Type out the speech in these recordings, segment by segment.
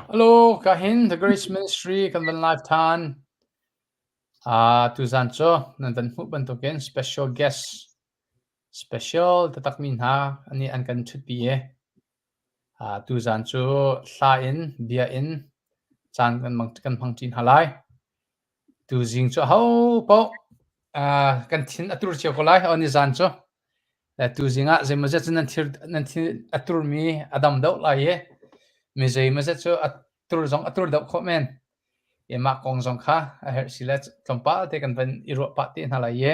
Hello, ka hin The Grace Ministry kan van live than. Uh, tuzan cu nan van hmuh bantukin special guest special taktakmi hna ani an kan ṭhutpi i uh, tuzan cu hla in bia in caan kan mang kan hmang ṭi hna lai. Tuzing cu aho paoh uh, kan thin a tur cio ko lai. Aw nizan cu Le tuzing ah zeimawzet cu nan thir nan thin a turmi a dam deuh lai i mi zeimawzet cu a tur zong a tur deuh khawh men. I mah kong zong kha a herh si le tlawmpal te kan van i ruah pah te hna lai i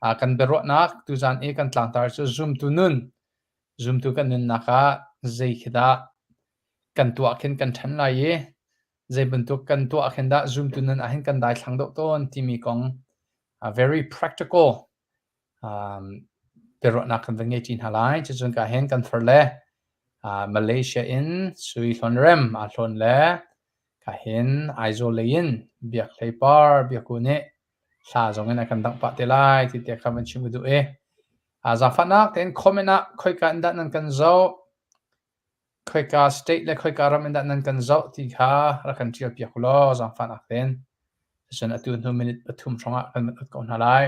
ah kan biaruahnak tuzan i kan tlangtar cu zumtu nun zumtu kan nunnak ah zei khi dah kan tuah khin kan ṭhan lai i zei bantuk kan tuah khin dah zumtu nun ah hin kan daithlang deuh tawn timi kong uh, very practical um, biaruahnak kan van ngei ṭi hna lai. Cucun ka hin kan far le uh, Malaysia in Sui Hlawn Rem aa hlawn le ka hin Aizawl lei in Biak Hlei Par Biaku nih hla zong in a kan dangh pah te lai ti te kha van chim ka duh i uh, zaangfahnak tein comment ah khoika in dah nan kan zoh khoika state le khoika ram in dah nan kan zoh ti kha rak kan ṭial piak ulaw zaangfahnak tein cun atu hnu minute pathum hrawng ah kan van ut ko hna lai.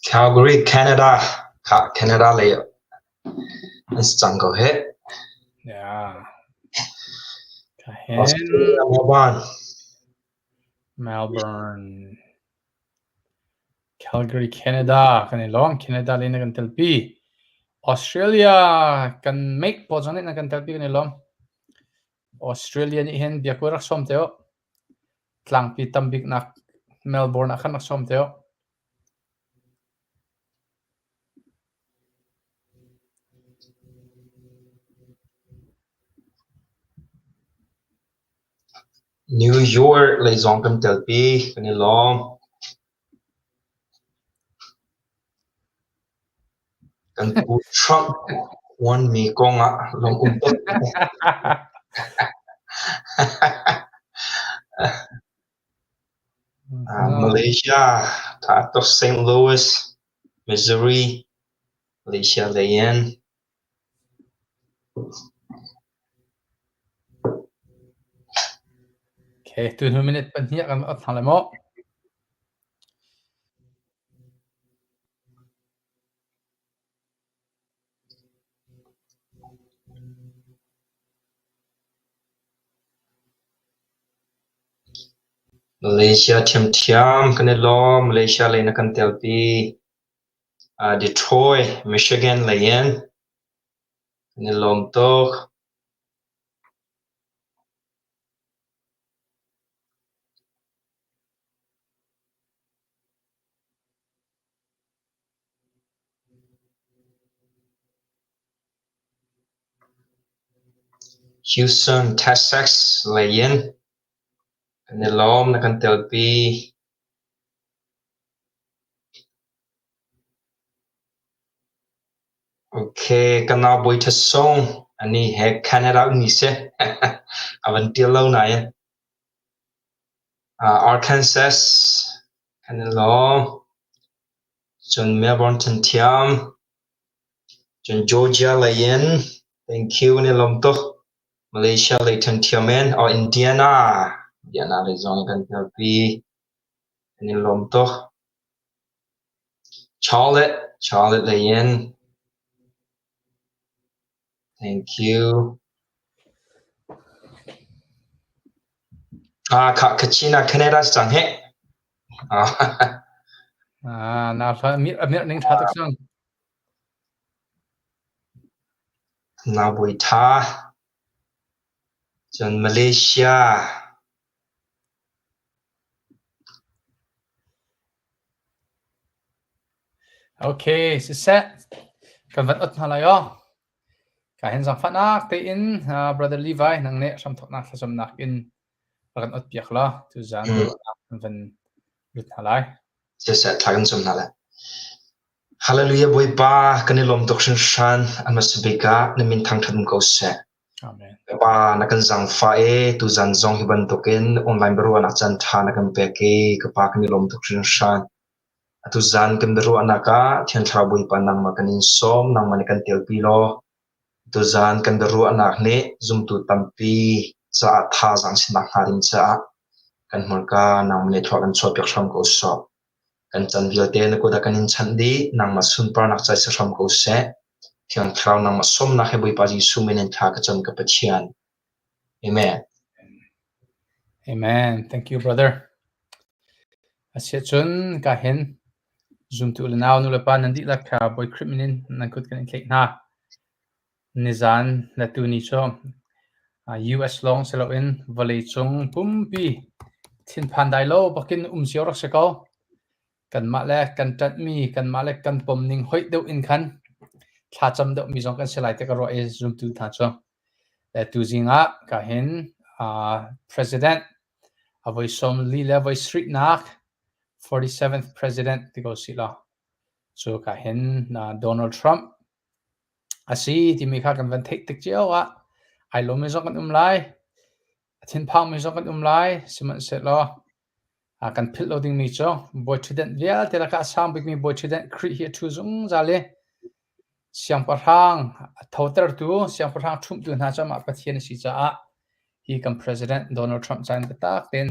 Calgary, Canada kha Canada lei an si cang ko hih. Yeah. Ka hin Australia, Melbourne. Melbourne. Calgary, Canada kan i lawm. Canada lei na kan telpi. Australia kan make pawl zong nih na kan telpi kan i lawm. Australia nih hin biaku rak sawm te u. Tlangpi tam biknak Melbourne ah khan rak sawm te u. New York lei zong kan telpi, kan i lawm. Kan pu Trump uanmi kong ah lung um tuk. Malaysia, out of St. Louis, Missouri, Malaysia lei in. Okay, tu hnu minute pahnih kan ot hna lai maw? Malaysia ṭhiamṭhiam kan i lawm. Malaysia lei na kan telpi. Detroit, Michigan lei in kan i lawm tuk. Houston, Texas lei in kan i lawm na kan telpi. Okay, ka nau Bawi Ṭha Sung, anih he Canada ummi si. A van ṭial lo nain. Arkansas kan i lawm. Cun Melbourne ṭhanthiam. Cun Georgia lei in thank you kan i lawm tuk. Malaysia lei ṭhanthiam in or Indiana. Indiana lei zong kan telpi. Kan i lawm tuk. Charlotte, Charlotte lei in thank you. Ah, kha Kachina Canada si cang hih. Ah, Ah, na fa mir a mirh ning ṭha tuk cang. Na bawi ṭha. Cun Malaysia. Okay, siseh. Kan van ot hna lai aw. Ka hin zaangfahnak tein uh, Brother Levi nang nih hramthawknak thlacamnak in. Rak kan ot piak la tuzaan biaruahnak kan van lut hna lai. Siseh thla kan cam hna lai. Hallelujah Bawipa kan i lawm tuk hringhran a hmasa bik ah na min thangṭhat um ko seh. Amen. Pa na kan zaangfah i tuzan zong hi bantukin online biaruahnak caan ṭha na kan pek i ka pa kan i lawm tuk hringhran. Atu zan kan biaruahnak ah Thiang Thlarau Bawipa nangmah kan in sawm, nangmah nih kan telpi law tuzan kan biaruahnak nih zumtu tampi caah thazaang sinak hnga ding caah kan hmurka nangmah nih thlua kan chuahpiak hram ko sawh. Kan can vialte na kut ah kan in chanh dih, nangmah sunparnak ca si hram ko seh. Thiang Thlarau nangmah sawmnak he Bawipa Jesuh min in thla ka cam ka Pathian. Amen. Amen. Thank you, brother. Asiahcun ka hin zumtu le nau nu le pa nan dihlak kha Bawi Khrih min in nan kut kan in tlaih hna. Nizan le tuni cu US lawng si loin vawleicung pumpi thinphan dai lo bakin um cio rak si ko. Kanmah le kan ṭanhmi, kanmah le kan pomning hoih deuh in khan thlacam deuhmi zong kan si lai ti ka ruah i zumtu hna cu. Le tuzing ah ka hin President a voi 40 le voi sarihnak 47th President ti ko sih law cu ka hin Donald Trump a si timi kha kan van theih tik cio ah ai lawmmi zong kan um lai, a thinphangmi zong kan um lai. Sihmanhsehlaw kan philh lo dingmi cu bawi ṭhutdenh vialte lakah a sang bikmi bawi ṭhutdenh Khrih hi a ṭhu zungzal i siangpahrang a thotertu, siangpahrang ṭhumhtu hna cu amah Pathian a si caah hi kan President Donald Trump caan biatak tein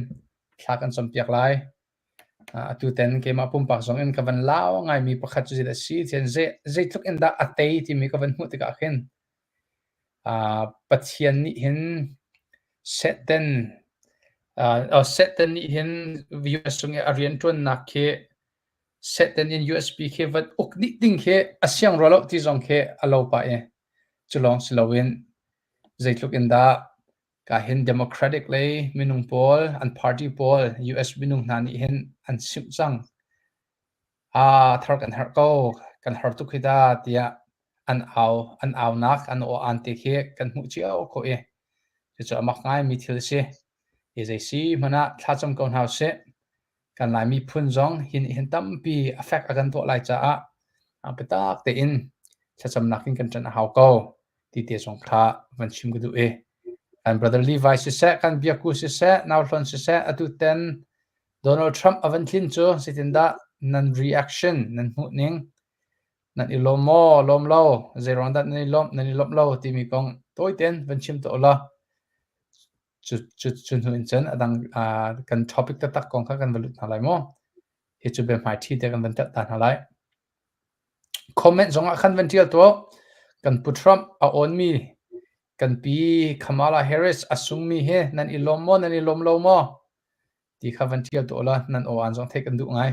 thla kan campiak lai. Atu ten keimah pumpak zong in ka van lau ngaimi pakhat cu zeidah a si tiah zeitluk in dah a tei timi ka van hmuh tikah khin Pathian nih hin Satan Satan nih hin US cung i a rianṭuannak khi Satan in USB khi van uk dih ding khi a siang rua lo ti zong khi a lo pah i cu lawng si loin zeitluk in dah ka hin Democratic lei minung pawl an party pawl US minung hna nih hin an simh cang. Aa thar kan herh ko, kan har tuk hi ta tiah an au an aunak an aw aan te khi kan hmuh cio khawh i cucu a mak ngaimi thil a si. Hi zei si hmanh ah thlacam ko hna usih. Kan Lai miphun zong hi nih hin tampi a fek a kan tuah lai caah biatak tein thlacamnak in kan ṭan a hau ko ti te zong kha van chim ka duh i kan brother Levi siseh, kan Biaku siseh, Nauhlon siseh, atu ten Donald Trump a van tlin cu zeitindah nan reaction nan hmuh ning nan i lawm maw, lawm lo, zeiruang dah nan i lawmh, nan i lawmh lo timi kong tawi tein van chim tuah ulaw Cu cu hnu in cun a dang kan topic taktak kong kha kan va lut hna lai mu. Hi cu biahmaiṭhi te kan van telh ta hna lai. Comment zongah khan van ṭial tuah. Kan Pu Trump a awnmi kan pi Kamala Harris a sungmi hi nan i lawm maw nan i lawm lo maw ti kha van ṭial tuah law nan aw aan zong theih kan duh ngai.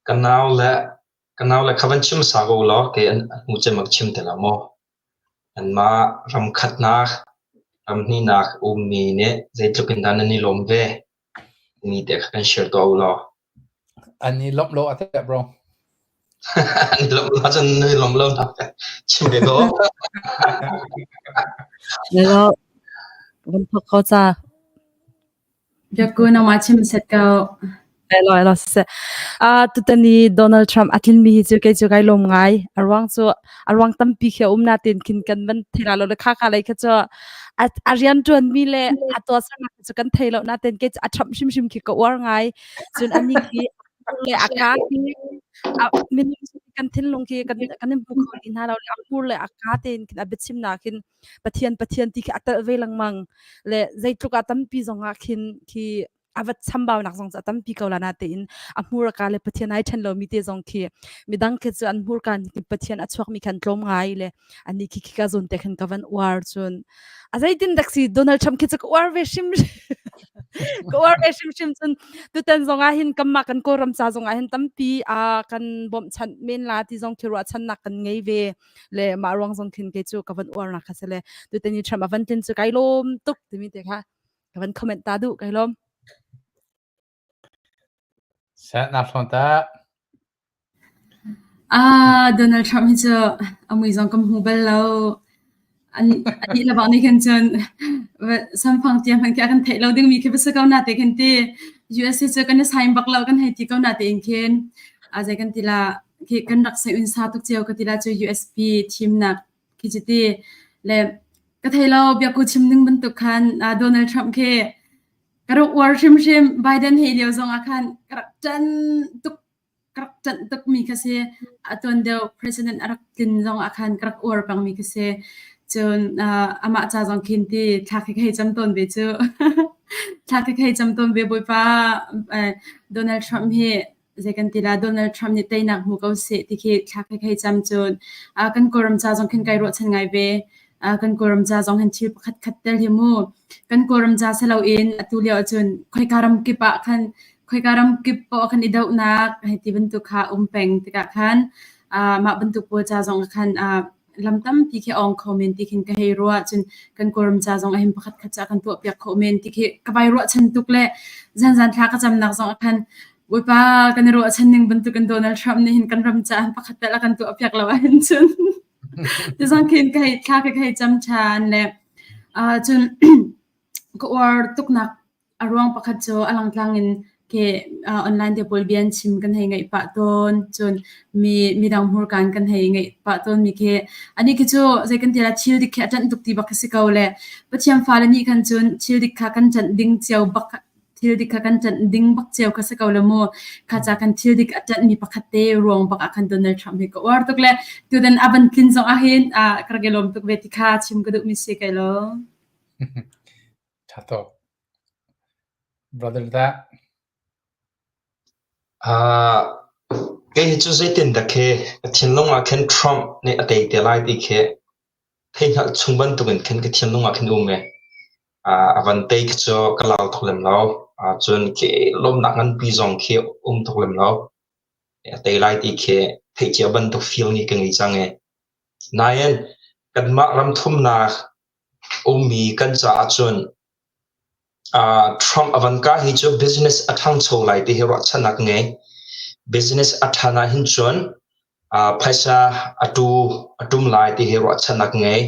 Ka nau le ka nau le kha van chim sa ko law kei an hmu cem ak chim te la maw. Anmah ram khatnak, ram hnihnak ummi nih zeitluk in dah nan i lawm ve timi te kha kan share tuah u law. An i lawmh lo a teh bro. An i lawmh lo ahcun nan i lawmh lo nak chim ve ko. Hello. Van thawk ko ca. Biakku nangmah chim set ko. Elo elo siseh. Ah tutan i Donald Trump a tlinmi hi cu kei cu kai lawm ngai. A ruang cu a ruang tampi khi a um natin khin kan van thei la lo le kha kha lei kha cu a a rian ṭuanmi le a tuahsernak cu kan thei lo natin kei cu a Trump hrimhrim khi ka uar ngai. Cun anih khi le a ka khi a minung kan thinlung khi kan kan in hmu kho ti hna lo le a hmur le a ka tein khin a biachimnak hin Pathian Pathian ti khi a telh ve lengmang le zeitluk ah tampi zong ah khin khi a vat chambaunak zong cu a tampi ko la na tein a hmurka le Pathian ai ṭhen lomi te zong khi midang khi cu an hmurka nih Pathian a chuakmi khan tlawm ngai le ani khi khi ka zawn te khan ka van uar cun a zeitin dak si Donald Trump khi cu ka uar ve hrim ka uar ve hrimhrim cun tutan zong ah hin kanmah kan Kawlram ca zong ah hin tampi a kan bawmhchanh men la ti zong khi ruahchannak kan ngei ve le mah ruang zong khin kei cu ka van uar nak kha si le tutan i Trump a van tlin cu kai lawm tuk timi te kha ka van comment ta duh kai lawm. Seh na hlawn ta. Ah, Donald Trump hi cu a mui zong ka hmu bal lo. An anih le bang nih khin cun samfang tia hmanh khi a kan theih lo dingmi khi va si ko na te khin ti. USA cu kan i sign bak lo kan hei ti ko na tein khin a zei kan ti la khi kan rak sai un sa tuk cio ka ti la cu USP thimnak khi cu ti le ka thei lo biaku chim ning bantuk khan Donald Trump khi ka rak uar hrimhrim Biden he lio zong ah khan ka rak ṭan tuk ka rak ṭanh tukmi kha si. A tuan deuh president a rak tlin zong ah khan ka rak uar pengmi kha si. Cun amah ca zong khin ti thla khi ka hei cam tawn ve cu. Thla khi ka hei cam tawn ve Bawipa Donald Trump hi zei kan ti la Donald Trump nih teinak hmu ko seh ti khi thla khi ka hei cam cun kan Kawlram ca zong khin kai ruahchan ngai ve. Kan Kawlram ca zong hin thil pakhat khat tel hi mu. Kan Kawlram ca si loin atu lio ahcun khoika ram kip ah khan khoika ram kip poah khan i dohnak hei ti bantuk kha um peng tikah khan mah bantuk pawl ca zong ah khan lam tampi khi a ong kho men ti khin ka hei ruah. Cun kan Kawlram ca zong ah hin pakhat khat ca kan tuahpiak khawh men ti khi ka vai ruahchan tuk le zanzan thla ka camnak zong ah khan Bawipa kan i ruahchan ning bantukin Donald Trump nih hin kan ram caah pakhat tal a kan tuahpiak lo ahhin cun ti zong khin ka hei thla ka hei cam ṭhan le cun ka uar tuknak A ruang pakhat cu a langtlang in ke online te pawl bia an chim kan hei ngaih pah tawn. Cun mi midang hmurkaan kan hei ngaih pah tawn mi khi anih khi cu zei kan ti la thil dik khi a ṭanh tuk ti bak khi si ko le Pathian fale nih khan cun thil dik kha kan ṭanh ding cio bak thil dik kha kan ṭanh ding bak cio kha si ko le mu. Kha ca kan thil dik a ṭanh mi pakhat te ruang bak ah khan Donald Trump hi ka uar tuk le tutan a van tlin zong ah hin ka rak i lawm tuk ve ti kha chim ka duh mi si kai lo. Ṭha tuk. Brother dah? Uh, kei hi cu zeitindah khi ka thinlung ah khin Trump nih a tei te lai ti khi theihngalh chung bantukin khin ka thinlung ah khin um e. Uh, a van tei khi cu ka lau tuk lem lo. Uh, cun khi lawmnak nganpi zong khi um tuk lem lo. A tei lai ti khi theih cia bantuk feel nih ka ngei cang e. Nain kanmah ram thumnak ummi kan caah cun Trump a van kah hi cu business a ṭhangcho lai ti hi ruahchannak ka ngei. Business a ṭhan ahhin cun phaisa a tu a ṭum lai ti hi ruahchannak ka ngei.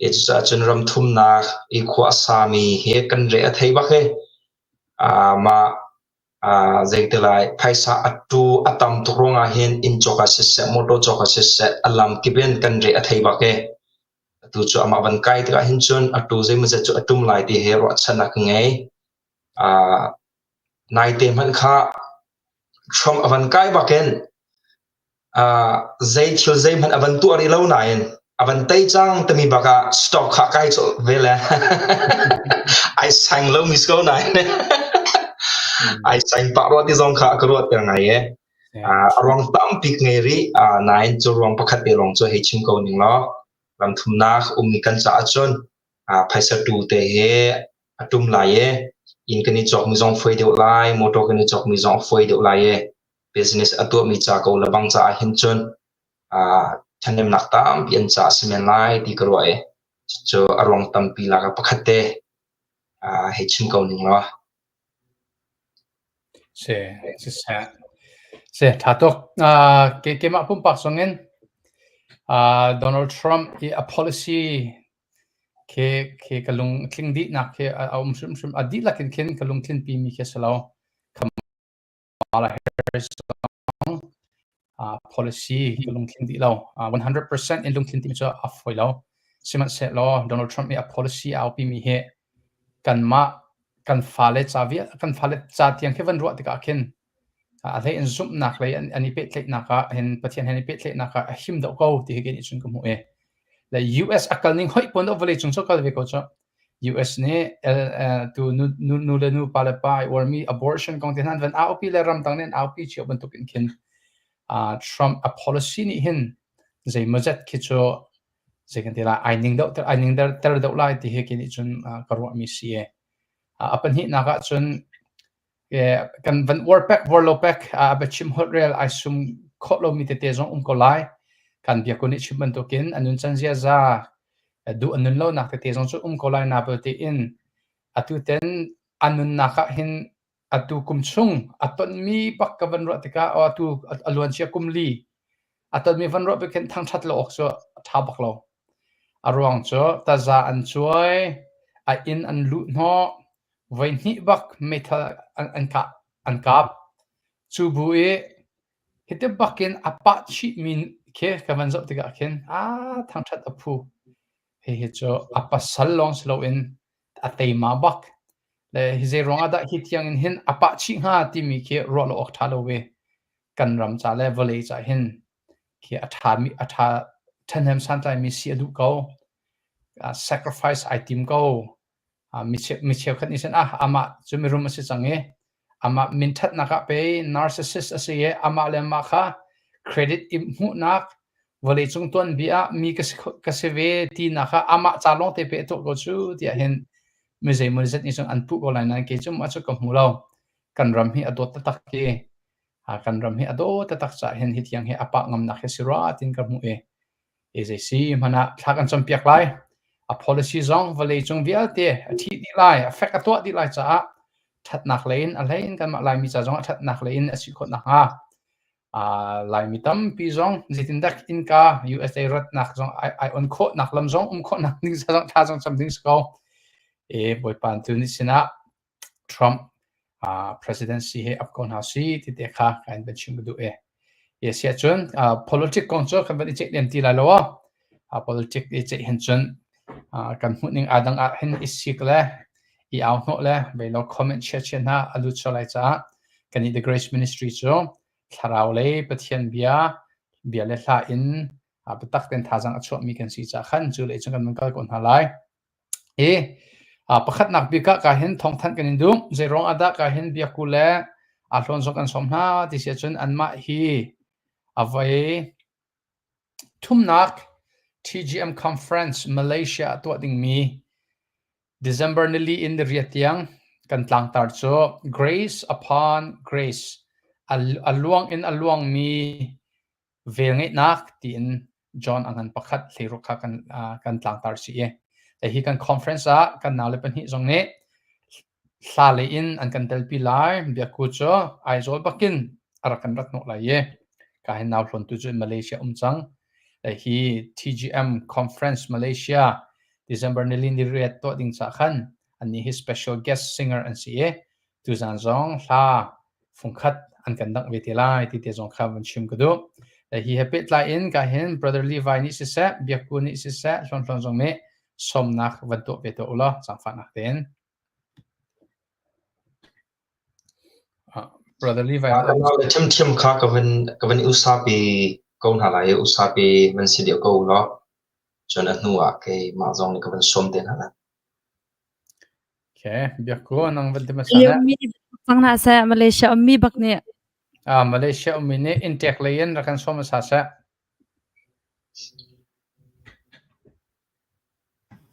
Cucaah cun ram thumnak i khua a sami hi kan re a thei bak hi. Mah zei ti lai phaisa a tu a tam tuk ruangah hin inn cawk ah siseh, motor cawk ah siseh a lam kip in kan re a thei bak hi. Atu cu amah van kai tikah hin cun atu zeimawzat cu a ṭum lai ti hi ruahchannak ka ngei. Uh, naite hmanh kha Trump a van kai bakin uh, zei thil zeihmanh a van tuah rih lo nain a van tei cang timi bak ah stock kha kai colh ve le ai sang lo mi si ko nain ai sang pah rua ti zong kha ka ruat ter ngai e. Uh, a ruang tampi ka ngei rih. Uh, nain cu ruang pakhat te lawng cu hei chim ko ning law ram thumnak ummi kan caah cun uh, phaisa tu te he a tum lai e inn kan i cawkmi zong fawi deuh lai motor kan i cawkmi zong a fawi deuh lai e business a tuahmi ca ko le bang caah hin cun uh, ṭhahnemnak tampi an caah si men lai ti ka ruah e cu a ruang tampi lak ah pakhat te uh, hei chim ko ning law Si, siseh. Si, ṭha tuk. Uh, ke keimah pumpak zongin uh, Donald Trump i a policy khi khi ka lung tling dihnak khi a, a um hrimhrim. A dihlak in khin ka lungtlin pimi khi a si lo. Kamala Harris zong uh, policy ka lungtling dih lo. Uh, 100% in lungtlin timi cu a fawi lo. Sihmanhsehlaw Donald Trump i a policy a aupimi hi kanmah kan fale ca vial kan fale ca tiang khi van ruah tikah khin a hlei in zumhnak lei an, an i pehtlaihnak ah hin Pathian he an i pehtlaihnak ah a him deuh ko ti hi kei nih cun ka hmuh i le US a kal ning hoih pon vawlei cung cu kal ve ko cu US nih tu nu nu le nu pa le pa ai uarmi abortion kong te hna an van aupi le ramdang nih an aupi cio bantuk in khin Trump a policy nih hin zeimawzet khi cu zei kan ti lai ai ning deuh ai ning ter deuh lai ti hi kei nih cun ka ruahmi si e. A pahnihnak ah cun kan van uar pek uar lo pek a biachim holh rel ai sum khawh lomi tete zong um ko lai. Kan biakku nih chim bantukin a nuncan ziaza duh a nun lonak tete zong cu um ko lai na belte-in atu ten a nunnak ah hin atu kum chung a tonmi bak ka van ruah tikah atu a luancia kum li a tonmi van ruah bik hin thangṭhat lo awk cu a ṭha bak lo. A ruang cu taza an cuai, a inn an luh hnawh, voihnih bak meithal an, an kah an kap. Cu bu i hiti bakin a pah chihmi khi ka van zoh tikah khin aa thangṭhat a phu. Hihi cu a pasal lawng si loin a teima bak. Le hi zei ruangah dah hi tiang in hin a pah chih hnga timi khi ruah lo awk ṭha lo ve. Kan ram ca le vawlei ca hin khi a ṭhami a ṭha ṭhahnem santlaimi si a duh ko. Uh, sacrifice ai tim ko. Uh, mi mi cheukhat nih cun ah amah cu mirum a si cang i amah minṭhatnak ah pei narcissist a si i amah le amah kha credit i hmuhnak vawleicung tuanbia ah mi ka si ka si ve tinak kha amah ca lawng te pe a tuah ko cu tiah hin mi zeimaw zat nih cun an puh ko lai nain kei cu mah cu ka hmu lo. Kan ram hi a dawt taktak i kan ram hi a dawt taktak caah hin hi tiang hi a pah ngamnak hi si rua tiin ka hmuh i i zei si hmanh ah thla kan campiak lai. A policy zong vawleicung vialte a ṭhih dih lai, a fek a tuah dih lai caah ṭhatnak lei in a hlei in kanmah Laimi ca zong ah ṭhatnak lei in a si khawh nakhnga Laimi tampi zong zeitindah innka USA ratnak zong ai on khawhnak lam zong um khawhnak ding zong thla zong cam ding si ko. E Bawipa tu nih sinah Trump presidency hi ap ko hna si ti te kha kan van chim ka duh e. Ye sia cun politic kong cu kan van i ceih lem ti lai lo a politic i ceih hin cun kan hmuh ning aa dang ah hin i sik le i au hnawh le vei lo comment chia chia hna a lut sual lai caah kan i The Grace Ministry cu thlarau lei Pathian bia bia le hla in biatak ten thazang a chuahmi kan si caah khan cu lei cun kan van kal ko hna lai. Hi pakhatnak bik ah ka hin thawngthanh kan in duh. Zeiruang ah dah ka hin biakku le aa hlawn zong kan sawm hna ti si ahcun anmah hi a voi thumnak TGM Conference Malaysia ah tuah dingmi December nili in niriat tiang kan tlangtar cu Grace upon Grace a luang in a luangmi velngeihnak tiin John a ngan pakhat hleiruk kha kan kan tlangtar si i hi kan conference ah kan naule pahnih zong nih hla lei in an kan telpi lai biakku cu Aizawl bakin a rak kan rat hnawh lai i ka hin nau hlawn tu cu Malaysia um cang hi TGM conference Malaysia December nili ni riat tuah ding ca khan annih hi special guest singer an si i tuzan zong hla fungkhat an kan dangh ve te lai ti te zong kha van chim ka duh. Hi he pehtlai in ka hin Brother Levi nih siseh, Biakku nih siseh, Hlawn Hlawn zong nih sawmnak van tuah ve tuah u law zaangfahnak tein. Brother Levi. Ṭhiamṭhiam kha ka van ka van usapi ko hna lai i usapi van si deuh ko u law cun a hnu ah keimah zong nih ka van sawm te hna lai. Okay, biakku nang van ti hmasa ne. Mi cang hna seh Malaysia ummi bak nih. Ah, Malaysia ummi nih intek lei in rak kan sawm hmasa seh.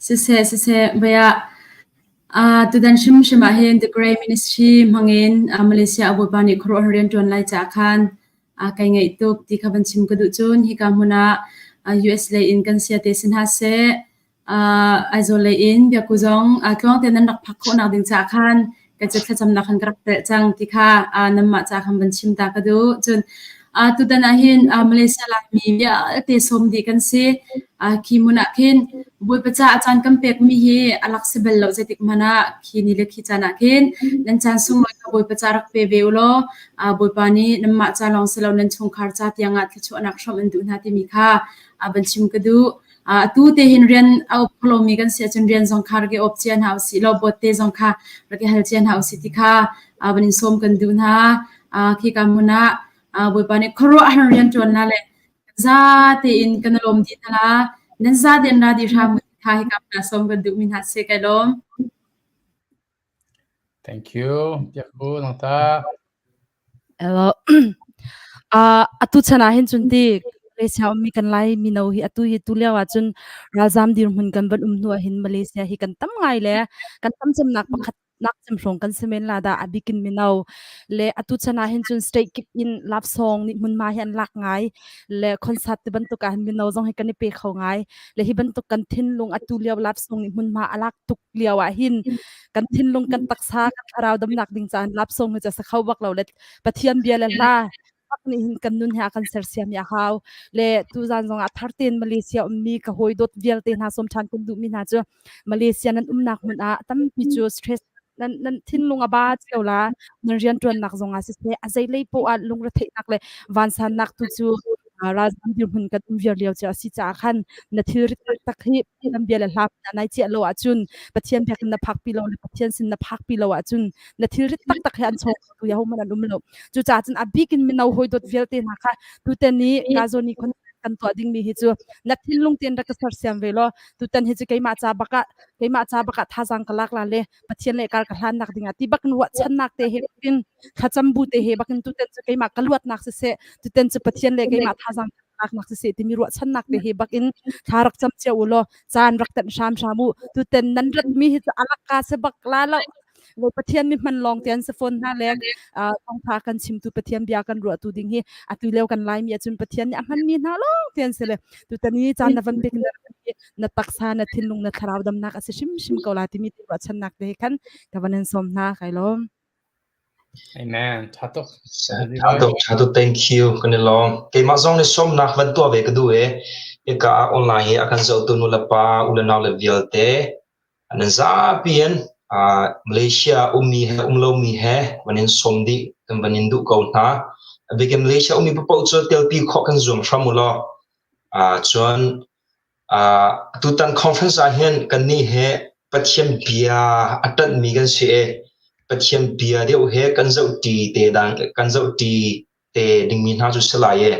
Siseh, siseh, baya uh, tudan hrimhrim ah hin The Grey Ministry hmangin uh, Malaysia a Bawipa nih khuaruahhar rian ṭuan lai caah khan uh, kai ngaih tuk ti kha van chim ka duh cun hika hmun ah uh, US lei in kan sia te si hna seh Aizawl lei in biakku zong tluang tein nan rak phak khawhnak ding caah khan ka cu thlacamnak khan ka rak telh cang ti kha nanmah ca khan van chim ta ka duh. Cun tutan ah hin Malaysia Laimi vialte sawm dih kan si. Khi hmun ah khin Bawipa caah caan kan pekmi hi a lak si bal lo zeitik hmanh ah khi ni le khi caan ah khin nan caan sunglawi kha Bawipa ca rak pe ve u law Bawipa nih nanmah ca lawng si lo nan chungkhar ca tiangah thluachuahnak hrawmh an duh hna timi kha van chim ka duh. Atu te hin rian a up kho lomi kan si ahcun rian zong kha rak i awp cia hna usih law bawt te zong kha rak i hal cia hna usih ti kha van in sawm kan duh hna. Khika hmun ah Bawipa nih khuaruahhar rian ṭuan na le za tein kan i lawm dih hna la. Nan za tein ra dih hram u ti kha hika hmun ah sawm kan duhmi hna si kai lawm. Thank you. Biakbu nang ta. Hello. Uh, atu chan ah hin cun ti Malaysia ummi kan lai mino hi atu hi tu lio ah cun ralzam dirhmun kan van um hnu ah hin Malaysia hi kan tam ngai le kan tam cemnak pakhat nak cem hrawng kan si men la dah a bikin mino le atu chan ah hin cun state kip in love song nih hmunhma hi an lak ngai le concert ti bantuk ah hin mino zong hi kan i pe kho ngai le hi bantuk kan thinlung atu lio love song nih hmunhma a lak tuk lio ah hin kan thinlung kan taksa kan thlarau damnak ding caan lap song hi ca sa kho bak lo le pathian bia le hla taktak nih hin kan nun he a kan sersiam hi a hau. Le tuzan zongah thar tein Malaysia ummi ka hawi dawt vialte hna sawm ṭhan kan duhmi hna cu Malaysia nan umnak hmun ah tampi cu stress nan nan thinlung a ba cio la nan rianṭuannak zongah siseh a zeilei poah ah lungretheihnak le vansannak tu cu ralzam dirhmun kan um viar lio cu a si caah khan na thilrit taktak hi Pathian bia le hla nai ciah lo ahcun Pathian biakinn na phakpi lo le Pathian sin na phakpi lo ahcun na thilrit taktak he an chawng tu ya hohmanh an um lo. Cucaah cun a bik in mino hawi dawt vialte hna kha tutan i Gazoni kan tuah dingmi hi cu na thinlung tein rak ka sersiam ve law tutan hi cu keimah ca bakah keimah ca bakah thazaang ka lak la le Pathian le kar ka hlannak dingah ti bakin ruahchannak te he bakin thlacam bu te he bakin tutan cu keimah ka luatnak siseh tutan cu Pathian le keimah thazaang laknak siseh timi ruahchannak te he bakin thla rak cam cio u law caan rak tanh hram hram u. Tutan nan ratmi hi cu alaka se bak la lo. Wo Pathian mi hman lawng te an si fawn hna le thawngtha kan chimtu Pathian bia kan ruahtu ding hi atu lio kan Laimi ahcun Pathian nih a hmanmi hna lawng te an si le tutan i caan na van pek na na taksa na thinlung na thlarau damnak a si hrimhrim ko la timi ruahchannak te he khan ka van in sawm hna. Kai lawm. Amen. Tha tuk. Tha tuk, tha tuk. Thank you. Kan i lawm. Keimah zong nih sawmnak van tuah ve ka duh e. Hika ah online hi a kan zohtu nu le pa, u le nau le vialte nan zapi in Malaysia ummi he um lomi he van in sawm dih kan van in duh ko hna. A bik in Malaysia ummi paoh cu telpi khawh kan zuam hram u law. Cun Tutan conference ah hin kannih he Pathian bia a ṭanhmi kan si i Pathian bia deuh he kan zohṭi te dang kan zohṭi te dingmi hna cu si lai i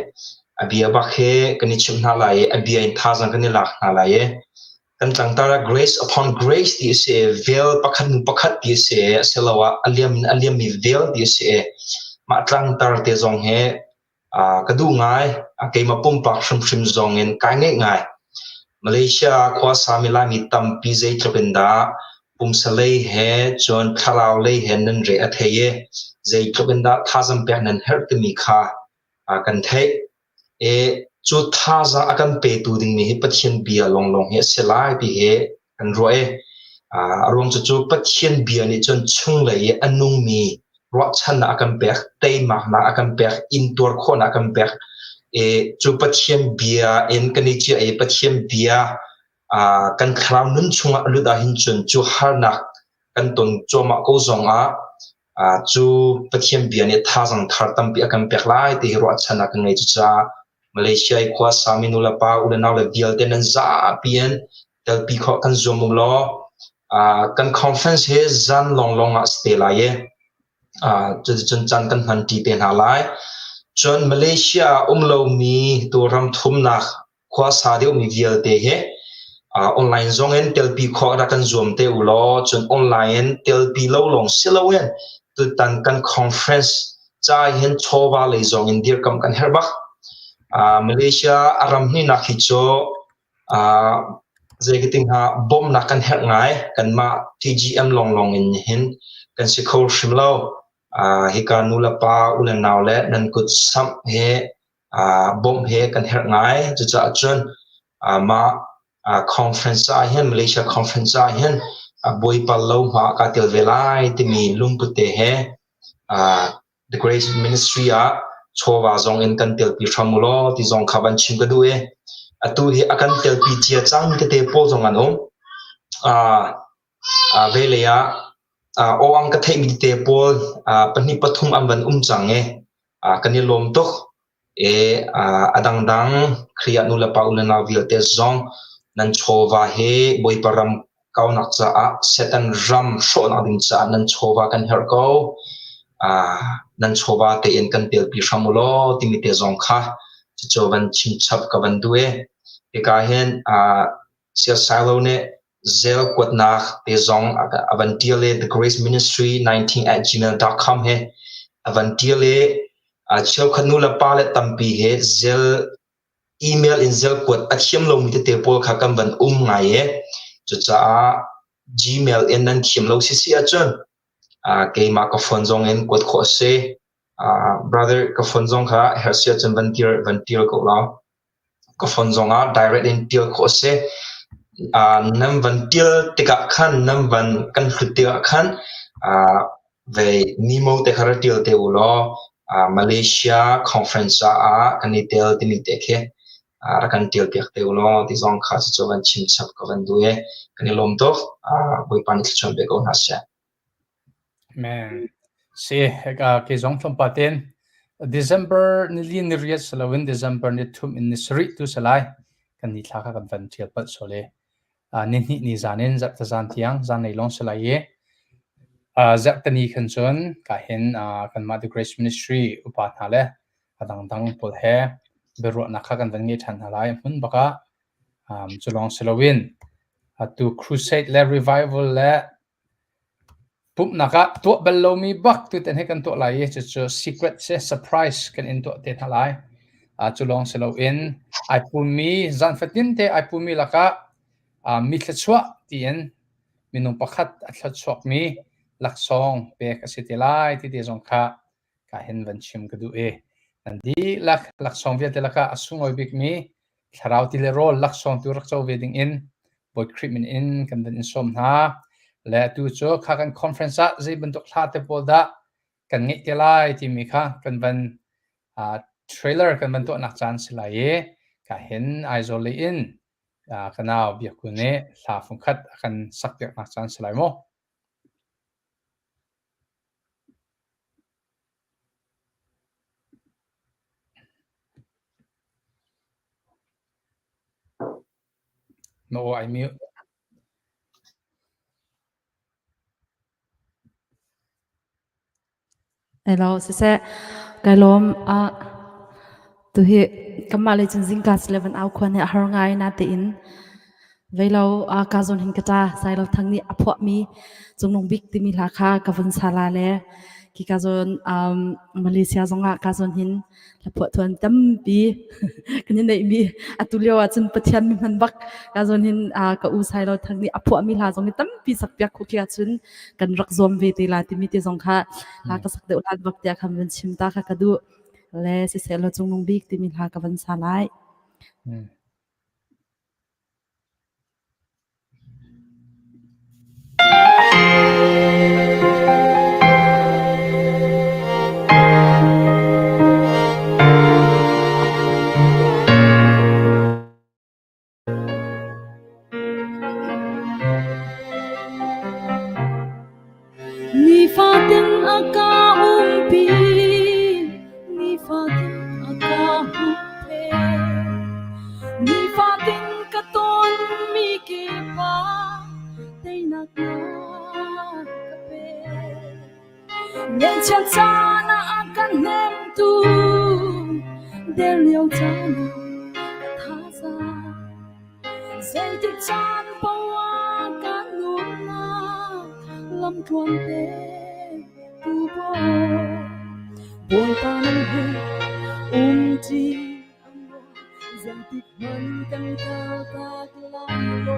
a bia bak he kan i chimh hna lai i a bia in thazaang kan i lak hna lai i kan tlangtar ah grace upon grace ti a si i vel pakhat hnu pakhat ti a si i asiloah a liam in a liammi vel ti a si i mah tlangtar te zong hi Ka duh ngai. Keimah pumpak hrimhrim zong in kai ngeih ngai. Malaysia khuasami Laimi tampi zeitluk in dah pumsalei he cun thlarau lei he nan re a thei i zeitluk in dah thazaang pek nan herh timi kha kan theih. I cu thazaang a kan petu dingmi hi Pathian bia lawnglawng hi a si lai ti hi kan ruah i a ruang cucu Pathian bia nih cun chunglei i a nungmi ruahchannak a kan pek, teimaknak a kan pek, intuar khawhnak a kan pek. I cu Pathian bia in kan i ciah i Pathian bia kan thlarau nun chungah a lut ahhin cun cu harnak kan ton cuahmah ko zongah cu Pathian bia nih thazaang thar tampi a kan pek lai ti hi ruahchannak kan ngei. Cucaah Malaysia i khuasami nulepa u le nau le vialte nan zapi in telpi khawh kan zuam u law kan conference hi zan lawnglawng ah si te lai i cuticun caan kan hmanṭi te hna lai. Cun Malaysia ah um lomi tu ram thumnak khuasa deuhmi vialte hi online zong in telpi khawh rak kan zuam te u law cun online in telpi lo lawng si loin tutan kan conference ca hin chawva lei zong in dirkamh kan herh bak. Malaysia a ram hnihnak hi cu Zeitin hnga bawmhnak kan herh ngai. Kanmah TGM lawnglawng in hin kan si kho hrim lo. Hika nu le pa, u le nau le nan kut samh he bawmh he kan herh ngai. Cucaah cun mah conference ah hin Malaysia conference ah hin Bawipa lo hma kaa tel ve lai timi lungput te he The Grace Ministry ah chawva zong in kan telpi hram u law ti zong kha van chim ka duh i atu hi a kan telpi cia cang tete pawl zong an um. Velei ah awang ka theihmi tete pawl pahnih pathum an van um cang i kan i lawm tuk. A dangdang Khrih ah nu le pa u le nau vialte zong nan chawva hi Bawipa ram kaunak caah Satan ram hrawhnak ding caah nan chawva kan herh ko. Nan chawva tein kan telpi hram u law timi te zong kha cucu van chimchap ka van duh i hika hin Siasilo nih zel kuatnak te zong a van tial i The Grace Ministry 19 at gmail.com he a van tial i cheukhat nu le pa le tampi he zel email in zel kuat a thiam lomi tete pawl kha kan van um ngai i cucaah Gmail in nan thiam lo sisi ahcun keimah ka phone zong in kuat khawh a si. Brother ka phone zong kha herh si ahcun van tir van tial ko law. Ka phone zongah direct in tial khawh a si. Nan van tial tikah khan nan van kan hlut tikah khan vei memo te kha ra tial te u law. Malaysia conference ah kan i tel timi te khi rak kan ṭial piak te ulaw ti zong kha cucu van chim chap ka van duh i kan i lawm tuk. Bawipa nih thluachuah pe ko hna seh. Amen. Si, hika kei zong tlawmpal tein December nili ni riat si loin December ni thum in ni sarih tu si lai. Kan ni thla kha kan van ṭial palh sual i ni hnih ni zan in zarhte zan tiang zanlei lawng si lai i zarhte ni khan cun ka hin kanmah The Grace Ministry upa hna le a dangdang pawl he biaruahnak kha kan van ngei ṭhan hna lai hmun bak ah. Cu lawng si loin atu crusade le revival le Pumhnak ah tuah bal lomi bak tutan hi kan tuah lai i cucu secret si surprise kan in tuah te hna lai. Cu lawng si loin ai pummi zan fatin te ai pummi lakah mi thluachuah tiin minung pakhat a thluachuakmi laksawng pek a si te lai ti te zong kha ka hin van chim ka duh i nan dihlak laksawng vialte lakah a sunglawi bikmi thlarau ti le rawl laksawng tu rak co ve ding in Bawi Khrih min in kan van in sawm hna. Le atu cu kha kan conference ah zei bantuk hla te pawl dah kan ngeih te lai timi kha kan van trailer kan van tuahnak caan si lai i ka hin Aizawl lei in ka nau Biakku nih hla fungkhat a kan sak piaknak caan si lai mu. Na aw ai mute. Hello, siseh kai lawm. Tuhi kanmah lei cun zingka 11 au khuan hi a har ngai natein Veilo ka zawn hin ka ṭa Sailo Thang nih a phuahmi Cungnung Bik timi hla kha ka vun sa la le khi ka zawn Malaysia zongah ka zawn hin hla phuah thuan tampi kan i neihmi atu lio ah cun Pathian mi hman bak ka zawn hin ka u Sailo Thang nih a phuahmi hla zong hi tampi sak piak khu khi ahcun kan rak zuam ve te la timi te zong kha hla ka sak deuh hlan bak tiah khan vun chim ta kha ka duh le siseh law Cungnung Bik timi hla ka vun sa lai. Nifatin a ka umpi, nifatin a ka huhphenh. Nifatin ka tonmi kip ah teinak na ka pek. Ngeihchiat caan ah a ka hnemtu, der lio caan ah ka thazaang. Zeitik caan paoh ah ka nunnak lamtluan te tu Bawipa nang he umṭi ang maw zeitik hmanh kan kaltak lai lo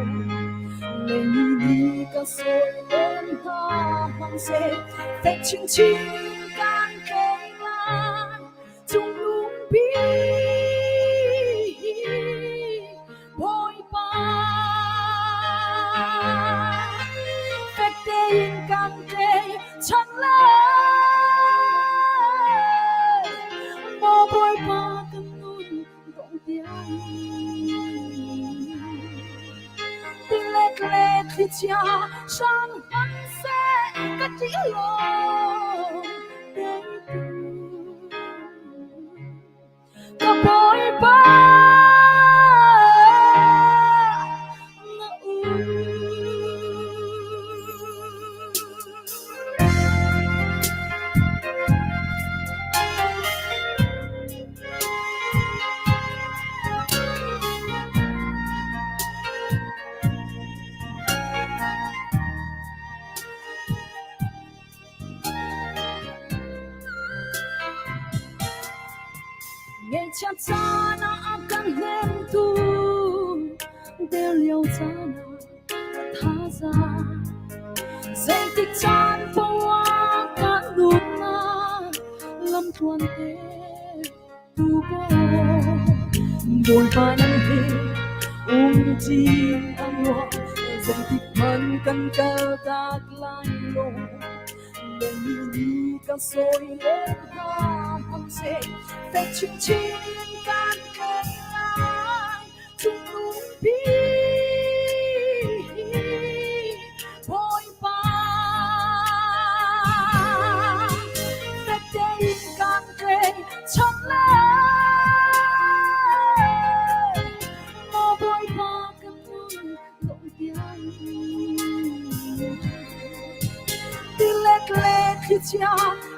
Leimi nih ka sawi len hna hmanhseh fek chinchin kan tleng lai Cungnung bik Bawipa fek tein kan tlaihchan lai Maw Bawipa kan nun dongh tiang Tilet le thlichia hrang hmanhseh ka ṭih lo teitu Ka Bawipa na um. Ngeihchiat caan ah a kan hnemtu der lio caan ah ka thazaang zeitik caan paoh ah ka nunnak lamtluan te tu Bawipa nang he umṭi ang ruah zeitik hmanh kan kaltak lai lo Lei nih ka sawi len hna. hmanhseh fek chinchin in kan tlen lai. Cungnungpi Bawipa fek tein kan tlen chan lai. Maw Bawipa kan nun dongh tiang Tilet le thlichia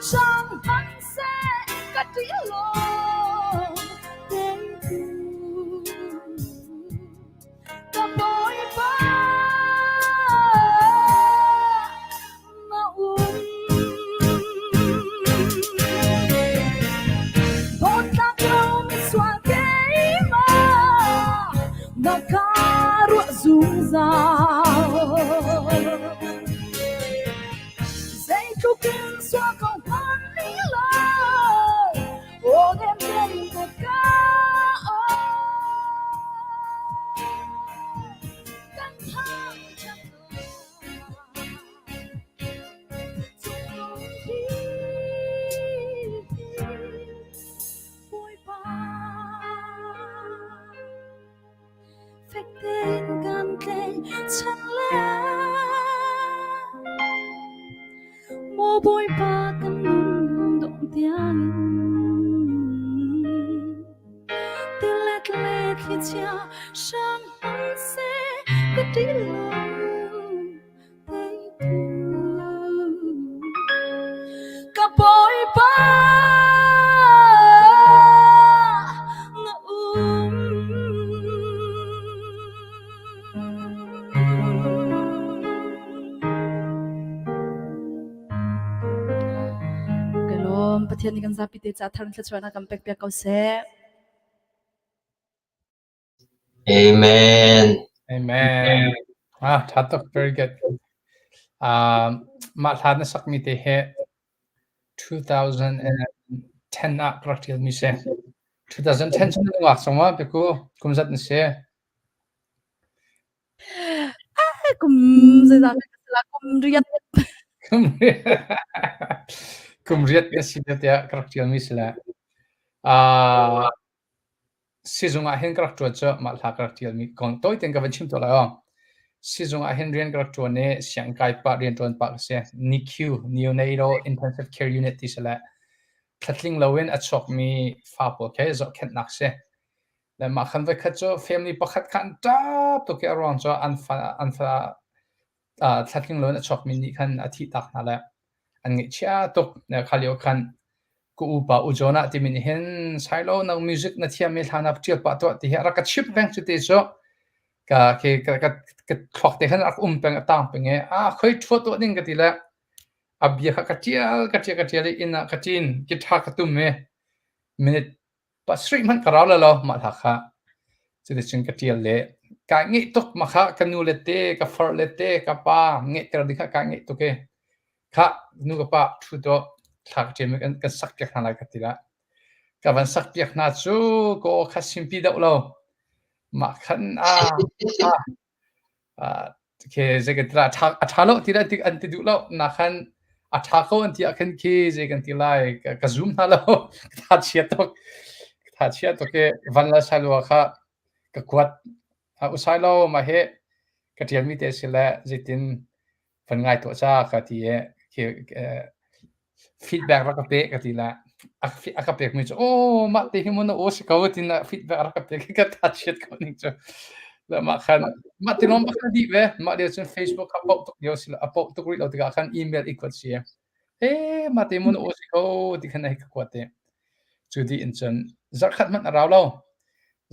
hrang hmanhseh ka ṭih lo teitu ka Bawipa na um. Dawtnak lo misual keimah na ka ruah zungzal. Zeitluk in sual ko hmanh ni lo, aw nem tein na ka Kan thangṭhat Fek tein kan tlaihchan lai. Maw Bawipa kan nun dongh tiangin tilet le thlichia hrang hmanhseh ka ṭih lo teitu ka Bawipa na um. Ka lawm Pathian nih kan zapi te ca thar thluachuahnak kan pek piak ko seh. Amen. Amen. Ah, tha tuk. Very good. Um, mah hla na sakmi te hi 2010 ah ka rak ṭialmi si. 2010 cu na nungak cang maw, Piku? Kum zat na si? Ah, kum zeizat dah ka si la? Kum riat. Kum kum riat na si tiah ka rak ṭialmi si le. Ah, Sizung ah hin ka rak ṭuan cu mah hla ka rak ṭialmi kong tawi tein ka van chim tuah lai aw. Sizung ah hin rian ka rak ṭuan i sianginn kai pah rianṭuan pah ka si. NICU, Neonatal Intensive Care Unit ti si le thlatling loin a chuakmi fa pawl khi zohkhenhnak si. Le mah khan voikhat cu family pakhat kha an ṭap tuk i a ruang cu an fa an fa thlatling loin a chuakmi nih khan a thihtak hna le an ngaihchia tuk. Kha lio khan ka upa U Jonah timi nih hin Sailo nang music na thiam i hla na ṭial pah tuah ti hi a rak ka chimh peng cu ti cu ka khi ka ka ka thluak te khan a rak um peng a tang peng i a khoi ṭhua tuah ding ka ti le a bia kha ka ṭial ka ṭial ka ṭial i inn ah ka ṭin guitar ka tum i minute pasarih hmanh ka rau la lo mah hla kha. Cuticun ka ṭial le kaa ngeih tuk mah kha ka nu le te, ka far le te, ka pa ngeihter ding kha kaa ngeih tuk i khah nu ka pa ṭhu tuah thla ka ṭial mi kan, kan sak piak hna lai ka ti lah. Ka van sak piak hna cu ka aw kha simpi deuh lo. Mah khan a Khi zei kan ti lai, a ṭha lo ti lai ti an ti duh lo. Na khan a ṭha ko an ti ah khan khi zei kan ti lai, ka zum hna lo. Ka tha chia tuk. Ka tha chia tuk i van la sailua kha ka kuat. Usailo mah hi ka ṭialmi te si le zeitin van ngai tuah ca ka ti i khi feedback rak ka pe ka ti le a ka pekmi cu aw mah te hi mu na aw si ko tin feedback rak ka pek ka tha chiat ko ning cu le mah khan mah ti lawng bak dih ve mah lio cun Facebook kha poh tuk lio si a poh tuk rih lo tikah khan email i kuat si e mah te mu na aw si ko ti khan ai ka kuat te cu di in cun zarkhat hmanh a rau lo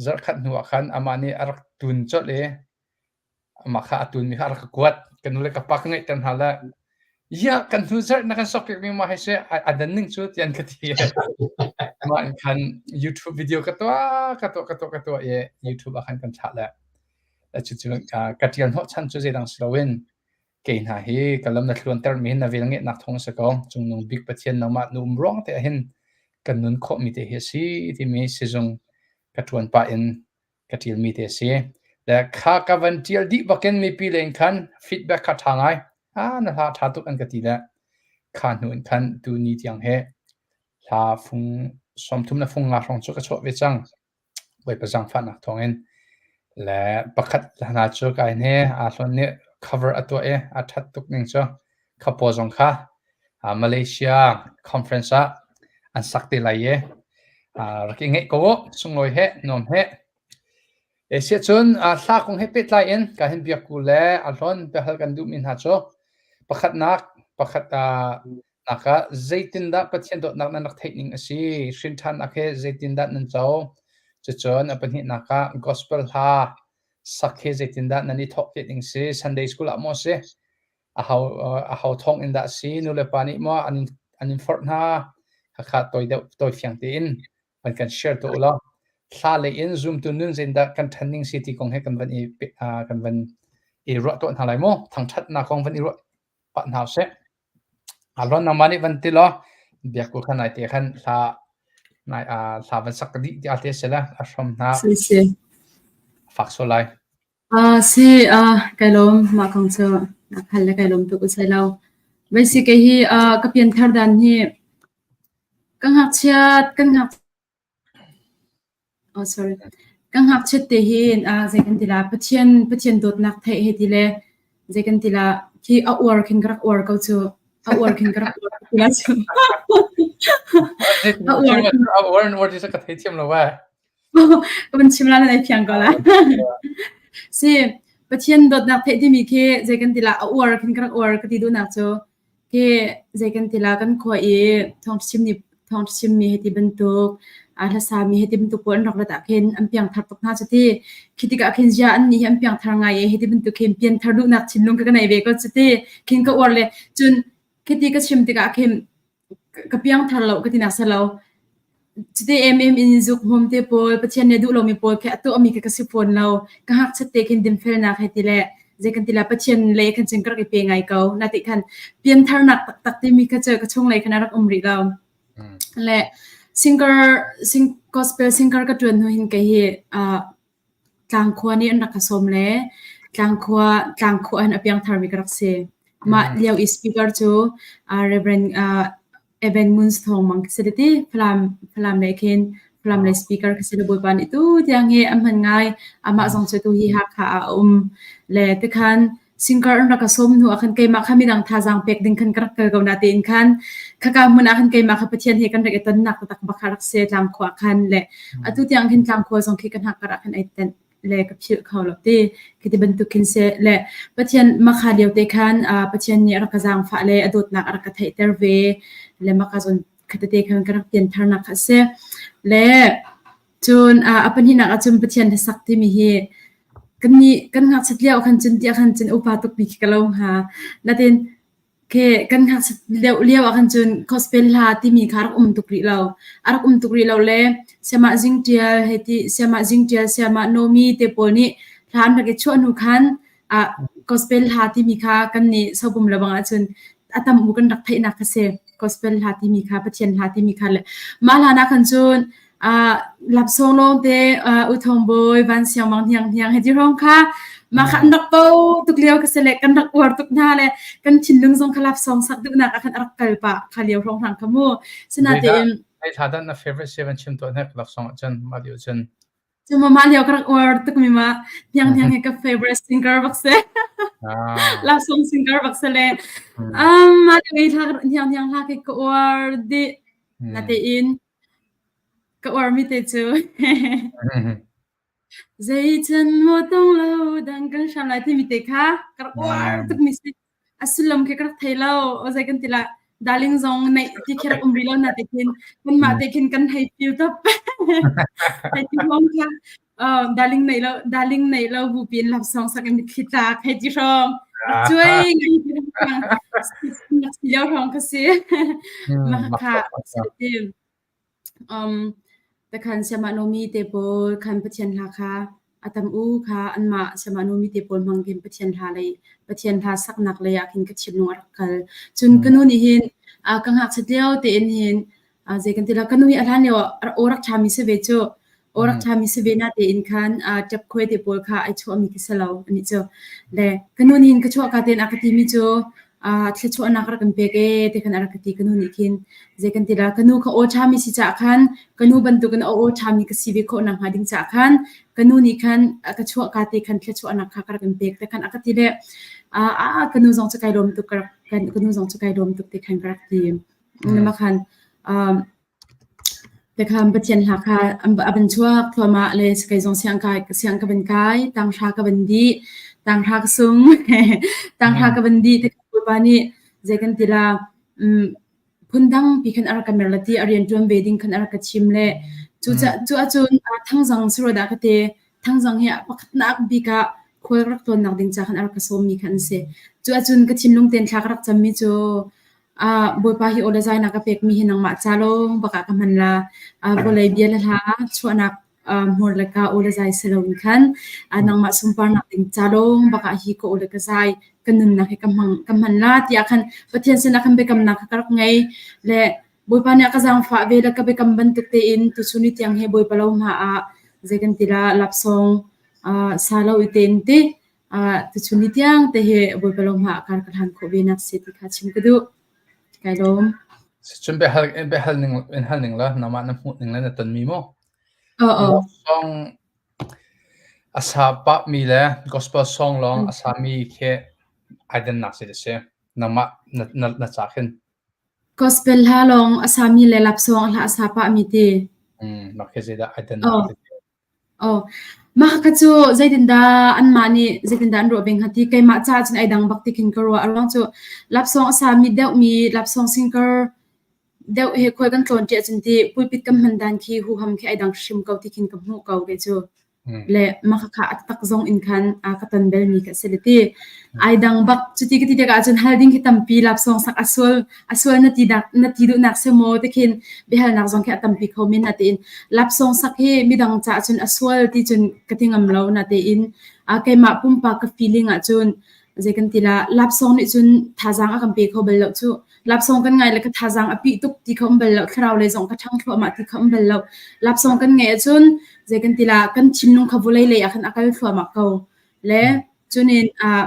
zarkhat hnu ah khan amah nih a rak tun colh i Amah kha a tunmi kha a rak ka kuat. Ka nu le ka pa ka ngeihter hna le ya kan hnu zarh na kan sok piakmi mah hi si a dan ning cu tian ka ti. Mah in khan YouTube video ka tuah ka tuah ka tuah ka tuah i YouTube ah khan kan thlah le cucu ka ṭial hnawh chan cu zeidang si loin kei hna hi ka lam na thluanter mi hin na vel ngeihnak thawng a si ko. Cungnung bik Pathian nangmah nu um ruang te ah hin kan nun khawhmi te hi a si timi sizung ka ṭuan pah in ka ṭialmi te a si. Le kha ka van ṭial dih bakin mipi leng khan feedback kha ṭha ngai. Ah, na hla ṭha tuk an ka ti le kha hnu in khan tu ni tiang he Hla fung 30 le fung nga hrawng cu ka chuah ve cang. Bawipa zaangfahnak thawngin le pakhat hna cu kai hne aa hlawn nih cover a tuah i a ṭhat tuk ning cu kha paw zong kha Malaysia conference ah an sak te lai i rak i ngeih ko u sunglawi he nuam he Asia cun hla kong he pehtlai in ka hin biakku le a hlawn biahal kan duhmi hna cu pakhatnak pakhat nak ah zeitindah Pathian dawtnak nan rak theih ning a si? Hrinṭhannak he zeitindah nan co? Cucun a pahnihnak ah gospel hla sak hi zeitindah nan i thawk ti ding si? Sunday school ah maw si? Aho aho thawng in dah si? Nu le pa nih maw an in an in forh hna? Khakha tawi deuh tawi fiang tein van kan share tuah u law hla lei in zumtu nun zeitindah kan ṭhan ning si ti kong he kan van i kan van i ruah tuah hna lai mu. Thangṭhatnak kong van i ruah pah hna usih. Ron nangmah nih van ti law biakku kha nai te khan hla nai hla van sak dih ti te si la a hrom hna Si si. fak so lai. Si kai lawm mah kong cu na khal le kai lawm tuk usai lo. Vai si kei hi ka pianthar dan hi ka ngakchiat kan ngak Oh sorry. Ka ngakchiat te hin zei kan ti la Pathian Pathian dawtnak theih he ti le zei kan ti la khi a uar khin ka rak uar ko cu. A uar khin ka rak uar ti la cu. A uar khin A uar in uar ti sa ka thei thiam lo eh. Ka van chim la nan ai fiang ko la. Si Pathian dawtnak theih timi khi zei kan ti la a uar khin ka rak uar ka ti duhnak cu Hi zei kan ti la kan khua i thawngṭha chimmi hiti bantuk hlasami hiti bantuk pawl an rak rat ah khin an piangthar tuk hna cuti. Khi tikah khin ziah annih hi an piangthar ngai i hiti bantuk hin pianthar duhnak thinlung ka ngei ve ko cuti. Khin ka uar le cun khiti ka chim tikah khin ka piangthar lo ka tinak si lo. Cuti emem in zuk hmawm te pawl, Pathian nih a duh lomi pawl khi a tuahmi khi ka si fawn lo. Ka ngakchiat te khin dinfelnak hei ti le zei kan ti la Pathian lei khan cun ka rak i pe ngai ko. Nati khan piantharnak taktak timi kha cu ka chung lei khan a rak um rih lo. Le singer, sing, gospel singer ka ṭuan hnu hin kei hi uh, Tlangkhua nih an rak ka sawm le tlangkhua tlangkhua in a piangtharmi ka rak si. Mah lio i speaker cu Reverend Evan Muns Thawng Mang ka si ti. Falam Falam lei khin Falam lei speaker ka si le Bawipa nih tu tiang hi a hman ngai. Amah zong cu tu hi Hakha ah a um. Le tikhan singer an rak ka sawm hnu ah khan keimah kha midang thazaang pek ding khan ka rak kal ko na tein khan khaka hmun ah khan keimah kha Pathian he kan rak i tonnak taktak bak kha rak si tlangkhua khan le atu tiang khin tlangkhua zong khi ka hnak kar ah khan ai tenh le ka philh kho lo ti khi ti bantuk khin se le Pathian makha lio te khan Pathian nih a rak ka zaangfah le a dawtnak a rak ka theihter ve le maka zon khatete khan ka rak pian tharnak kha si le Cun a pahnihnak ahcun Pathian hlasak timi hi kannih kan ngakchiat lio khan cun tiah khan cun upa tukmi khi ka lo hnga. Natin khi kan ngakchiat lio lio ah khan cun gospel hla timi kha a rak um tuk rih lo. A rak um tuk rih lo le Sayamah Zing Ṭial hei ti Sayamah Zing Ṭial, Sayamah Nomi te pawl nih hla an rak i chuah hnu khan ah gospel hla timi kha kannih Sopum le bang ahcun a tam u kan rak theihnak kha si. Gospel hla timi kha Pathian hla timi kha le mah hlan ah khan cun uh, lapsawng lawngte uh, U Thawng Bawi Van Siang Mang Hniang Hniang he ti hrawng kha mah kha an rak po tuk lio ka si le kan rak uar tuk hna le kan thinlung zong kha lapsawng sak duhnak ah khan a rak kal pah kha lio hrawng hrang kha mu sinatein Ai thla dan na favorite seven chim to hnek lapsawng cun mah lio cun Cu mah lio ka rak uar tukmi mah Hniang Hniang hi ka favorite singer bak si. Love song singer bak si le. Um, mah lio i hla Hniang Hniang hla khi ka uar dih. Natein ka uarmi te cu Zeican maw tong lo dang kan hram lai timi te kha ka rak uar tukmi si. A sullam khi ka rak thei lo. O zei kan ti la darling zong neih ti khi rak um rih lo na te khin kanmah te khin kan hei feel top. Hei ti hrawng kha darling neih lo darling neih lo bu pin love song sak in mitthli tlak hei ti hrawng. Cuai ngai ti rak si lio hrawng ka si. Mah kha si. Um, takhan siamah nomi te pawl khan Pathian hla kha a tam u kha anmah siamah nomi te pawl hmang khin Pathian hla lei Pathian hla saknak lei ah khin ka thinlung a rak kal. Cun ka nu nih hin ka ngakchiat lio tein hin zei kan ti la ka nu hi a hlan lio ah aw rak ṭhami si ve cu. Aw rak ṭhami si ve na tein khan ṭap khuai te pawl kha ai chuahmi khi si lo ani cu. Le ka nu nih hin ka chuahka tein a ka timi cu. Thluachuahnak rak kan pek ee ti khan a rak ka ti ka nu nih khin. Zei kan ti la ka nu kha aw ṭhami si caah khan ka nu bantukin a aw ṭhami ka si ve khawh nakhnga ding caah khan ka nu nih khan a ka chuahka te khan thluachuahnak kha ka rak in pek te khan a ka ti le ah ka nu zong cu kai lawm tuk ka rak ka nu zong cu kai lawm tuk ti khan ka rak ti. Mah khan Tikhan Pathian hla kha a van chuak thluahmah le kei zong siang kai siang ka van kai, tanghra ka van dih, tanghra ka sung, tanghra ka van dih tikhan Bawipa nih zei kan ti la um, phundang pi khan a rak ka mer la ti a rian ṭuan ve ding khan a rak ka chim le cu cu ahcun thangzang si rua dah ka ti thangzang hi pakhatnak bik ah khual rak tlawnnak ding ca khan a rak ka sawmmi khan an si. Cu ahcun ka thinlung tein thla ka rak cammi cu Bawipa hi aw le zai na ka pekmi hi nangmah ca lawng bak ah ka hman la. Vawlei bia le hla chuahnak hmur le ka aw le zai si loin khan nangmah sunparnak ding ca lawng bak ah hi ka aw le ka zai ka nunnak hi ka hmang ka hman la tiah khan Pathian sinah khan biakamnak kha ka rak ngei le Bawipa nih a ka zaangfah ve le ka biakam bantuk tein tuchun ni tiang hi Bawipa lo hma ah zei kan ti la lapsawng sa lo i tein ti Tuchun ni tiang te hi Bawipa lo hma ah kar ka hlan khawh ve nak si ti kha chim ka duh. Kai lawm. Cun biahal biahal ning in hal ning la nangmah na hmuh ning le na tonmi mu. Oh oh. Song a sa pah mi le gospel song lawng a sa mi khi ai dannak si si. Nangmah na na na ca khin. Gospel hla lawng a sami le lapsawng hla a sa pah mi ti. Mm, mak khi zeidah ai dannak Oh. si. Aw, mah kha cu zeitindah anmah nih zeitindah an ruah ve hnga ti keimah caah cun ai dang bak ti khin ka ruah. A ruang cu lapsawng a sami deuhmi lapsawng singkar deuh he khual kan tlawn ṭi ahcun ti pulpit kan hman dan khi huham khi ai dang hrim ko ti khin ka hmuh ko kei cu. Le mah khakha a tak zong in khan a ka ton belmi ka si le ti. Ai dang bak cuti ka ti tikah cun hal ding khi tampi lapsawng sak a sual a sual na ti dak na ti duhnak si maw ti khin biahalnak zong khi a tampi kho men natein lapsawng sak hi midang caah cun a sual ti cun ka ti ngam lo natein a keimah pumpak ka feeling ah cun zei kan ti la lapsawng nih cun thazaang a kan pe kho bal lo cu lapsawng kan ngai le ka thazaang a pih tuk ti kho um bal lo thlarau lei zong ka ṭhang thluahmah ti kho um bal lo lapsawng kan ngeih ahcun zei kan ti la kan thinlung kha vawlei lei ah khan a kal thluahmah ko le cunin ah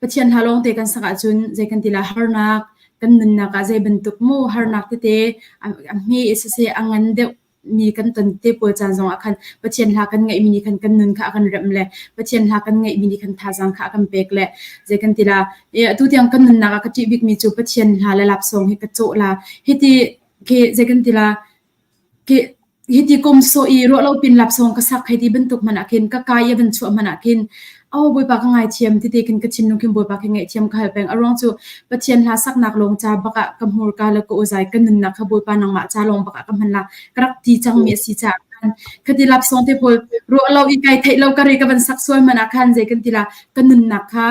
Pathian hla lawngte kan sak ahcun zei kan ti la harnak kan nunnak ah zei bantuk mu harnak tete a hme i siseh a ngan deuh mi kan ton te pawl caan zong ah khan Pathian hla kan ngeihmi nih khan kan nun kha a kan remh le Pathian hla kan ngeihmi nih khan thazaang kha a kan pek le zei kan ti la atu tiang kan nunnak ah ka ṭih bikmi cu Pathian hla le lapsawng hi ka cawh la hiti khi zei kan ti la Hiti kum sawh i ruah lo pin lapsawng ka sak hei ti bantuk hmanh ah khin ka kai i a van chuah hmanh ah khin aw Bawipa ka ngaithiam tite khin ka thinlung khin Bawipa khi ngaihthiam ka hal peng. A ruang cu Pathian hla saknak lawng ca bak ah ka hmurka le ka awzai ka nunnak kha Bawipa nangmah ca lawng bak ah ka hman la ka rak ti cangmi a si caah khan khati lapsawng te pawl ruah lo i kai theih lo ka re ka van sak sual hmanh ah khan zei kan ti la ka nunnak kha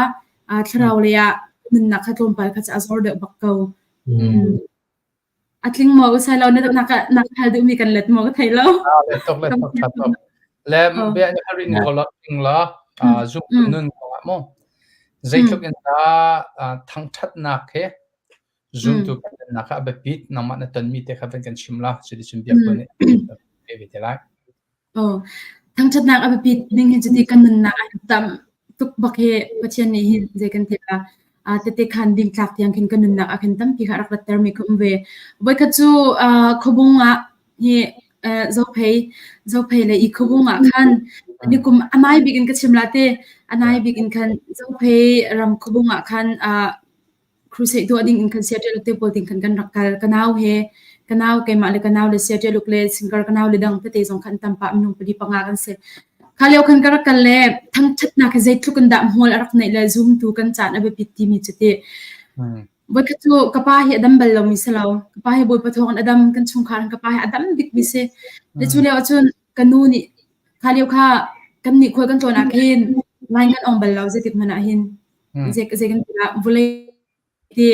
thlarau lei ah nunnak kha tlawmpal kha a zor deuh bak ko. Mm. A tling maw usai lo na na ka na ka hal duhmi kan let maw ka thei lo. Ah, let tuk let tuk tha tuk. Le bia ni hari ni ko la ing la zum nun ko mo. Zeitluk in da thangthatnak he zumtu kan nak a biapit nangmah na tonmi te kha van kan chim la cuti cun biak ko nih pe ve te lai. Aw, thangṭhatnak a biapit ning hi cuti kan nunnak ah tam tuk bak hi Pathian nih hin zei kan ti la tete khan ding tlak tiang khin kan nunnak ah khin tampi kha a rak ratter mi kha um ve. Voikhat cu khuabung ah hi Zophei Zophei le i khuabung ah khan nikum a nai bik in ka chim la te a nai bik in khan Zophei ram khuabung ah khan Crusade tuah ding in khan Seattle te pawl ding khan kan rak kal. Ka nau he ka nau keimah le ka nau le Seattle le singer ka nau le dang tete zong khan tam pah minung pali panga kan si. Kha lio khan ka rak kal le thangthatnak hi zeitluk in dah hmual a rak neih le zumtu kan caan a biapit timi cu ti. Voikhat cu ka pa hi a dam bal lomi si lo. Ka pa hi Bawipa thawng in a dam, kan chungkhar in ka pa hi a dam bikmi si. Le cu lio ahcun ka nu nih kha lio kha kan nih khual kan tlawn ah khin line kan ong bal lo zeitik hmanh ah hin. Zei zei kan ti ah vawlei ti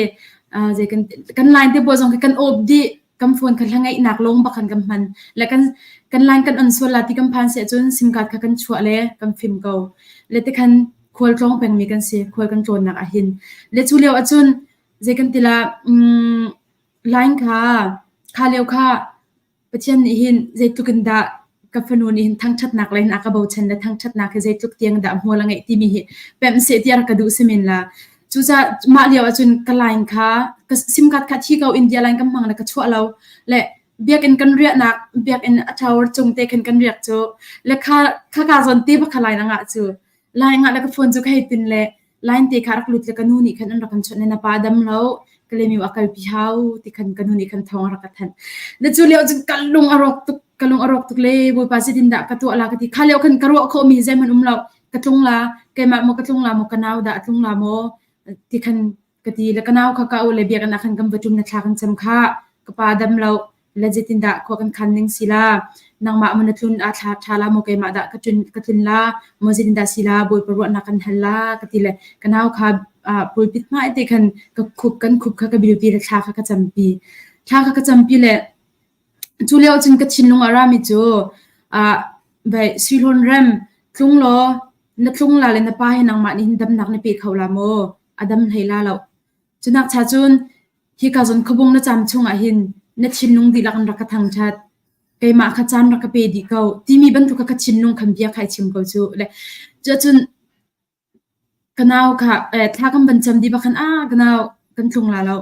zei kan kan line te pawl zong khi kan off dih kan phone kha hla ngeihnak lawng bak khan kan hman le kan kan line kan on sual la ti kan phan si ahcun sim card kha kan chuah le kan fim ko le ti khan khual tlawng pengmi kan si khual kan tlawnnak ah hin le cu lio ahcun zei kan ti la um line kha kha lio kha Pathian nih hin zeitluk in dah ka fanu nih hin thangṭhatnak lei in a ka bochan le thangṭhatnak hi zeitluk tiang dah hmual a ngeih timi hi pemh seh ti a rak ka duh si men la. Cucaah mah lio ahcun ka line kha ka sim card kha thi ko India line kan hmang le ka chuah lo le biakinn kan riahnak biakinn a tower cung te khan kan riak cu le kha kha ka zawn te bak kha line a ngah cu line ngah le ka phone cu ka hei tin le line te kha rak lut le ka nu nih khan an rak kan chawnh le na pa dam lo Kalemiu a kalpi hau ti khan ka nu nih khan thawng a rak ka thanh. Na cu lio cun ka lung a rawk tuk ka lung a rawk tuk le Bawipa zeitin dah ka tuah la ka ti. Kha lio khan ka ruah khawhmi zeihmanh um lo. Ka tlung la keimah maw ka tlung la maw ka nau dah a tlung la maw ti khan ka ti le ka nau kha ka u le biakinn ah khan kan va ṭum na thla kan cam kha ka pa dam lo le zeitindah khua kan khan ning si la nangmah maw na tlun a thla ṭha la maw keimah dah ka tlun ka tlun la maw zeitindah si la Bawipa ruahnak kan hal la ka ti le ka nau kha pulpit hmai te khan ka khup kan khup kha ka bilpi le thla kha ka campi thla kha ka campi le cu lio cun ka thinlung a rami cu bai Suihlawn rem tlung law na tlung la le na pa hi nangmah nih hin damnak na pe kho la maw a dam hlei la lo cunak cha cun Hika zawn khuabung na caam chungah hin na thinlung dihlak in rak ka thangṭhat. Keimah kha caan rak ka pe dih ko timi bantuk kha ka thinlung khan bia kha i chim ko cu. Le cuahcun ka nau kha eh, thla kan van cam dih bak khan ah ka nau kan tlung la lo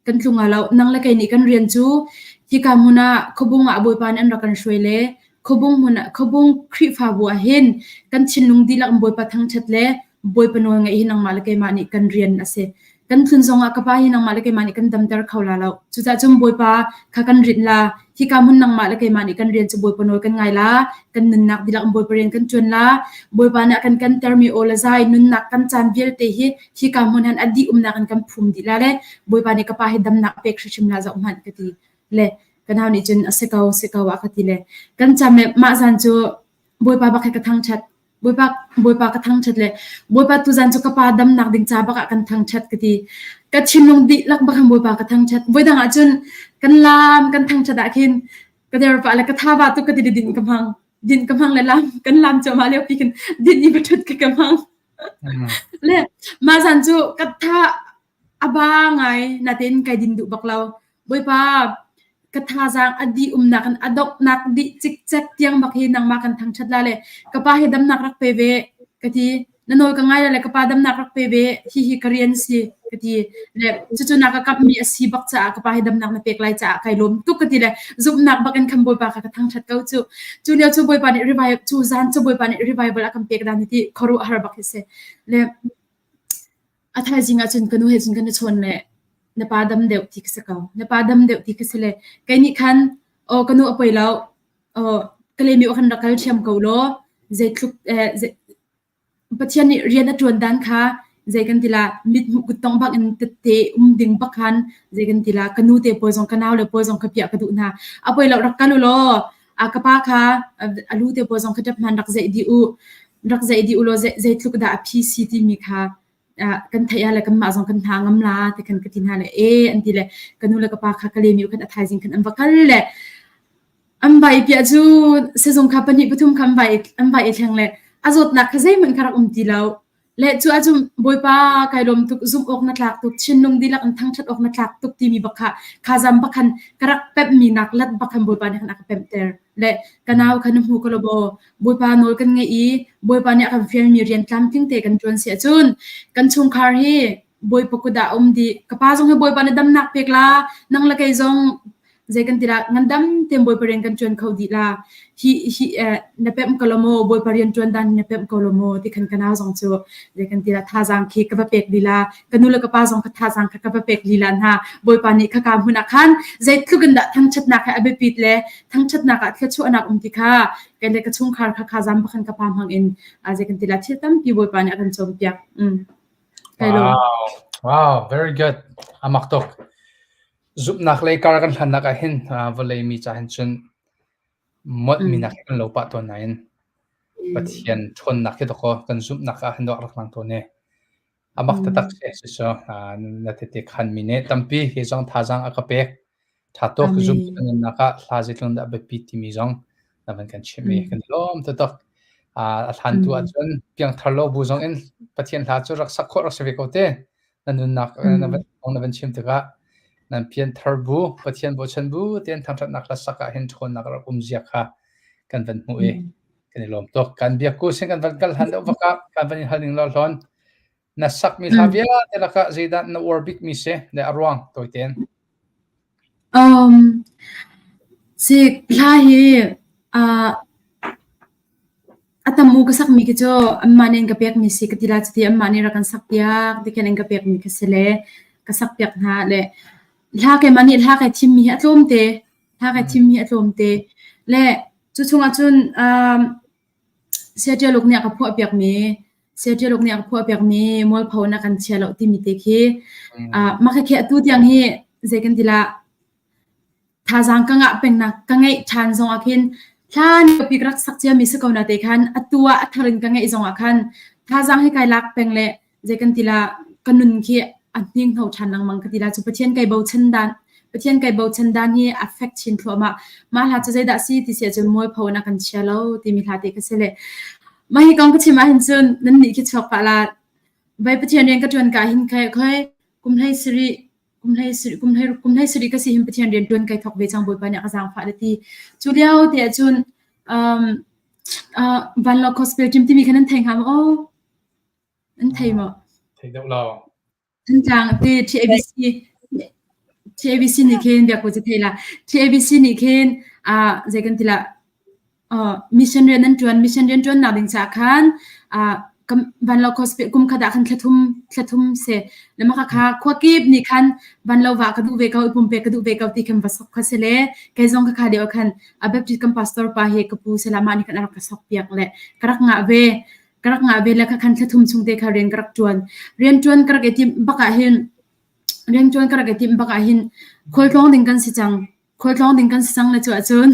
kan tlung la lo nang le kei nih kan rian cu hika hmun ah khuabung ah Bawipa nih an rak kan hruai le khuabung hmun ah khuabung Khrihfabu ah hin kan thinlung dihlak in Bawipa thangṭhat le Bawipa nawl ngaih hi nangmah le keimah nih kan rian a si. Kan tlun zongah ka pa hi nangmah le keimah nih kan damter kho la lo. Cucaah cun Bawipa kha kan rinh la. Hika hmun nangmah le keimah nih kan rian cu Bawipa nawl kan ngai la. Kan nunnak dihlak in Bawipa rian kan ṭuan la. Bawipa nih a kan kantermi aw le zai nunnak kan caan vialte hi hika hmun han a dih umnak in kan phum dih la le Bawipa nih ka pa hi damnak a pek hrimhrim la zoh hmanh ka ti. Le ka nau nih cun a si ko, si ko a ka ti le kan cam le mah zan cu Bawipa bak hi ka thangṭhat. Bawipa, Bawipa ka thangṭhat le Bawipa tuzan cu ka pa damnak ding ca bak ah kan thangṭhat ka ti. Ka thinlung dihlak bak hin Bawipa ka thangṭhat. Voidang ah cun kan laam kan thangṭhat ah khin ka der pah le ka tha va tuk ka ti le din ka hmang. Din ka hmang le laam kan laam cuahmah lio pi khin din i va ṭhut ka ka hmang. Le mah zan cu ka tha A ba ngai natein kai din duh bak lo. Bawipa, ka thazaang a dih umnak in a donghnak dih cikcek tiang bak hi nangmah kan thangṭhat la le ka pa hi damnak rak pe ve ka ti. Na nawl ka ngai la le ka pa damnak rak pe ve hihi ka rian si ka ti. Le cucu na ka kamhmi a si bak caah ka pa hi damnak na pek lai caah kai lawm tuk ka ti le zumhnak bak in khan Bawipa kha ka thangṭhat ko cu. Cu lio cu Bawipa nih revival cu zan cu Bawipa nih revival a kan pek dan hi ti khuaruahhar bak hi si. Le A thaizing ahcun ka nu he cun kan i chawn le na pa dam deuh ti ka si ko. Na pa dam deuh ti ka si le kei nih khan aw ka nu a poi lo aw Kalaymyo ah khan rak kal ṭhiam ko law zeitluk eh, zei, Pathian nih rian a ṭuan dan kha zei kan ti la mit hmuh kuttong bak in tette um ding bak khan zei kan ti la ka nu te pawl zong ka nau le pawl zong kha piah ka duh hna. A poi lo rak kal u law a ka pa kha a lu te pawl zong kha ṭap hman rak zeih dih u. Rak zeih dih u law zeitluk dah a phi si timi kha kan theih ah le kanmah zong kan hna ngam la ti khan ka ti hna le e an ti le ka nu le ka pa kha ka lemi khan a thaizing khan an va kal le an vai piah cu sizung kha pahnih pathum kha an vai an vai i thleng le a zawtnak kha zeihmanh kha rak um ti lo le cu ahcun Bawipa kai lawm tuk zumh awk na tlak tuk thinlung dihlak in thangṭhat awk na tlak tuk timi bak kha kha zam bak khan ka rak pemhmi nak lat bak khan Bawipa nih khan a ka pemhter le ka nau kha na hmu ko lo maw Bawipa nawl kan ngeih i Bawipa nih a kan fialmi rian tlamtling te kan ṭuan si ahcun kan chungkhar hi Bawipa kut ah a um dih. Ka pa zong hi Bawipa nih damnak pek la, nang le kei zong zei kan ti la ngandam tein Bawipa rian kan ṭuan kho dih la. Hi hi eh, na pemh ko lo maw Bawipa rian ṭuan dan na pemh ko lo maw ti khan ka nau zong cu zei kan ti la thazaang khi ka va pek lila ka nu le ka pa zong kha thazaang kha ka va pek lila hna Bawipa nih khaka hmun ah khan zeitluk in dah thangṭhatnak he a biapit le thangṭhatnak ah thluachuahnak um ti kha kei le ka chungkhar kha kha zam bakhan ka pa hmang in zei kan ti la thil tampi Bawipa nih a kan cawnpiak. Mm. Kai lawm. Wow. Wow, very good. Amak tuk. Zumhnak lei kar kan hlannak ah hin vawlei mi ca hin cun molh mi nak kan lo pah tawn nain Pathian ṭhawnnak hi dakaw kan zumhnak ah hin rak lang tawn e. A mak taktak si cucu na tete khanmi nih tampi hi zong thazaang a ka pek. Ṭha tuk zumtu kan nunnak ah hla zeitluk dah a biapit timi zong na van kan chimh i kan i lawm taktak. A hlantu ahcun piangthar lo bu zong in Pathian hla cu rak sak khawh rak si ve ko te. Na nunnak na van na van chim tikah nan pianthar bu Pathian bochan bu tein thangṭhatnak hla sak ah hin ṭhawnnak rak um zia kha kan van hmuh i kan i lawm tuk. Kan biakku sin kan van kal hlan deuh vak ah kan van in hal ning law hlawn. Na sakmi hla vialte lakah zeidah na uar bikmi si le a ruang tawi tein? Um, si hla hi uh, a tam u ka sakmi khi cu anmah nih an ka pekmi si ka ti la cuti anmah nih rak kan sak piak ti khin an ka pekmi khi si le ka sak piak hna le hla keimah nih hla kai thimmi hi a tlawm te hla kai thimmi hi a tlawm te le cu chungah cun um, Siaṭialuk nih a ka phuah piakmi Siaṭialuk nih a ka phuah piakmi mualpho na kan chia lo timi te khi uh, mah khi atu tiang hi zei kan ti la thazaang ka ngah pengnak ka ngeih ṭhan zong ah khin hlan pi ka rak sak ciami si ko na te khan atu ah a thar in ka ngeih zong ah khan thazaang hi kai lak peng le zei kan ti la ka nun khi a hninghno ṭhan lengmang ka ti la cu Pathian kai bochan dan Pathian kai bochan dan hi a fek chin thluahmah mah hla cu zeidah si ti si ahcun mualpho na kan chia lo timi hla te ka si le mah hi kong ka chim ahhin cun nan nih khi chuak pah la vai Pathian rian ka ṭuan ka hin khai khoi kum hlei sarih kum hlei sarih kum hlei kum hlei sarih ka si hin Pathian rian ṭuan kai thok ve cang Bawipa nih a ka zaangfah le ti cu lio te ahcun um, uh, Vanlawng Gospel team timi kha nan thei hnga maw? Aw Nan thei maw? Thei deuh lo. Thantlang te TABC TABC nih khin biakku cu thei la. TABC nih khin uh, zei kan ti la uh, mission rian an ṭuan mission rian ṭuan nak ding caah khan uh, vanlo hospital kum khat ah khan thlathum thlathum se le maka kha khua kip nih khan vanlo va ka duh ve ko i pumpe ka duh ve ko ti khan va sok kha se le kei zong ka kha deuh khan a Baptist kan pastor pa he ka pu se la mah nih khan a rak ka sok piak le ka rak ngah ve ka rak ngah ve le kha khan thlathum chung te kha rian ka rak ṭuan. Rian ṭuan ka rak i timh bak ah hin rian ṭuan ka rak i timh bak ah hin khualtlawng ding kan si cang. Khualtlawng ding kan si cang le cu ahcun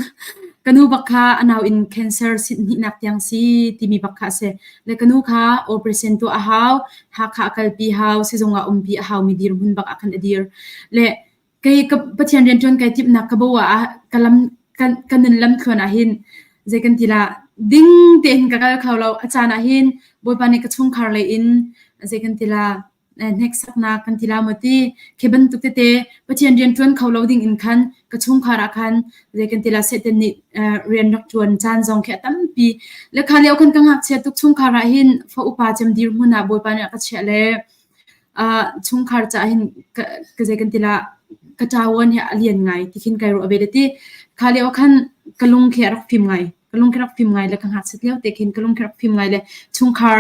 ka nu bak kha a nau in cancer hnihnak tiang si timi bak kha a si. Le ka nu kha operation tuah a hau, Hakha a kalpi hau, sizung ah umpi a haumi dirhmun bak ah khan a dir. Le Kei ka Pathian rianṭuan kai timhnak ka bo ah ka lam ka, ka nun lamthluan ah hin zei kan ti la ding tein ka kal kho lo. A caan ah hin Bawipa nih ka chungkhar lei in zei kan ti la hneksaknak kan ti la maw ti khi bantuk tete Pathian rian ṭuan kho lo ding in khan ka chungkhar ah khan zei kan ti la Satan nih rian rak ṭuan caan zong khi a tampi. Le kha lio khan ka ngakchia tuk chungkhar ah hin fa upa cem dirhmun ah Bawipa nih a ka chiah le Uh, chungkhar caah hin ka, ka zei kan ti la ka ṭawan hi a lian ngai ti khin kai ruah ve le ti. Kha lio ah khan ka lung khi a rak fim ngai. Ka lung khi rak fim ngai le ka ngakchiat lio te khin ka lung khi rak fim ngai le chungkhar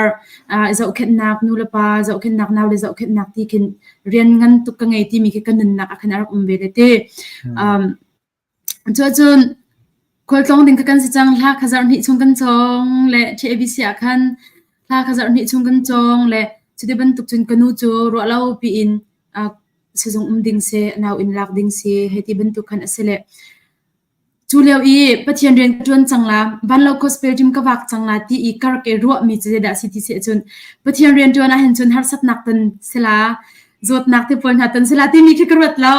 uh, zohkhenhnak nu le pa zohkhenhnak nau le zohkhenhnak ti khin rian ngan tuk ka ngei timi khi ka nunnak ah khan a rak um ve le ti. Um, Cuahcun khualtlawng ding kha kan si cang. Hla kha zarh hnih chung kan cawng le TABC ah khan hla kha zarh hnih chung kan cawng le cuti bantuk cun ka nu cu ruah lo piin uh, sizung um ding si, nau inn lak ding si, hei ti bantuk khan a si le cu lio i Pathian rian ka ṭuan cang la, vanlo gospel team ka vak cang la ti i ka rak i ruahmi cu zeidah a si ti si ahcun Pathian rian ṭuan ahhin cun harsatnak ton sila zawtnak te pawl hna ton sila timi khi ka ruat lo.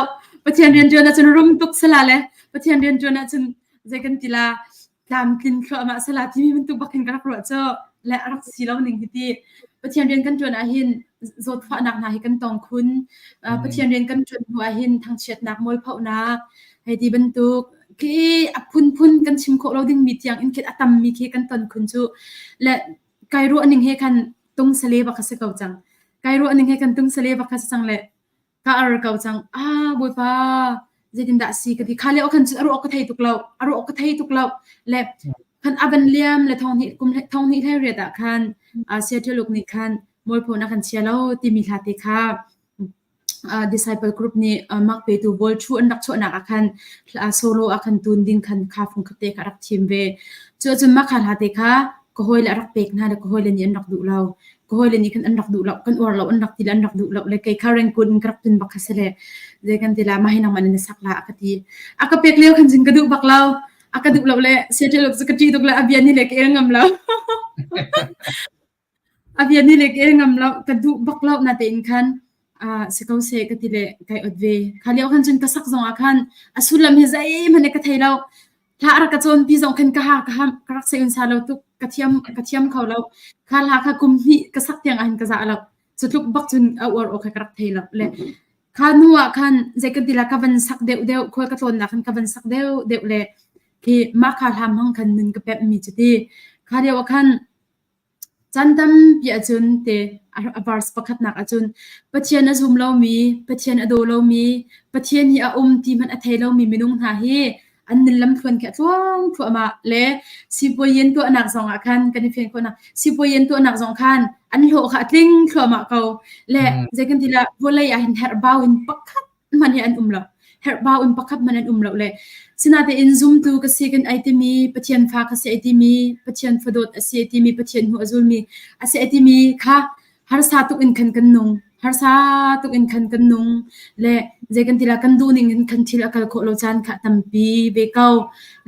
Pathian rian ṭuan ahcun rum tuk sila le Pathian rian ṭuan ahcun zei kan ti la tlamtlin thluahmah sila timi bantuk bak hin ka rak ruah cu le a rak si lo ning hi ti. Pathian rian kan ṭuan ahhin zawtfahnak hna hi kan tong khun. Pathian rian kan ṭuan hnu ahhin thangchiatnak, mualphonak hei ti bantuk khi a phunphun kan chim khawh lo dingmi tiang in khi a tammi khi kan ton khun cu. Le kai ruah ning he khan tung sale bak a si ko cang. Kai ruah ning he kan tung sale bak a si cang le ka ar ko cang. Ah Bawipa zeitindah si ka ti. Kha lio khan cun a ruah ka thei tuk lo. A ruah ka thei tuk lo. Le khan a van liam le thong hnih kum thong hnih hlei riat ah khan Seattle uk nih khan mualpho na kan chia lo timi hla te kha Disciple group nih mak petu bawl thu an rak chuahnak ah khan solo ah khan tun ding khan kha fung khat te kha a rak thim ve. Cu ahcun mah kha hla te kha ka hawile a rak pek hna le ka hawile nih an rak duh lo. Ka hawile nih khan an rak duh lo, kan uar lo, an rak ti le an rak duh lo le kei kha rengkun in ka rak tun bak kha si le zei kan ti la mah hi nangmah nih na sak la a ka ti. A ka pek lio khan cun ka duh bak lo. A ka duh lo le Seattle cu ka ṭih tuk le a bia nih le ka el ngam lo. A bia nih le ka el ngam lo, ka duh bak lo natein khan ah si ko seh ka ti le kai ot ve. Kha lio khan cun ka sak zong ah khan a sullam hi zeihmanh ka thei lo. Hla a rak ka cawnpi zong khan ka ha ka ham ka rak sei sa lo tuk ka thiam ka thiam kho lo. Kha hla kha kum hnih ka sak tiang ah hin ka za lo. Cu tluk bak cun a uar awk kha ka rak thei lo. Le kha hnu ah khan zei kan ti la ka van sak deuh deuh khual ka tlawnnak khan ka van sak deuh deuh le khi mah kha hla hmang khan nun ka pemh mi cu ti. Kha lio ah khan. Caan tampi ahcun te a verse pakhatnak ahcun Pathian a zum lomi, Pathian a daw lomi, Pathian hi a um ti hmanh a thei lomi minung hna hi an nun lamthluan khi a tluang thluahmah le sipuayin tuahnak zong ah khan kan i fian khawhnak sipuayin tuahnak zong khan an hlawh kha a tling thluahmah ko le zei kan ti la vawlei ah hin herhbau in pakhat hmanh hi an um lo herhbau in pakhat hmanh an um lo le sinatein zumtu ka si kan ai timi Pathian fa ka si ai timi Pathian fadawt a si ai timi Pathian hnu a zulmi a si ai timi kha harsa tuk in khan kan nung harsa tuk in khan kan nung le zei kan ti la kan duh ning in khan thil a kal khawh lo caan kha tampi ve ko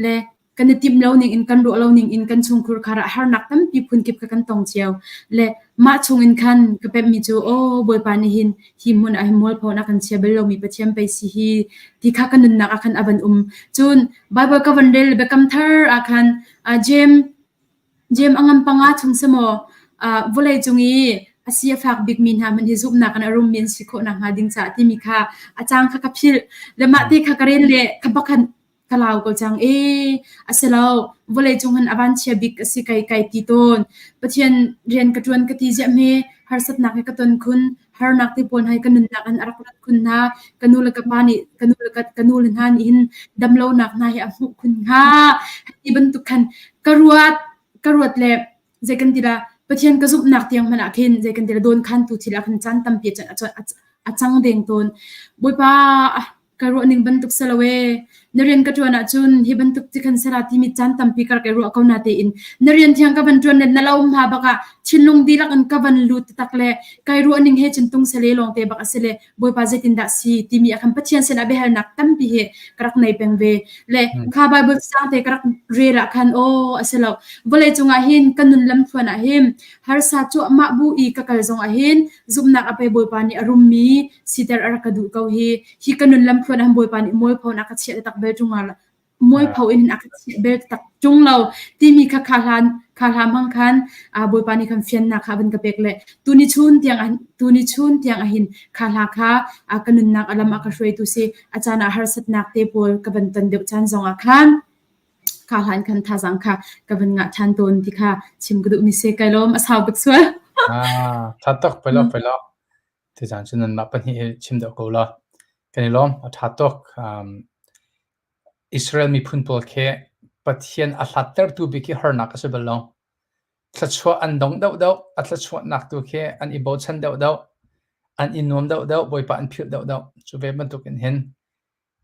le kan i timh lo ning in kan ruah lo ning in kan chungkhur khar ah harnak tampi phunkip kha kan tong cio le mah chung in khan ka pemhmi cu aw Bawipa nih hin hi hmun ah hin mualpho na kan chia bal lomi Pathian pei si hi ti kha ka nunnak ah khan a van um cun Bible ka van rel biakam thar ah khan James Jeim a ngam panga chung si maw, vawlei cung i a si a fak bikmi hna hmanh hi zumhnak in a rummi an si khawh nakhnga ding caah timi kha a cang kha ka philh. Le mah te kha ka rel le kha bak khan ka lau ko cang. Ee, a si lo. Vawlei cung hin a vanchia bik a si kai kai ti tawn. Pathian rian ka ṭuan ka ti ziah hme, harsatnak he ka ton khun, harnak te pawl hna hi ka nunnak in a rak rat khun hna. Ka nu le ka pa nih, ka nu le ka, ka nu le hna nih hin damlonak hna hi a hmuh khun hnga. Hi bantuk khan ka ruat, ka ruat le zei kan ti la, Pathian ka zumhnak tiang hmanh ah khin zei kan ti la, dawnkhantu thil ah khin caan tampi a, a, a cang deng tawn. Bawipa, ka ruah ning bantuk si lo ee. Na rian ka ṭuan ahcun hi bantuk ti khan sera timi caan tampi ka rak i ruah ko na tein na rian thiang ka van ṭuan le na lo hma bak ah thinlung dihlak in ka van lut tak le kai ruah ning he cun tung sele lawng te bak a si le Bawipa zeitindah si timi ah khan Pathian sin ah biahalnak tampi he ka rak nei peng ve le kha Bible sang te ka rak rel ah khan aw a si lo vawlei cungah hin ka nun lamthluan ah hin harsa cuahmah bu i ka kal zong ah hin zumhnak a pe Bawipa nih a rummi siter a rak ka duh ko hi hi ka nun lamthluan ah Bawipa nih mualpho in a ka chiah tak bel ṭung mualpho in a ka chiah bel tak ṭung lo timi kha kha hlan kha hla hmang khan Bawipa nih khan fiannak kha van ka pek le tuni chun tiang tuni chun tiang ahin kha hla kha ka nunnak a lam a ka hruaitu si a caan ah harsatnak te pawl ka van ton deuh caan zong ah khan kha hlan khan thazang kha ka van ngah ṭhan tawn ti kha chim ka duh mi si kai lawm a sau bik sual. Ah, tha tuk pelo pelo. Tuzaan cu nanmah pahnih hi chim deuh ko law. Kan i lawm, a ṭha tuk. Um, Israel miphun pawl khi Pathian a hlattertu bik hi harnak a si bal lo. Thluachuah an dong deuhdeuh, a thluachuahnak tu khi an i bochan deuhdeuh, an i nuam deuhdeuh, Bawipa an philh deuhdeuh. Cu ve bantukin hin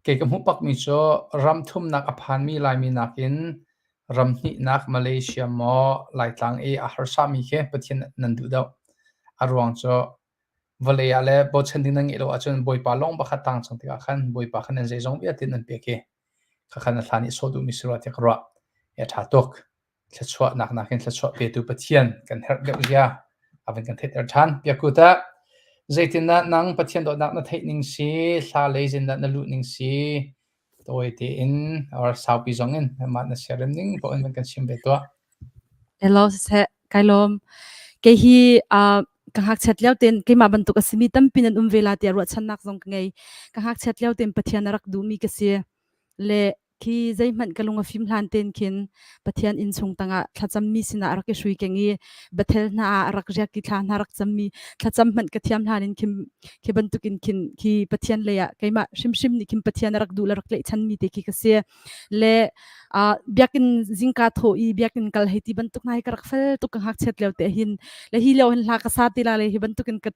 Kei ka hmuh bakmi cu ram thumnak a phanmi Laimi nakin ram hnihnak Malaysia maw Laitlang i a harsami khi Pathian nan duh deuh. A ruang cu vawlei ah le bochan ding nan ngeih lo ahcun Bawipa lawng pakhat tang cang tikah khan Bawipa khan nan zeizong vialte nan pek i khakhan a hlan i sawh duhmi si rua tiah ka ruah. A ṭha tuk. Thluachuahnak nakin thluachuah petu Pathian kan herh deuh zia a van kan theihter ṭhan. Biakku tah zeitindah nang Pathian dawtnak na theih ning si, hla lei zindah na luh ning si, tawi tein or saupi zong in mah na siarem ning paoh in van kan chim ve tuah. Hello siseh, kai lawm. Kei hi uh, ka ngakchiat lio tein keimah bantuk a simi tampi nan um ve la tiah ruahchannak zong ka ngei. Ka ngakchiat lio tein Pathian a rak duhmi ka si. Le khi zeihmanh ka lung a fim hlan ten khin Pathian inn chung tangah thlacammi sinah a rak i hrui keng i Bethel hna ah a rak riak i thla hna rak cammi thlacam hmanh ka thiam hlan in khin khi bantukin khin khi Pathian lei ah keimah hrimhrim nih khin Pathian a rak duh le rak tlaihchanmi te khi ka si le uh, biakinn zingka tho i biakinn kal hei ti bantuk hna hi ka rak fel tuk ka ngakchiat lio te hin le hi lio hin hla ka sa ti la le hi bantukin ka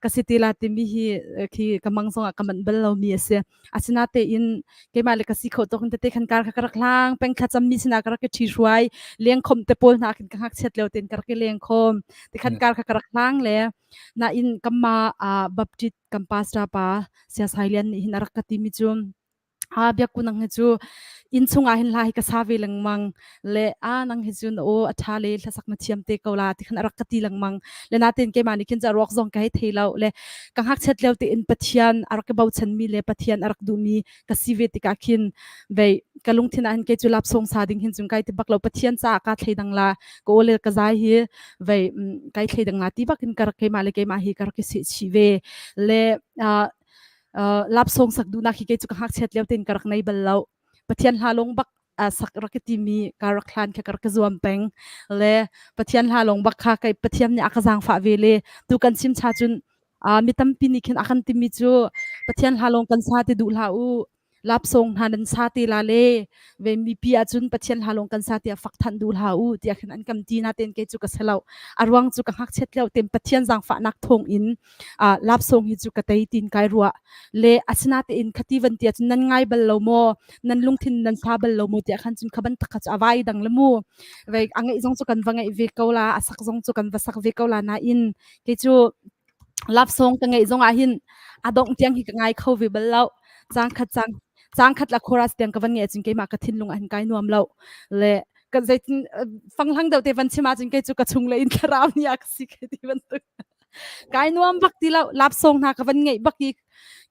ka si ti la timi hi khi ka mang zongah ka manh bal lomi a si Asinatein keimah le ka si kho tawk in tete khan kar kha ka rak hlang peng thlacam mi sinah ka rak i ṭhi hruai leng khom te pawl hna khin ka ngakchiat lio tein ka rak i leng khom te khan kar kha ka rak hlang le nain kamma Baptist kan pastor pa Siasai Lian nih hin a rak ka ti mi cu a biakku nang hi cu inn chungah hin hla hi ka sa ve lengmang le a nang hi cu na aw a ṭha le hlasak na thiam te ko la ti khan a rak ka ti lengmang le natin keimah nih khin ca ruak zong ka hei thei lo le ka ngakchiat lio tein Pathian a rak i bochanmi le Pathian a rak duhmi ka si ve tikah khin vei ka lungthin ah hin kei cu lapsawng sa ding hin cun kai ti bak lo Pathian caah ka thleidang la ka aw le ka zai hi vei kai thleidang la ti bak in ka rak keimah le keimah hi ka rak i seh chih ve le lapsawng sak duhnak hi kei cu ka ngakchiat lio tein ka rak nei bal lo Pathian hla lung bak. sak rak ka timi ka rak hlan kha ka rak ka zuam peng le Pathian hla lawng bak kha kei Pathian nih a ka zaangfah ve le tu kan chim cha cun mi tampi nih khin a kan timi cu Pathian hla lawng kan sa ti duh hlah u lapsong hna nan sa te la le ve mipi ahcun Pathian hla lawng kan sa tiah fak than duh hlah u tiah khin an kan ti na ten kei cu ka se lo a ruang cu ka ngakchiat lio ten Pathian zaangfahnak thawng in lapsong hi cu ka tei tin kai ruah le asinatein khati van tia cun nan ngai bal lo maw nan lungthin nan sa bal lo maw tiah khan cun kha bantuk kha cu a vai dang le mu ve a ngeih zong cu kan va ngeih ve ko la a sak zong cu kan va sak ve ko la nain kei cu love song ka ngeih zong ah hin a dongh tiang hi ka ngai kho ve bal lo cang khat cang cang khat la chorus tiang ka van ngeih cun keimah ka thinlung ah hin kai nuam lo le kan zeitin fanghlang deuh te van chim ahcun kei cu ka chung le in thlarau nih a ka si ke ti bantuk kai nuam bak ti lo lap song hna ka van ngeih bak i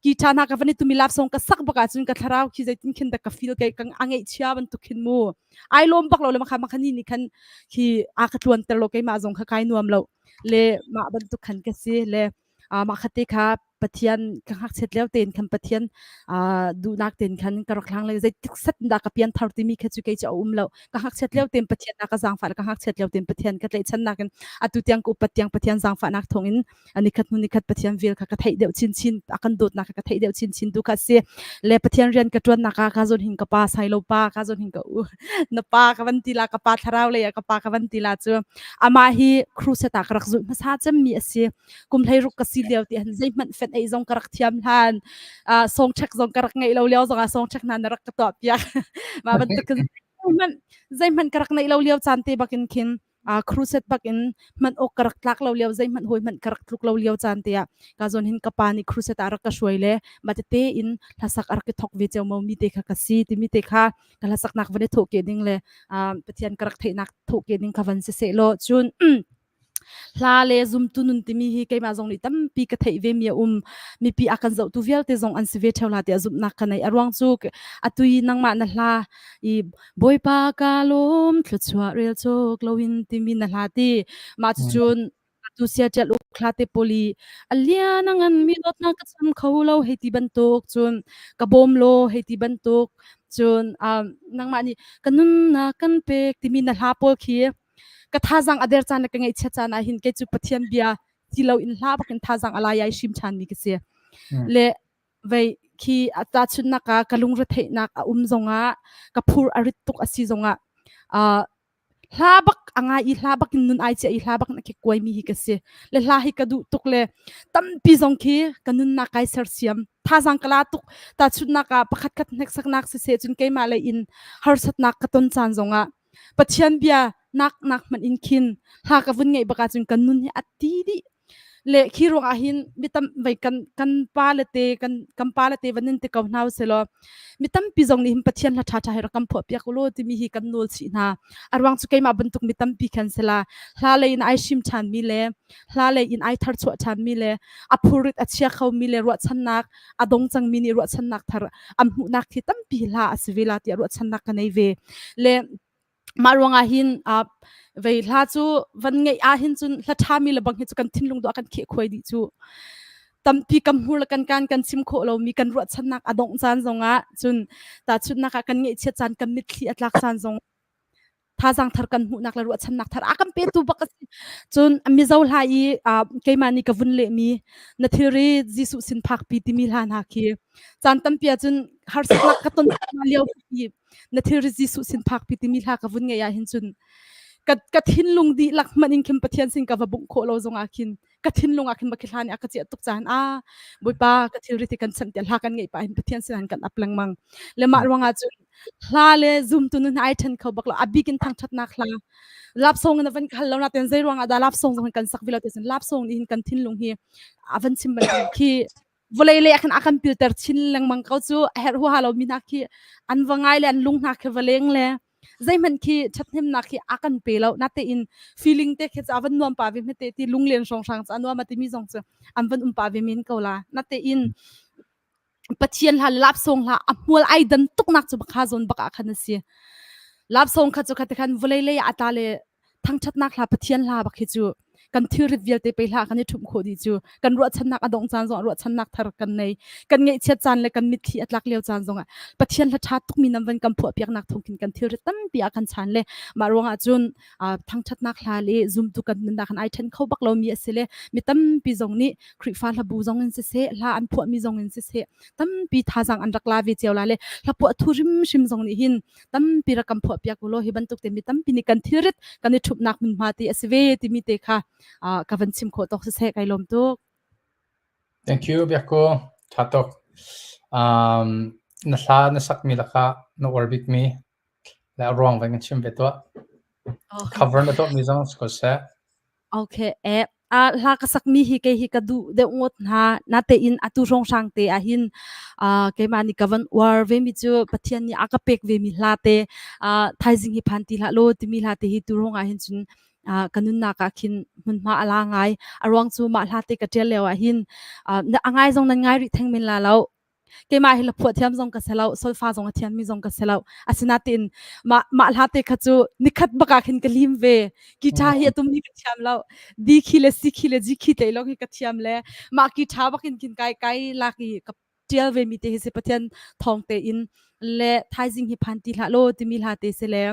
guitar hna ka van i tumi lap song ka sak bak ahcun ka thlarau khi zeitin khin dah ka feel kai ka a ngeih chia bantuk khin mu ai lawm bak lo le makha makhani nih khan khi a ka tluan ter lo keimah zong kha kai nuam lo le mah bantuk khan ka si le mah khate kha Pathian ka ngakchiat lio tein khan Pathian duhnak tein khan ka rak hlang le zeitik set dah ka pian thar timi kha cu kei cu a um lo ka ngakchiat lio tein Pathian na ka zaangfah ka ngakchiat lio tein Pathian ka tlaihchan nakin atu tiang ka upat tiang Pathian zaangfahnak thawng in nikhat hnu nikhat Pathian vel kha ka theih deuh chinchin a kan dawtnak kha ka theih deuh chinchin tu kha si le Pathian rian ka ṭuannak ah ka zawn hin ka pa sai lo pa ka zawn hin ka u na pa ka van ti la ka pa thlarau lei ah ka pa ka van ti la cu amah hi crusade ah ka rak zulh hmasa cemmi a si kum 16 ka si lio ti han zeihmanh fenh ei zong ka rak thiam hlan song check zong ka rak ngeih lo lio zong ah song check hna na rak ka tuah piak mah bantuk zeihmanh zeihmanh ka rak neih lo lio caan te bakin khin a crusade bakin hman ok ka rak tlak lo lio zeihmanh hoi hmanh ka rak tluk lo lio caan te ah ka zon hin ka pa nih crusade ah rak ka hruai le ma tete in hlasak a rak i thok ve ceu mo mi te kha ka si timi te kha ka hlasaknak van i thawh ke ding le Pathian ka rak theihnak thawh ke ding kha van si seh law cun Hla le zumtu nun timi hi keimah zong nih tampi ka theih ve mi a um. Mipi a kan zohtu vialte zong an si ve ṭheo la tiah zumhnak ka nei. A ruang cu atu i nangmah na hla i Bawipa ka lawm thluachuah rel cawk loin timi na hla ti. Mah cucun atu sia ṭial uk hla te pawl i a lian a ngan mi dawtnak ka cham kho lo hei ti bantuk cun ka bawm law hei ti bantuk cun um, nangmah nih ka nunnak kan pek timi na hla pawl khi ka thazang a der caan le ka ngaihchiat caan ah hin kei cu Pathian bia ti lo in hla bak in thazang a lai ai hrim ṭhan mi ka si. Le vei khi a tahchunhnak ah ka lungre theihnak a um zongah ka phur a rit tuk a si zongah uh, hla bak a ngai i hla bak in nun ai chia i hla bak na khi kuai mi hi ka si le hla hi ka duh tuk le tampi zong khi ka nunnak kai sersiam thazang ka la tuk tahchunhnak ah pakhat khat hneksaknak siseh cun keimah lei in harsatnak ka ton caan zongah Pathian bia nak nak hmanh in khin hla ka vun ngeih bak ahcun kan nun hi a ti dih le khi ruang ah hin mi tam vei kan kan pa le te kan kan pa le te van in te ko hna usih law mi tampi zong nih hin Pathian hla ṭha ṭha hi rak kan phuah piak ulaw timi hi kan nawl chih hna a ruang cu keimah bantuk mi tampi khan sila hla lei in ai hrim ṭhan mi le hla lei in ai tharchuah ṭhan mi le a phurit a chia kho mi le ruahchannak a dong cangmi nih ruahchannak thar an hmuhnak khi tampi hla a si ve la tiah ruahchannak ka nei ve le mah ruangah hin uh, vei hla cu van ngeih ah hin cun hla ṭhami le bang hi cu kan thinlung dawh kan kheh khuai dih cu tampi kan hmur le kan kan kan chim khawh lomi kan ruahchannak a dongh caan zongah cun tahchunhnak ah kan ngeihchiat caan kan mitthli a tlak caan zong thazang thar kan hmuhnak le ruahchannak thar a kan petu bak a si cun mizo hla i keimah nih ka vun lehmi na thilri Jesuh sin phakpi timi hla hna khi caan tampi ahcun harsatnak ka ton lio i na thilri Jesuh sin phakpi timi hla ka vun ngeih ah hin cun ka ka thinlung dihlak hmanh in khin Pathian sin ka va bungh khawh lo zong ah khin ka thinlung ah khin makhi hla nih a ka ciah tuk caan a Bawipa ka thilri ti kan chanh tiah hla kan ngeih pah hin Pathian sin kan ap lengmang le mah ruangah cun hla le zumtu nun ai then kho bak lo a bik in thangthatnak hla lap song na van khal lo na ten zei ruangah dah lap song zong kan sak vi lo te sin lap song nih hin kan thinlung hi a van chim bantuk khi vawlei le khan a kan pilter chin lengmang ko cu a herh huaha lo mi hna khi an va ngai le an lung hna khi va leng le zeihmanh khi ṭhathnemnak khi a kan pe lo natein feeling te khi cu a van nuam pa ve hmete ti lunglen hrawnghrang cu a nuam a timi zong cu an van um pa ve men ko la natein Pathian hla le lapsawng hla a hmual ai dan tuknak cu bakha zawn bak ah khan a si. Lapsawng kha cu kha te khan vawlei lei ah a tla le thangṭhatnak hla Pathian hla bak hi cu. Kan thilrit vialte pe hlah kan i ṭhumh khawh dih cu. Kan ruahchannak a dongh caan zongah ruahchannak thar kan nei. Kan ngaihchiat caan le kan mitthli a tlak lio caan zongah Pathian hla ṭha tukmi nan van kan phuah piaknak thawng khin kan thilrit tampi ah kan chan le mah ruangah cun thangṭhatnak hla le zumtu kan nunnak han ai ṭhen kho bak lomi a si le mi tampi zong nih Khrihfa hlabu zong in siseh hla an phuahmi zong in siseh tampi thazaang an rak la ve cio la le hla phuah thu hrimhrim zong nih hin tampi rak kan phuah piak ulaw hi bantuk te mi tampi nih kan thilrit kan i ṭhupnak hmunhma ti a si ve timi te kha ka van chim khawh tawk siseh kai lawm tuk. Thank you Biakku. Tha tuk. Um, na hla na sakmi lakah na uar bikmi le a ruang van kan chim ve tuah. Okay. Cover na tuahmi zong si ko seh. Okay. Eh, a hla ka sakmi hi kei hi ka duh deuh ngot hna. Natein atu hrawnghrang te ahhin uh, keimah nih ka van uar ve mi cu Pathian nih a ka pek ve mi hla te uh, thaizing hi phan ti hlah law timi hla te hi tu rong ah hin cun uh, ka nunnak ah khin hmunhma a la ngai. A ruang cu mah hla te ka ṭial lio ah hin uh, a ngai zong nan ngai rih theng men la lo. Keimah hi laphuah thiam zong ka si lo, solfa zong a thiammi zong ka si lo. Asinain mah mah hla te kha cu nikhat bak ah khin ka lim ve. Guitar hi a tum hi ka thiam lo. D khi le C khi le G khi te lawng hi ka thiam le mah guitar bak in khin kai kai lak i ka tial ve mi te hi si Pathian thawng te in le thaizing hi phan ti hlah law timi hla te si le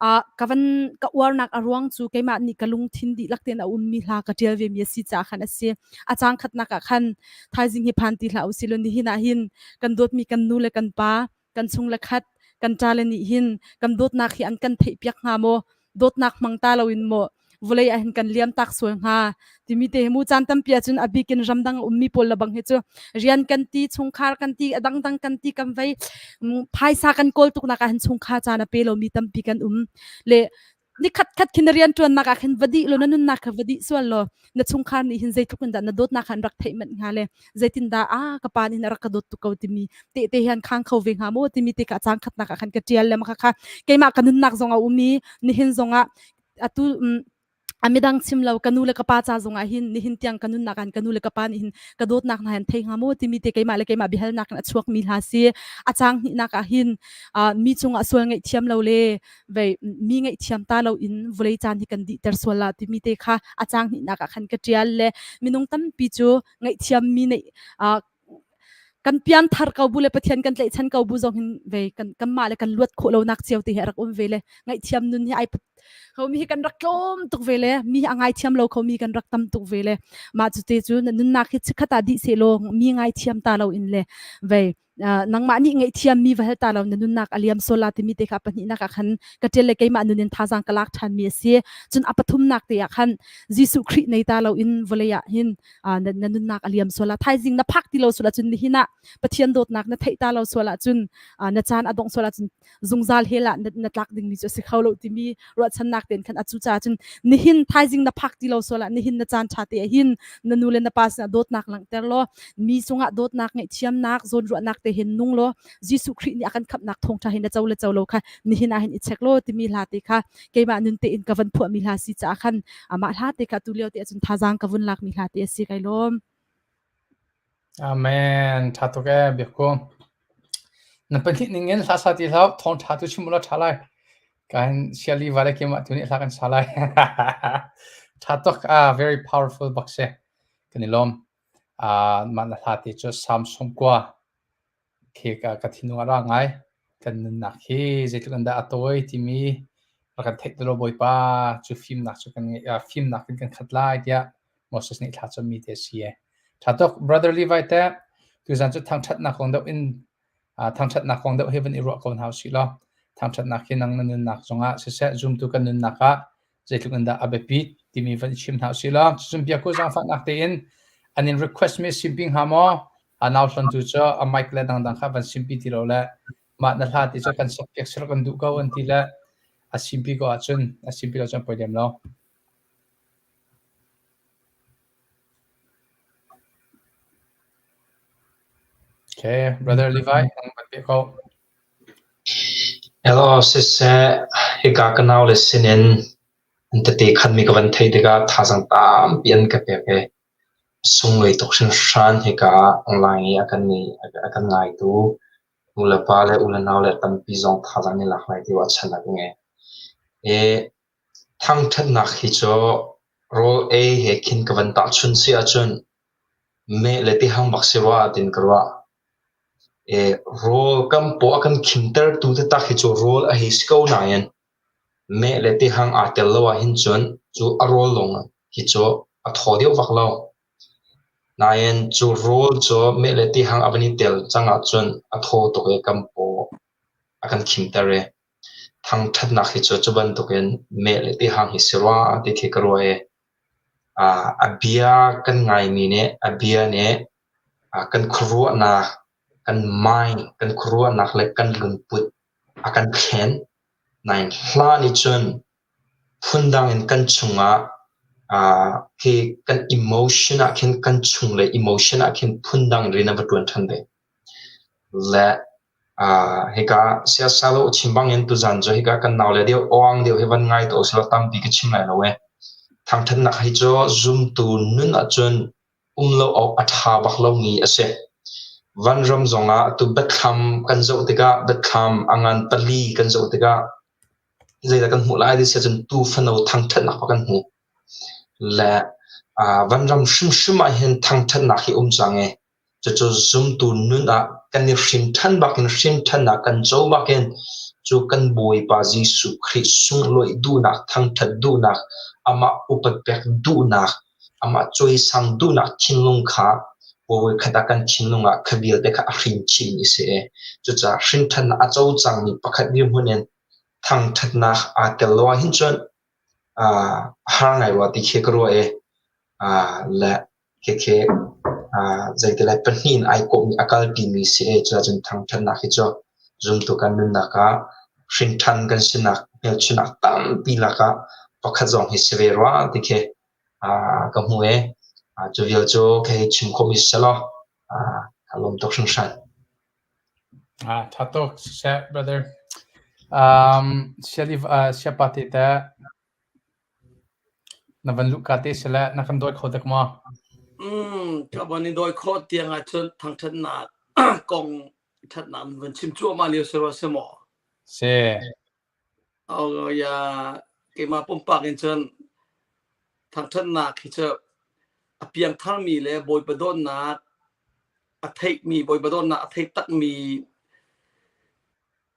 Uh, ka van ka uarnak a ruang cu keimah nih ka lungthin dihlak tein a ummi hla ka ṭial vemi a si caah khan a si. A cang khatnak ah khan thaizing hi phan ti hlah usih law nihin ah hin kan dawtmi kan nu le kan pa, kan chung le khat, kan ṭale nih hin kan dawtnak hi an kan theihpiak hnga maw? Dawtnak hmang ta loin maw vawlei ah hin kan liam tak sual hnga timi te hi mu caan tampi ahcun a bik in ramdang a ummi pawl le bang hi cu rian kan ti chungkhar kan ti a dangdang kan ti kan vei phaisa kan kawl tuknak ah hin chungkhar caan a pe lomi tampi kan um le nikhat khat khin na rian ṭuannak ah khin va dih law na nunnak kha va dih sual law na chungkhar nih hin zeitluk in dah na dawtnak kha an rak theih manh hnga le zeitin dah a ka pa nih a rak ka dawt tuk ko timi te te hian khang kho ve hnga maw timi te ka cang khatnak ah khan ka ṭial le maka kha keimah ka nunnak zong a um i nihin zong ah atu a midang chim lo ka nu le ka pa ca zong ah hin nihin tiang ka nunnak an ka nu le ka pa nih hin ka dawtnak hna hin thei hnga maw timi te keimah le keimah biahalnak in a chuak mi hla si a chang hnihnak ah hin mi cungah sual ngaih thiam lo le vei mi ngaih thiam ta lo in vawlei caan hi kan dihter sual la timi te kha a chang hnihnak ah khan ka tial le minung tampi cu ngaihthiam mi neih kan pianthar ko bu le Pathian kan tlaihchan ko bu zong hin ve kan kanmah le kan luat khawh lonak cio te hi a rak um ve le ngaihthiam nun hi ai kho mi hi kan rak tlawm tuk ve le mi hi a ngaithiam lo kho mi kan rak tam tuk ve le mah cu te cu nunnak hi chikkhat ah dih seh law mi ngaithiam ta lo in le ve nangmah nih ngaihthiam mi va hal ta lo na nunnak a liam sual la timi te kha pahnihnak ah khan ka ṭial le keimah nun in thazaang ka lak ṭhan mi a si cun a pathumnak te ah khan Jesuh Khrih nei ta lo in vawlei ah hin na, na nunnak a liam sual ah thaizing na phak ti lo sual ahcun nihin ah Pathian dawtnak na theih ta lo sual ahcun na caan a dongh sual ahcun zungzal hell ah na, na tlak dingmi cu a si kho lo timi ruahchannak ten khan a cu caah cun nihin thaizing na phak ti lo sual ah nihin na caan ṭha te ah hin na nu le na pa sinah dawtnak langhter law mi cungah dawtnak ngaihthiamnak zawnruahnak te hin nung law Jesuh Khrih nih a kan khamhnak thawngṭha hi na co le co lo kha nihin ah hin i check law timi hla te kha keimah nun tein ka van phuahmi hla si caah khan amah hla te kha tu lio te ahcun thazaang ka vun lakmi hla te a si kai lawm. Amen. Tha tuk ee Biakku. Na pahnih ning in hla sa ti hlah thawng tha tu chim ula tha lai. Kan siali vale kemah tu nih hla kan sa lai. Tha tuk ah very powerful bak si. Kan i lawm. Ah mah na hla te cu Samsung kwa Khi ka thinlung a ra ngai. Kan nunnak hi zeitluk in dah a tawi timi rak kan theih law Bawipa cu fimnak cu kan ngeih, fimnak in kan khat lai tiah Moses nih thla cammi te a si. Ṭha tuk. Brother Levi teh tuzan cu thangṭhatnak kong deuh in thangṭhatnak kong deuh hi van i ruah ko hna usih law thangṭhatnak hi nang na nunnak zongah siseh zumtu kan nunnak ah zeitluk in dah a biapit timi van i chim hna usih law cucun biakku zaangfahnak tein an in request mi simpi hnga maw a nau hlontu cu a mic le dangdang kha van simpi ti lo le mah na hla ti cu kan sak piak sir kan duh ko an ti le a simpi ko ahcun a simpi lo cun poi lem lo. Okay, brother Levi, nang van pe ko. Hello, siseh, hika ka nau le sinin an tete khanmi ka van theih tikah thazaang tampi an ka pek i Sunglawi tuk hringhran hika online i a kan a kan ngaitu nulepa le u le nau le tampi zong thazaang an i lak lai ti ruahchannak ka ngei. I thangṭhatnak hi cu Rawl ei he khin ka van tahchun si ahcun meh le tihang bak si rua tiin ka ruah. Rawl kan paw a kan khimtertu taktak hi cu rawl a hei si ko nain meh le tihang aa tel lo ahhin cun cu a rawl lawng hi cu a thaw deuh vak lo. Nain cu rawl cu meh le tihang a van i tel cang ahcun a thaw tuk i kan paw a kan khimter i thangṭhatnak hi cu cu bantukin meh le tihang hi si rua ti khi ka ruah i a bia kan ngaimi nih a bia nih kan khuaruahnak, kan mind, kan khuaruahnak le kan lungput a kan thlen. Nain hla nih cun phundang in kan chungah khi kan emotion ah khin kan chunglei emotion ah khin phundang in rian a va ṭuan ṭhan ve. Le hika siasal u chim bangin tuzan cu hika kan naule deuh awang deuh hi van ngai tuah usih law tampi ka chim lai lo ee. Thangṭhatnak hi cu zumtu nun ahcun um lo awk a ṭha bak lomi a si. Vanram zongah atu biathlam kan zoh tikah biathlam a ngan pali kan zoh tikah zeidah kan hmuh lai ti si ahcun tuu fano thangṭhatnak kan hmuh. Le vanram hrimhrim ah hin thangṭhatnak hi um cang i Cucu zumtu nun ah kan i hrimṭhan bakin hrimṭhannak kan co bakin cu kan Bawipa Jesuh Khrih sunglawih duhnak, thangṭhat duhnak, amah upat pek duhnak, amah cawisang duhnak thinlung kha voikhat ah kan thinlung ah kha vialte kha a hrin chinmi a si i cucaah hrinṭhannak a co cangmi pakhat dirhmun in thangṭhatnak aa tel lo ahhin cun a har ngai rua ti khi ka ruah i le Khekhe zeitilai pahnih in ai kawhmi a kalpimi si ee. Cuahcun thangṭhatnak hi cu zumtu kan nunnak ah hrinṭhan kan sinak hmelchunhnak tampi lakah pakhat zong hi si ve rua ti khi ka hmu ee. Cu vial cu kei chim khawhmi si selaw ka lawm tuk hringhran. Ṭha tuk siseh brother. Siapa te teh Na van luhka te si le na kan dawi kho dek maw? Ka van in dawi khawh tiang ahcun thangṭhatnak kong ṭhatnak na van chim cuahmah lio si rua si maw? Si. Oh, ya, keimah pumpak in cun thangṭhatnak hi cu a piangtharmi le Bawipa dawtnak a theihmi, Bawipa dawtnak a thei takmi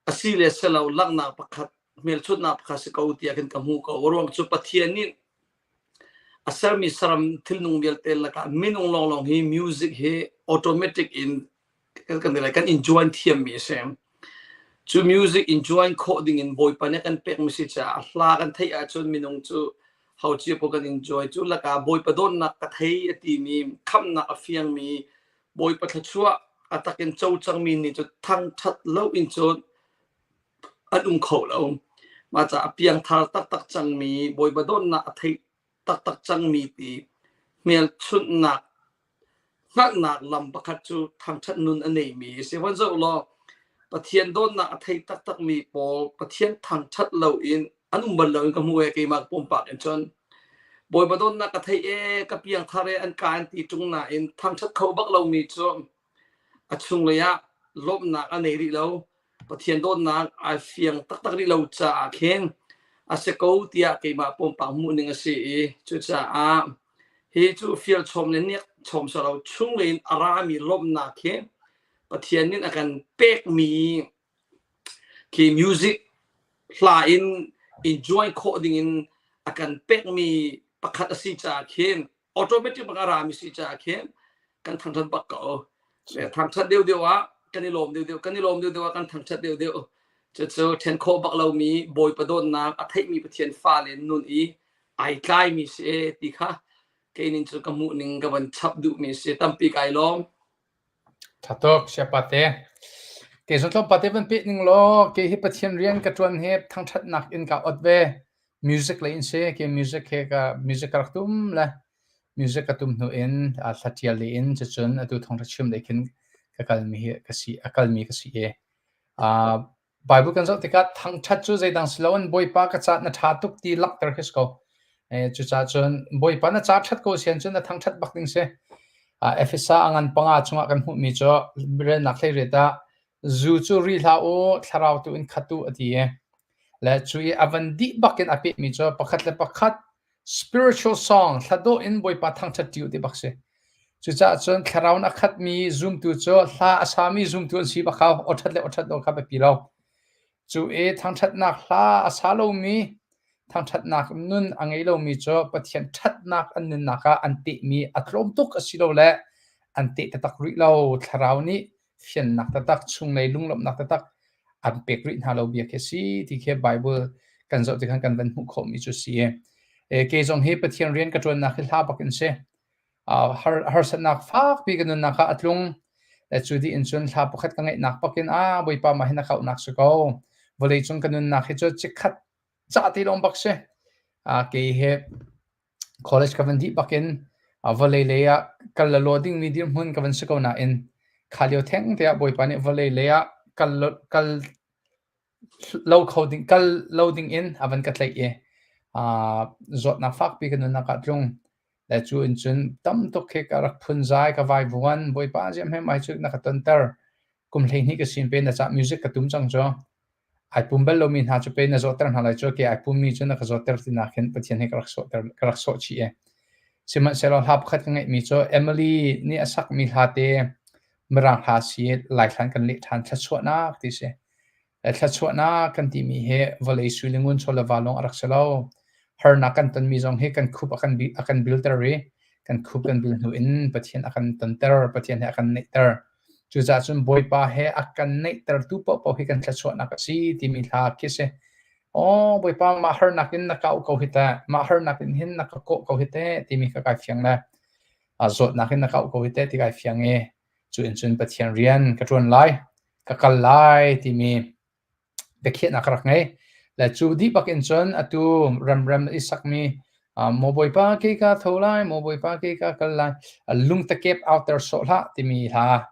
a si le si lo langhnak pakhat hmelchunhnak pakhat si ko tiah khin ka hmuh ko. A ruang cu Pathian nih a sermi saram thilnung vialte lakah minung lawnglawng hi music hi automatic in kan kan kan enjoy thiammi a si. Cu music enjoy khawh ding in Bawipa nih kan pekmi si caah hla kan theih ahcun minung cu ho cio paoh kan enjoy. Cu lakah Bawipa dawtnak ka thei a timi khamhnak a fiangmi Bawipa thluachuah a takin co cangmi nih cu thangṭhat lo in cun an um kho lo. Mah caah a piangthar taktak cangmi Bawipa dawtnak a thei taktak cangmi ti hmelchunhnak hngalhnak lam pakhat cu thangṭhat nun a neimi a si. Van zoh law Pathian dawtnak a thei taktakmi pawl Pathian thangṭhat loin an um bal lo in ka hmu e keimah pumpak in cun Bawipa dawtnak ka theih e ka piangthar e an ka an ti ṭung nain thangṭhat kho bak lomi cu a chunglei ah lawmhnak a nei rih lo Pathian dawtnak ai fiang taktak rih lo caah khin a si ko tiah keimah pumpak hmuhning a si i cucaah hi cu fial chom le nek chom salo chunglei in a rami lawmhnak hi Pathian nih a kan pekmi Khi music hla in enjoy khawh dingin a kan pekmi pakhat a si caah khin automatic bak a rami si caah khin kan thangṭhat bak ko. Thangṭhat deuhdeuh ah kan i lawm deuhdeuh, kan i lawm deuhdeuh ah kan thangṭhat deuhdeuh. Cucu ṭhen khawh bak lomi Bawipa dawtnak a theihmi Pathian fale nun i ai tlaimi si e ti kha kei nin cu ka hmuh ning ka van chap duhmi si. Tampi kai lawm. Ṭha tuk, siapate. Kei zong tlawmpate van peh ning law kei hi Pathian rian ka ṭuan hi thangṭhatnak in kaa ot ve. Music lei in si. Kei music he ka music ka rak tum le music ka tum hnu in hla ṭial lei in cucun atu thawngṭha chim lei khin ka kalmi hi ka si a kalmi ka si i Bible kan zoh tikah thangṭhat cu zeidang si loin Bawipa ka ca na ṭha tuk ti langhter khi si ko. Cucaah cun Bawipa na ca ṭhat ko sian cun na thangṭhat bak ding si. Efesa a ngan panga chungah kan hmuhmi cu relnak hleiriat ah zu cu ri hlah u, thlarau tu in khat u a ti i le cu i a van dih bak in a pehmi cu pakhat le pakhat. Spiritual song hla dawh in Bawipa thangṭhat ṭi u ti bak si. Cucaah cun thlarau in a khatmi zumtu cu hla a sami zumtu an si bak hau. Awṭhat le awṭhat lo kha biapi lo. Cu i thangṭhatnak hla a sa lomi, thangṭhatnak nun a ngei lomi cu Pathian ṭhatnak an nunnak ah an tehmi a tlawm tuk asilole an teh taktak rih lo. Thlarau nih fiannak taktak, chunglei lunglawmhnak taktak an pek rih hna lo bia khi a si ti khi Bible kan zoh tikhan kan van hmuh khawhmi cu si. E, kei zong hi Pathian rian ka ṭuannak hi hla bak in si. Harsatnak fakpi ka nunnak ah a tlung. Le cu dih in cun hla pakhat ka ngeihnak bakin a Bawipa mah hin a kauhnak si ko. Vawlei cung ka nunnak hi cu chikkhat cah ti lawng bak si. Kei hi college ka van dih bakin vawlei lei ah kal la law dingmi dirhmun ka van si ko nain kha lio theng te ah Bawipa nih vawlei lei ah kal kal lo kho ding kal lo ding in a van ka tlaih i zawtnak fakpi ka nunnak ah tlung. Le cu in cun tam tuk khi ka rak phunzai ka vaivuan Bawipa ziam he mai cu na ka tonter. Kum 12 ka sin pe na cah music ka tum cang cu. Ai pum bal lomi hna cu pei na zawtter hna lai cu ke ai pummi cu na ka zawtter ti nak hin Pathian he ka rak sawhter ka rak sawh chih e. Sihmanhsehlaw hla pakhat ka ngeihmi cu Emily nih a sakmi hla te Mirang hla si Laihlan kan leh ṭhan thluachuahnak ti si. Thluachuahnak kan timi hi vawlei sui le ngun chaw le va lawng a rak si lo. Harnak kan tonmi zong hi kan khup a kan, a kan bilter i kan khup kan bil hnu in Pathian a kan tonter, Pathian he a kan neihter. Cucaah cun Bawipa he a kan neihtertu paohpaoh hi kan thluachuahnak a si timi hla khi si. Aw Bawipa mah harnak in na ka auh ko hi teh, mah harnak in hin na ka kawh ko hi teh timi kha kai fiang le zawtnak in na ka auh ko hi teh ti kai fiang i cu in cun Pathian rian ka ṭuan lai, ka kal lai timi biakhiahnak ka rak ngei. Le cu dih bak in cun atu remrem i sakmi maw Bawipa kei ka tho lai, maw Bawipa kei ka kal lai, lungtakep auter sawh hlah timi hla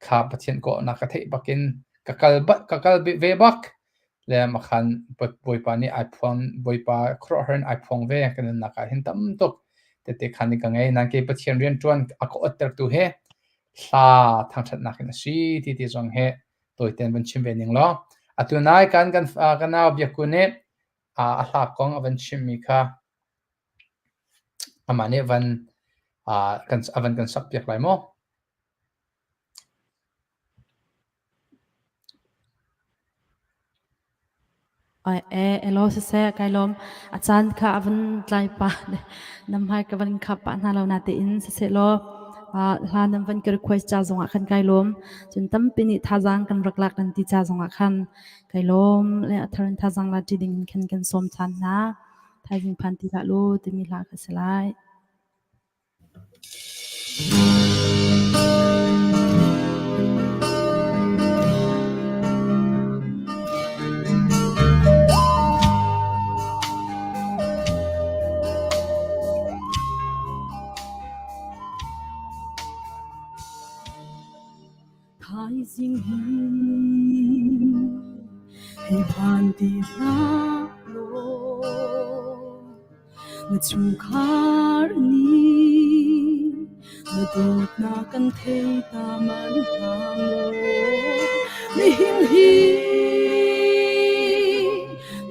kha Pathian kawhnak ka theih bakin ka kal bak ka kal ve bak le makhan Bawipa nih ai phuang Bawipa khuaruahhar in ai phuang ve kan nunnak ah hin tam tuk tete khan ka ngei nan ke Pathian rian ṭuan a ka ottertu he hla thangṭhatnak in a si ti ti zong he tawitein van chim ve ning law atu nai kan kan ka nau Biakku nih a hla kong a van chimmi kha amah nih van kan a van kan sak piak lai maw? Ai e elo siseh kai lawm. A caan kha a van tlai pah nam hmai ka van khap pah hna lo natein siseh law hla nan van ka request ca zongah khan kai lawm. Cun tampi nih thazaang kan rak lak nan ti ca zongah khan kai lawm le a thar in thazaang la ṭi ding in khan kan sawm ṭhan hna. Thaizing phan ti hlah law timi hla kha si lai. Thaizing hi hei phan ti hlah law Na chungkhar nih na dawtnak kan thei ta manh hnga maw? Nihin hi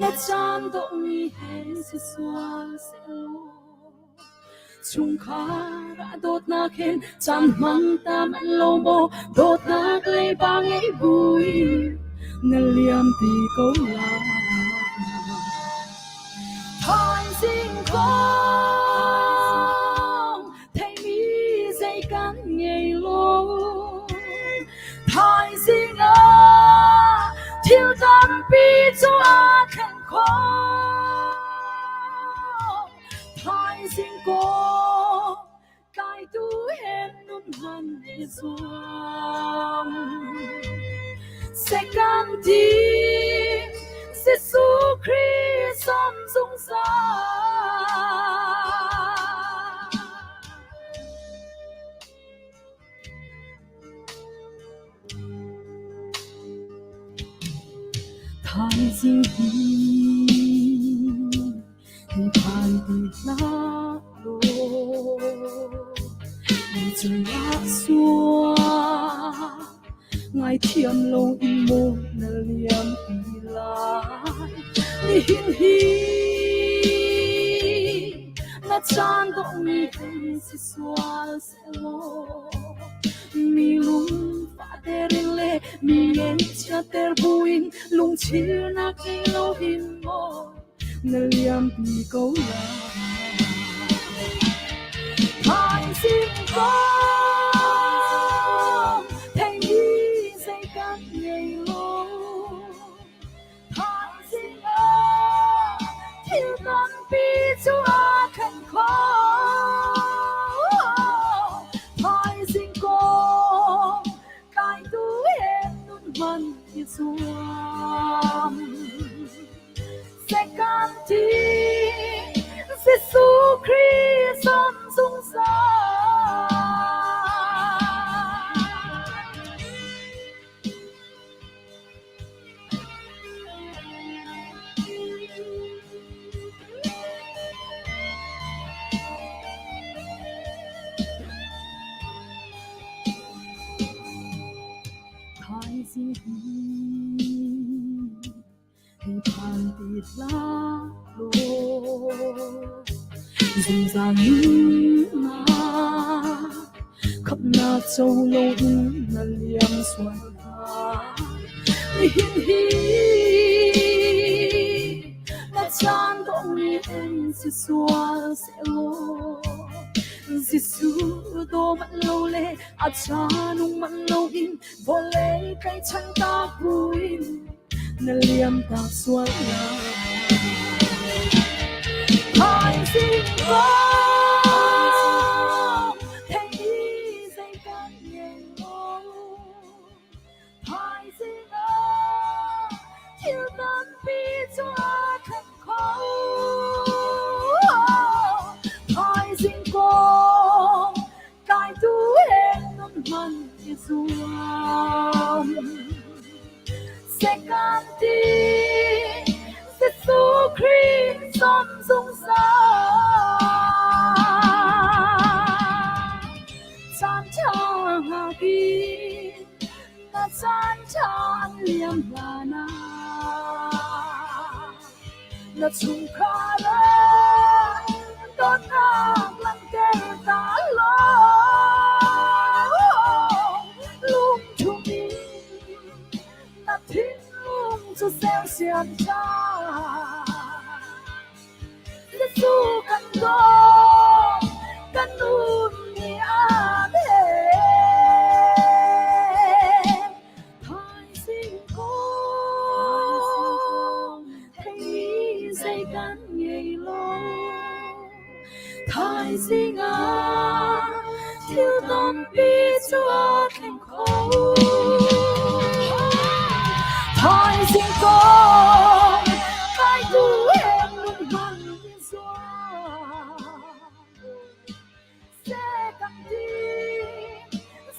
na caan dawhmi he si sual sehlaw chungkhar ah dawtnak hin caan hmang ta manh lo maw? Dawtnak leiba ngei buin na liam ti ko lai. Thaizing kong theimi zei kan ngei lo. Thaizing ah thil tampi cu aa thleng khawh. Thaizing kong tlaitu he nun han i zuam. Second team Jesuh Khrih som zungzal. Thaizing hi hei phan ti hlah law mi cungah sual ngaithiam lo in maw na liam ti lai nihin hi. caan dawhmi hei si sual sehlaw mi lungfahter in le mi ngenchiater buin lungchirnak ngei loin maw na liampi ko lai. Thaizing kong theimi zei kan ngei lo. Thaizing ah thil tampi cu aa thleng kho. Thaizing kong tlaitu he nun hman i zuam. Second Jesuh Khrih som zungzal. Thaizing hi Hei phan ti hlah law zungzal nunnak khamhnak co loin na liam sual hnga. Nihin hi na caan dawhmi in si sual sehlaw Jesuh daw manh lo le a caan um manh loin Vawlei tlaihchan tak buin na liam tak sual lai. Thaizing kong theimi zei kan ngei lo. Thaizing ah thil tampi cu aa thleng kho. Thaizing kong Tlaitu he nun hman i zuam. Sekanti Jesuh Khrih som zungzal. Caan ṭha hngak in na caan ṭha an liam hlan ah na chungkhar ah dawtnak langhter ta law lungthum in na thinlung cu sersiam ta Jesuh kan dawt kan nun nih a Thaizing kong theimi zei kan ngei lo. Thaizing ah thil tampi cu aa thleng kho. Thaizing kong tlaitu he nun hman i zuam.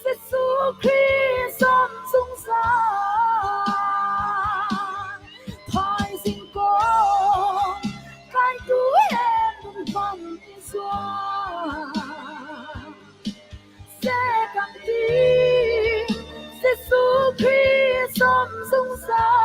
Jesuh Khrih som zungzal thaizing kong tlaitu he nun hman i zuam Sekam ti Jesuh Khrih som zungzal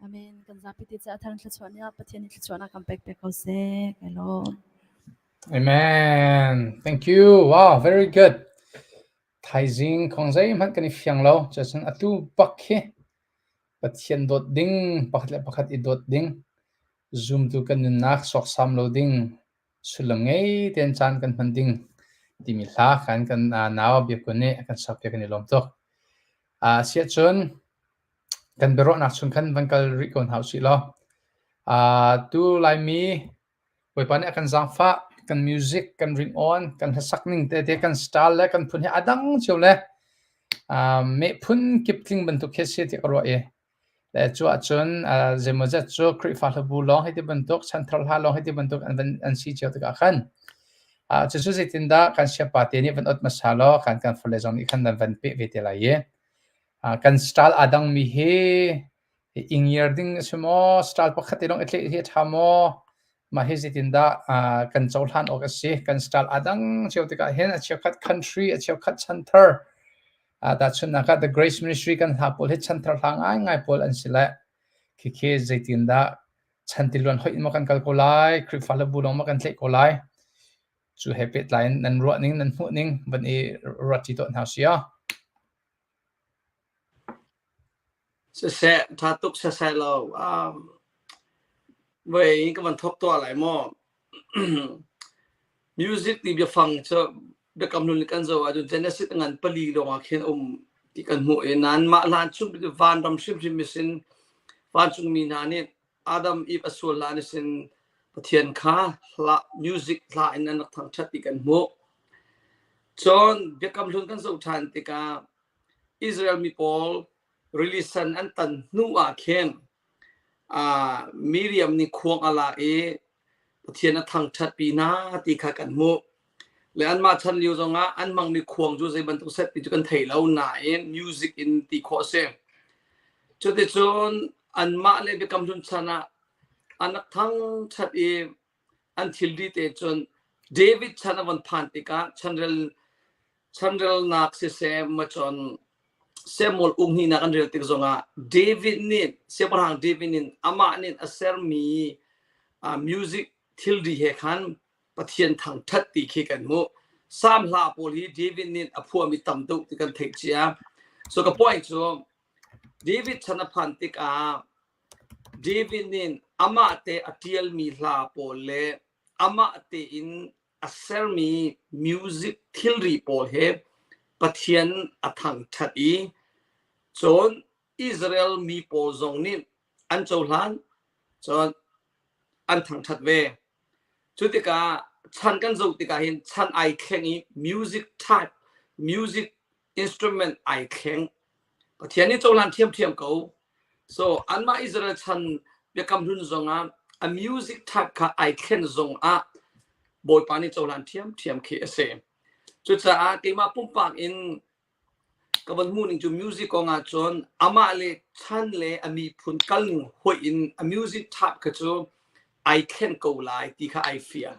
Amen. Kan zapi te caah thar thluachuah nih Pathian nih thluachuahnak kan pek pek ko seh. Kai lawm. Amen. Thank you. Wow, very good. Thaizing kong zeihmanh kan i fiang lo. Cuacun atu bak hi Pathian dawt ding, pakhat le pakhat i dawt ding, zumtu kan nunnak sawksam lo ding, sullam ngei tein caan kan hman ding timi hla khan kan nau Biakun nih a kan sakpiak kan i lawm tuk. Asiahcun kan biaruahnak chung khan van kal rih ko hna usih law. Tu Laimi Bawipa nih a kan zaangfah, kan music, kan ringawn, kan hlasak ning tete, kan style le kan phun hi a dang cio le meh phun kip tling bantuk khi a si ti ka ruah i le cu ahcun zeimawzat cu Khrihfa hlabu lawng hei ti bantuk, chanthar hla lawng hei ti bantuk an van an si cio tikah khan cucu zeitindah kan siapa te nih van ot hmasa law kan kan fale zong nih khan nan van peh ve te lai i kan style aa dangmi hi i ngiar ding a si maw? Style pakhat te lawng i tlaih hi a ṭha maw? Mah hi zeitindah kan cohlan awk a si? Kan style aa dang cio tikah hin a cheukhat country, a cheukhat chanthar, tahchunhnak ah The Grace Ministry kan hla pawl hi chanthar hla ngaingai pawl an si le khikhi zeitindah chantiluan hoih in maw kan kal ko lai, Khrihfa le bu lawng maw kan tlaih ko lai? Cu he pehtlai in nan ruah ning, nan hmuh ning van i ruat ṭi tuah hna usih aw. Siseh, ṭha tuk sesai lo. Voi ka van thawk tuah lai maw? Music ti biafang cu biakam hlun kan zoh ahcun Genesis ngan pali lawng ah khin um ti kan hmuh i nain mah hlan chung vanram hrimhrim sin vancungmi hna nih Adam Eve a sual hlan sin Pathian kha hla music hla in an rak thangṭhat ti kan hmuh. Cun biakam hlun kan zoh ṭhan tikah Israel mi pawl rili san an tan hnu ah khin Miriam nih khuang a lak i Pathian a thangṭhatpi hna ti kha kan hmuh. Le anmah chan lio zongah an hmangmi khuang cu zei bantuk set ti cu kan thei lo nain music in ti khawh a si. Cuticun anmah le Biakam Hlun chan ah an rak thangṭhat i an thilri te cun David chan a von phan tikah chanrel chanrelnak siseh macun Samuel uk hnihnak an rel tik zongah David nih siangpahrang David nih amah nih a sermi music thilri he khan Pathian thangṭhat ti khi kan hmuh. Psalm hla pawl hi David nih a phuahmi tam deuh ti kan theih cia. So ka point cu David chan a phan tikah David nih amah te a ṭialmi hla pawl le amah tein a sermi music thilri pawl he Pathian a thangṭhat i cun Israel mi pawl zong nih an cohlan cun an thangṭhat ve. Cu tikah chan kan zoh tikah hin chan ai thleng i music type, music instrument ai thleng. Pathian nih cohlan ṭhiamṭhiam ko. So anmah Israel chan biakam hlun zongah a music type kha ai thlen zongah Bawipa nih cohlan ṭhiamṭhiam khi a si. Cucaah keimah pumpak in ka van hmuh ning cu music kong ah cun amah le chan le a miphun kal ning hoih in a music type kha cu ai thlen ko lai ti kha ai fiang.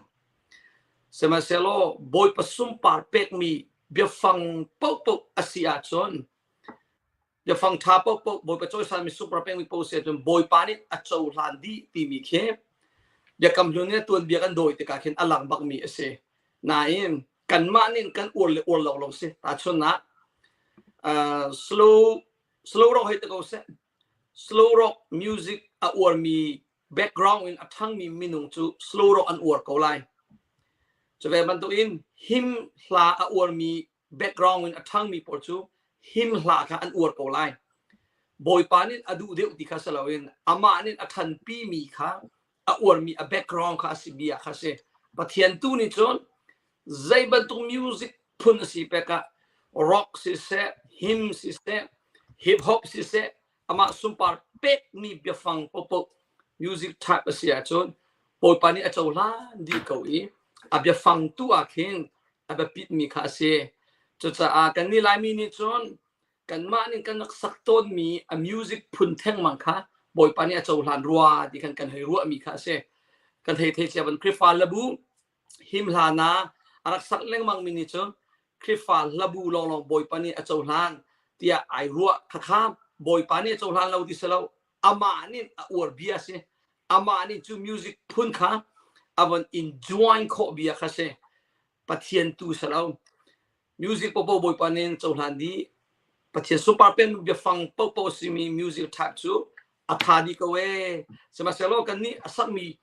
Sihmanhsehlaw Bawipa sunpar pekmi biafang paohpaoh a si ahcun biafang ṭha paohpaoh Bawipa cawisanmi sunpar pekmi paoh si ahcun Bawipa nih a cohlan dih timi khi Biakam Hlun in tuanbia kan dawi tikah khin a lang bakmi a si. Nain kanmah nih kan uar le uar lo lawng si. Tahchunhnak slow slow rock hei ti ko seh. Slow rock music a uarmi background in a ṭhangmi minung cu slow rock an uar ko lai. Cu ve bantukin hymn hla a uarmi background in a ṭhangmi pawl cu hymn hla kha an uar ko lai. Bawipa nih a duh deuh ti kha si loin amah nih a ṭhanpimi kha a uarmi a background kha a si bia kha si. Pathian tu nih cun zei bantuk music phun a si pek ah rock siseh, hymn siseh, hip hop siseh, amah sunpar pekmi biafang paohpaoh music type a si ahcun Bawipa nih a cohlan dih ko i a biafang tu ah khin a biapitmi kha a si. Cucaah kannih Laimi nih cun kanmah nih kan rak sak tawnmi a music phun thengmang kha Bawipa nih a cohlan rua ti khan kan hei ruahmi kha a si. Kan hei thei cia ban Khrihfa labu him hlan ah a rak sak lengmangmi nih cun Khrihfa hlabu lawnglawng Bawipa nih a cohlan tiah ai ruah khakha Bawipa nih a cohlan lo ti si lo amah nih a uar bia a si amah nih cu music phun kha a von enjoy khawh bia kha si Pathian tu si lo music popo Bawipa nih cohlan dih Pathian sunpar pen biafang popo simi music type cu a tha dih ko ee sihmanhsehlaw kan nih a sakmi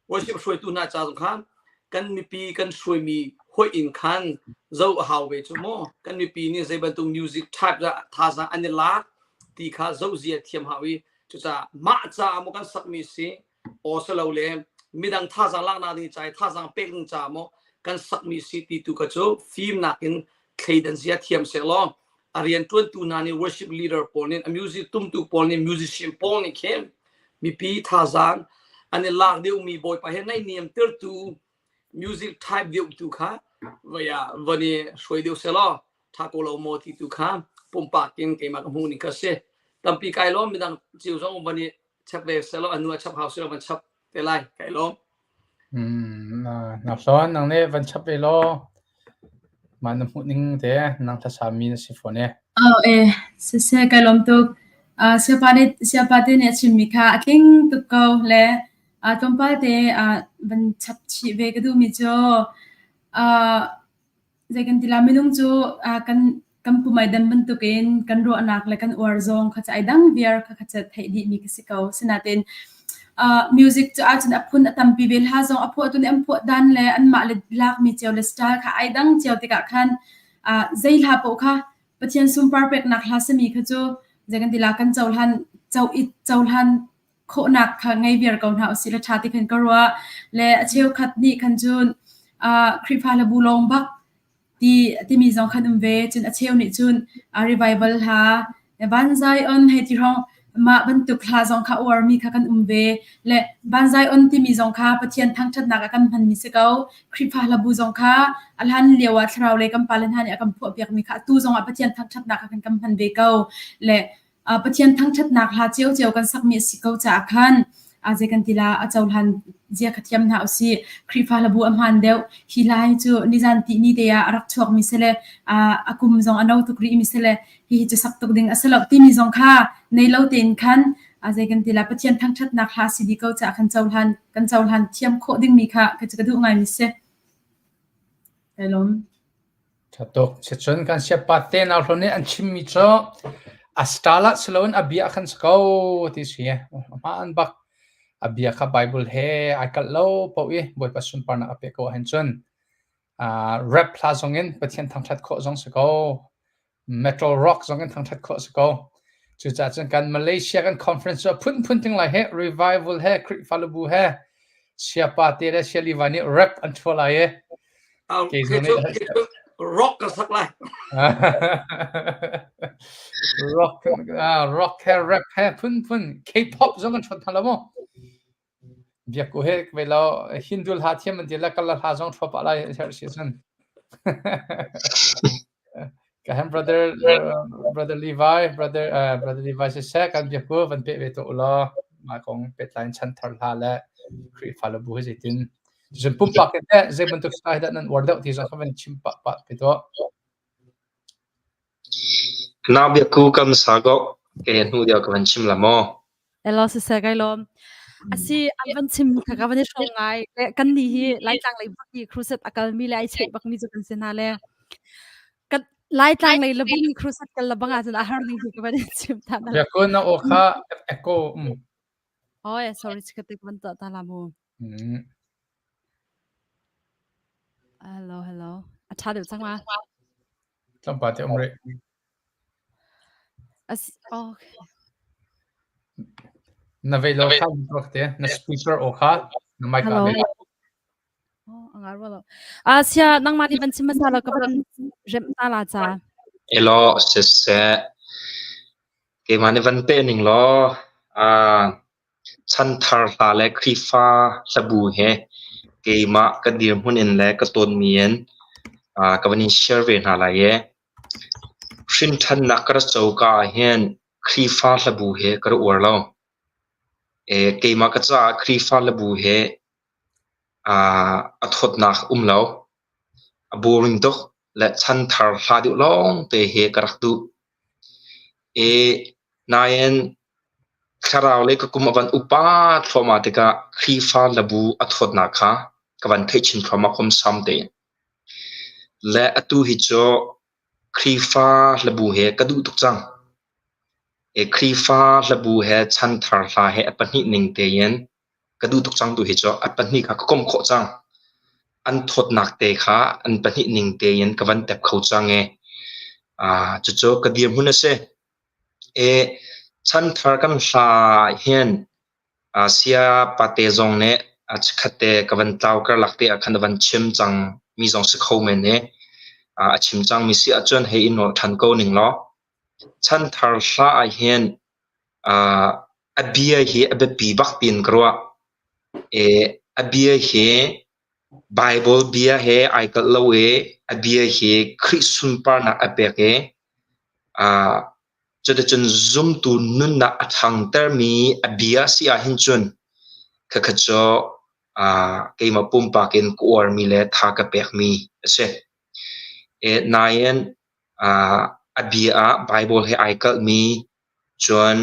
worship hruaitu hna ca zong khan kan mipi kan hruaimi hoih in khan zo a hau ve cu mu kan mipi nih zei bantuk music type dah thazaang an i lak ti kha zoh zia thiam hau i cucaah mah caah maw kan sakmi si aw si lo le midang thazaang laknak ding ca i thazaang pek ding caah maw kan sakmi si ti tu kha cu fimnak in thleidan zia thiam sehlaw a rianṭuantu hna nih worship leader pawl nih a music tumtu pawl nih musician pawl nih khin mipi thazaang an i lak deuhmi Bawipa he naihniam tertu music type deuh tu kha vaya van i hruai deuh selaw tha ko lo maw ti tu kha pumpak in keimah ka hmuh ning kha si tampi kai lawm midang cio zong van i chap ve selaw anu a chap hau selaw van chap te lai kai lawm. Mm, na na hlawn nang nih van chap ve law mah na hmuh ning te nang thlasa mi na si fawn e. Oh eh, siseh kai lawm tuk. Uh, siapa nih siapa te nih a chimmi kha a tling tuk ko le uh, tlawmpal te uh, van chap chih ve ka duhmi cu uh, Zei kan ti la, minung cu kan kan pum ai dan bantukin kan ruahnak le kan uar zong kha cu ai dang viar kha kha cu theih dihmi ka si ko. Sinain music cu ahcun a phun a tampi ve. Hla zong a phuahtu nih an phuah dan le anmah le lakmi cio le style kha ai dang cio tikah khan zei hla paoh kha Pathian sunpar peknak hla sami kha cu zei kan ti la, kan cohlan co i cohlan khawhnak kha ngei viar ko hna usih la ṭha ti khan ka ruah. Le a cheukhat nih khan cun uh, Khrihfa hlabu lawng bak ti timi zong khan um ve. Cun a cheu nih cun uh, revival hla Van Zion hei ti hrawng mah bantuk hla zong kha uarmi kha kan um ve. Le Van Zion timi zong kha Pathian thangṭhatnak ah kan hmanmi si ko. Khrihfa hlabu zong kha a hlan lio ah thlarau lei kan pale hna nih a kan phuahpiakmi kha atu zong ah Pathian thangṭhatnak ah kan kan hman ve ko. Le Pathian thangṭhatnak hla ciocio kan sakmi a si ko caah khan zei kan ti la a cohlan zia kha thiam hna usih. Khrihfa hlabu a hmaan deuh. Hi hla hi cu nizan tihni te ah a rak chuakmi si le a kum zong a no tuk rihmi si le hihi cu sak tuk ding a si lo timi zong kha nei lo tein khan zei kan ti la Pathian thangṭhatnak hla si dih ko caah khan cohlan kan cohlan thiam khawh dingmi kha ka cu ka duh ngaimi si. Kai lawm. Ṭha tuk. Sicun kan siapa te nau hlawn nih an chimmi cu a style ah si loin a bia khan si ko ti si. Hmaan bak. A bia kha Bible he ai kalh lo paoh i Bawipa sunparnak a pek ko ahhin cun uh, rap hla zong in Pathian thangṭhat khawh zong si ko. Metal rock zong in thangṭhat khawh si ko. Cucaah cun kan Malaysia kan conference cu a phunphun ting lai he revival he Khrihfa lubu he siapa te le sia Levi nih rap an ṭhua lai i Kei cu rock ka sak lai. rock rock he rap he phunphun K-pop zong an ṭhuat hna lo mu. Biak ku he ve lo Hindu hla thiam an ti le kala hla zong ṭhua pah lai herh si cun. Ka hem brother brother Levi brother uh, brother Levi siseh kan biak ku van pe ve to ulaw mah kong pehtlai in chanthar hla le Khrihfa le bu hi zeitin cun pumpak in teh zei bantuk style dah nan uar deuh ti zong kha van chim pah pah pe tuah. Nau biak ku kam sa go ke hnu deuh ka van chim la maw? Elo siseh kai lawm. Asi an van chim kha ka van i hrawm ngai. Le kan nih hi Laitlang lei bak i crusade a kalmi le ai cheih bakmi cu kan si hna le kan Laitlang lei le bang crusade kal le bang ahcun a har ning hi ka van in chim ta na. Biakun na aw kha echo um. Oi sorry ka te van ta ta la mu. Mm. Hello hello. A tha deuh cang ma? Tlawmpal te um rih. As okay. Na vei lo kha rak te na speaker aw kha na mic ah Hello. vei. Oh, angar lo. Ah sia nangmah nih van chim hmasa law ka van remh ta la ca. Elo siseh keimah nih van peh ning law ah Chanthar hla le Khrihfa hlabu he keimah ka dirhmun in le ka tawnmi in ka van in share ve hna lai i hrinṭhannak ka ra coka ahhin Khrihfa hlabu he ka ra uar lo. Keimah ka caah Khrihfa hlabu he a thawtnak um lo. A boring tuk le chanthar hla deuh lawngte he ka rak duh. Nain thlarau le ka kum a van upa thluahmah tikah Khrihfa labu a thawtnak kha ka van theih chin thluahmah huamsam tein. Le atu hi cu Khrihfa hlabu he ka duh tuk cang. Khrihfa hlabu he chanthar hla he a pahnih ning tein ka duh tuk cang tu hi cu a pahnih kha ka komh khawh cang. An thawtnak te kha an pahnih ning tein ka van tep kho cang i cucu ka dirhmun a si. Chanthar kan hla hin saya pate zong nih chikkhat te ka van tlau karlak te ah khan a van chim cang mi zong si kho men i a chim cang mi si ahcun hei i nolh ṭhan ko ning law chanthar hla ah hin a bia hi a biapi bak tiin ka ruah. A bia hi Baibal bia he ai kalh lo i a bia hi Khrih sunparnak a pek i cuticun zumtu nunnak a ṭhangtermi a bia si ahhin cun khakha cu Keimah pumpak in ka uarmi le tha ka pekmi a si. Nain a bia ah Bible he ai kalhmi cun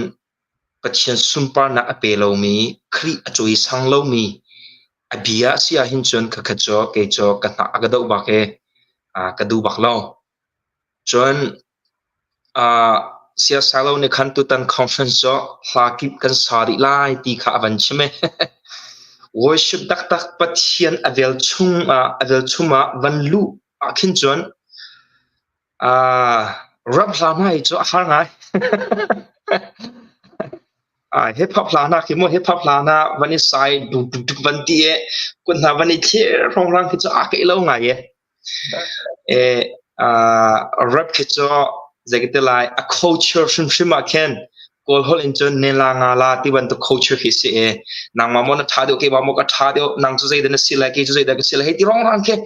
Pathian sunparnak a pe lomi, Khrih a cawisang lomi a bia a si ahhin cun khakha cu kei cu ka hna a ka doh bak i ka duh bak lo. Cun siasalo nih khan tutan conference cu hla kip kan sa dih lai ti kha a van chim i worship taktak Pathian a velchum ah a velchum ah van luh ah khin cun ram hla hna hi cu a har ngai. Hip hop hla hna khi mu hip hop hla hna van i sai duk duk duk van ti i kut hna van i thlir hrawnghrang khi cu aa keih lo ngai e. Rap khi cu zei ka ti lai a culture hrimhrim ah khin Kawl holh in cun ne la nga la ti bantuk culture khi si i nangmah maw na ṭha deuh keimah maw ka ṭha deuh nang cu zeidah na si lai kei cu zeidah ka si lai hei ti rongrang khi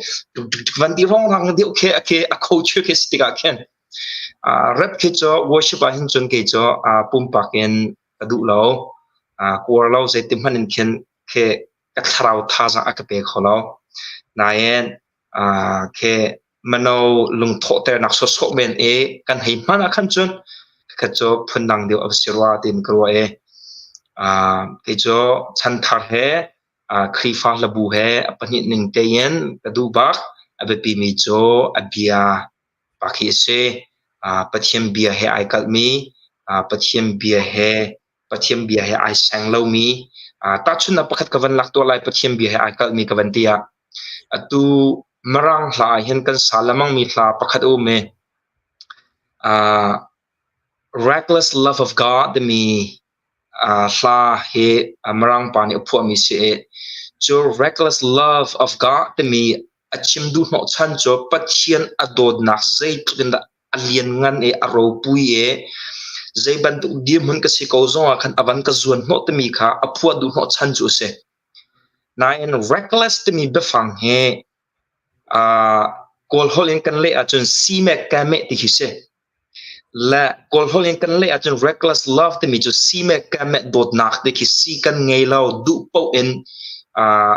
van ti rongrang deuh khi a khi a culture khi si tikah khin rap khi cu worship ah hin cun kei cu pumpak in ka duh lo kuar lo zeitin hmanh in khin khi ka thlarau thazaang a ka pe kho lo nain Khi mino lungthawhternak sawhsawh men i kan hei hman ah khan cun kha cu phundang deuh a si rua tiin ka ruah i kei cu chanthar he Khrihfa hlabu he a pahnih ning tein ka duh bak. A biapimi cu a bia pa khi a si. Pathian bia he ai kalhmi, Pathian bia he Pathian bia he ai seng lomi tahchunhnak pakhat ka van lak tuah lai Pathian bia he ai kalhmi ka van ti ah atu Mirang hla ah hin kan sa lengmangmi hla pakhat a um i Reckless Love of God timi hla hi Mirang pa nih a phuahmi si i cu Reckless Love of God timi a chim duh hnawhchan cu Pathian a dawtnak zeitluk in dah a lianngan i a ropui i zei bantuk dirhmun ka si ko zongah khan a van ka zuan hnawh timi kha a phuah duh hnawh chan cu a si. Nain reckless timi biafang hi uh, Kawl holh in kan leh ahcun simek kameh ti khi si. Le Kawl holh in kan leh ahcun reckless love timi cu simek kameh dawtnak ti khi si kan ngei lo duh paoh in uh,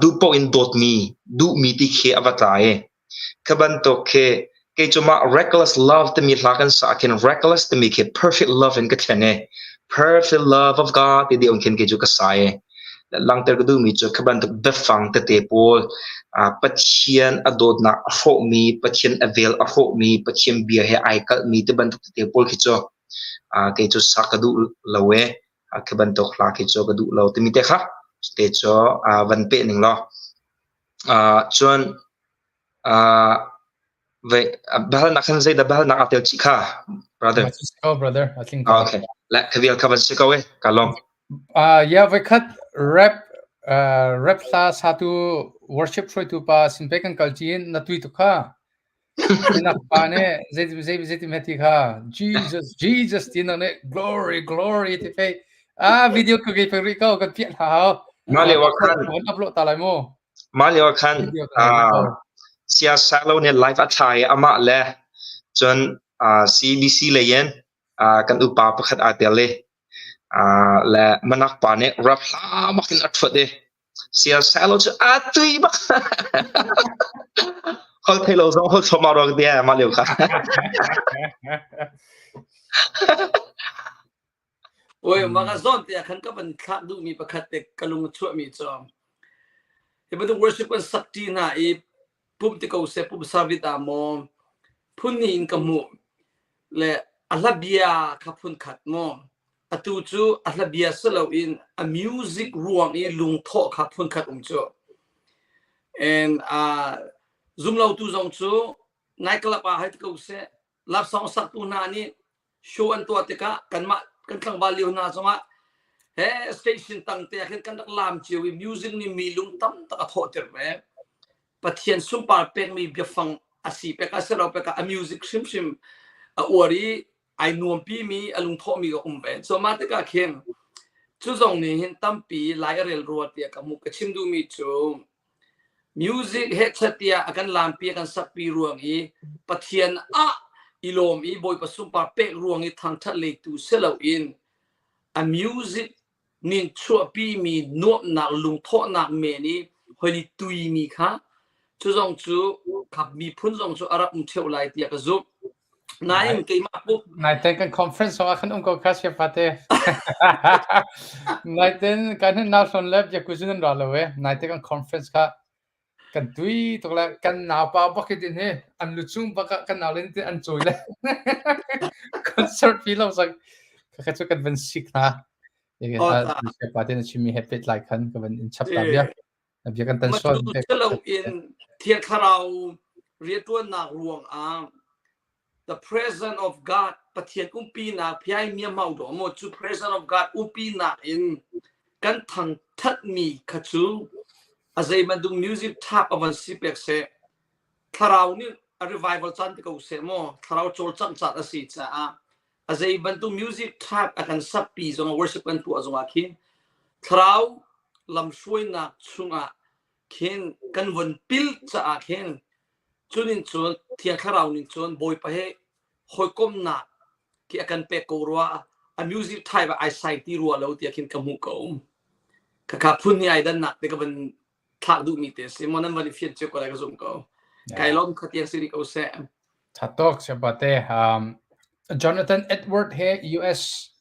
duh paoh in dawtmi duhmi ti khi a va tla i Kha bantuk khi kei cu mah reckless love timi hla kan sa ah khin reckless timi khi perfect love in ka thlen i perfect love of God ti deuh khin kei cu ka sa i langhter ka duhmi cu kha bantuk biafang tete pawl Pathian a dawtnak a hrawhmi, Pathian a vel a hrawhmi, Pathian bia he ai kalhmi ti bantuk tete pawl khi cu kei cu sak ka duh lo e. Khi bantuk hla khi cu ka duh lo timi te kha te cu van peh ning law. Cun biahalnak khan zeidah biahalnak aa tel chih kha, brother? Oh, brother, I think. Okay. Le ka vial kha van si ko e, ka lawm. Yeah, voikhat rap rap hla satu worship hruaitu pa sin pe kan kal chin na tui tu kha. Nak pa nih zei zei zei ti kha Jesus Jesus ti nang nih glory glory ti pe ah video ka gei pe ri ko kan piah hau. Ma le wa khan on upload ta lai mu. Ma le wa khan sia sa lo ne live a thai ama le cun CBC le yen kan upa pakhat aa tel i le manak pa nih rap hla mak in a thuat i Siasalo cu aa tui bak. Hol thei lo zong hol thluahmah ruang tia mah lio kha. Oi maka zon te khan ka van thlak duh mi pakhat te ka lung chuah mi cu hi bantuk worship kan sak ti hna i pum ti ko se pum service ah maw phun ni in ka hmuh le a hla bia kha phun khat maw Atu cu a hlabia si loin a music ruang i lungthawh kha phunkhat um cu. And uh, zumlotu zong cu nightclub ah hei ti ko seh, love song saktu hna nih show an tuah tikah kanmah kan tlangval lio hna zongah he station tang te ah khin kan rak laam cio i music nih mi lung tam tak a thawhter ve. Pathian sunpar pekmi biafang a si pek a si lo pek ah a music hrimhrim a uar i ai nuampimi a lungthawhmi ka um ve. So mah tikah khin cu zong nih hin tampi lai a rel rua tiah ka hmuh. Ka chim duhmi cu music hechet tiah a kan lampi a kan sakpi ruang i Pathian ah i lawm i Bawipa sunpar pek ruang i thangthat leitu si loin a music. Nin chuahpimi nuamhnak lungthawhnak men i hoi nih tuimi kha cu zong cu khap miphun zong cu a rak um ṭheo lai tiah ka zumh. Nain keimah pum Naiten kan conference zong ah khan um ko kha siap fate. Naiten kan hin nau hlawn le biaku zun an ra lo e. Naite kan conference kha kan tui tuk le kan naupa bak hi din hi an lu chung bak ah kan nau len tin an cawi le concert pi lo sak kha cu kan van sik hna. Siap fate na chimmi he pehtlai khan ka van in chap ta bia. Bia kan tan sual. Matu in Thiang Thlarau rianṭuannak ruangah the presence of God Pathian umpinak phiai miamau do maw cu presence of God umpinak in kan thangthatmi kha cu a zeibantuk music thap a van si pek seh thlarau nih a revival caan te ko seh maw thlarau cawlcangh caan a si caah a zei bantuk music type a kan sakpi zong worship kan tuah zongah khin thlarau lamhruainak chungah khin kan von pil caah khin cunin cun thiang thlarau ning cun bawipa he hawikomnak khi a kan pek ko rua a music type ah ai sai ti rua lo tiah khin ka hmuh ko khakha phun ni ai dannak te ka van thlak duhmi te si mo nan van i fian cio ko lai ka zum ko kai lom khatiang si ko seh Tha tuk siapate. Um, Jonathan Edward he US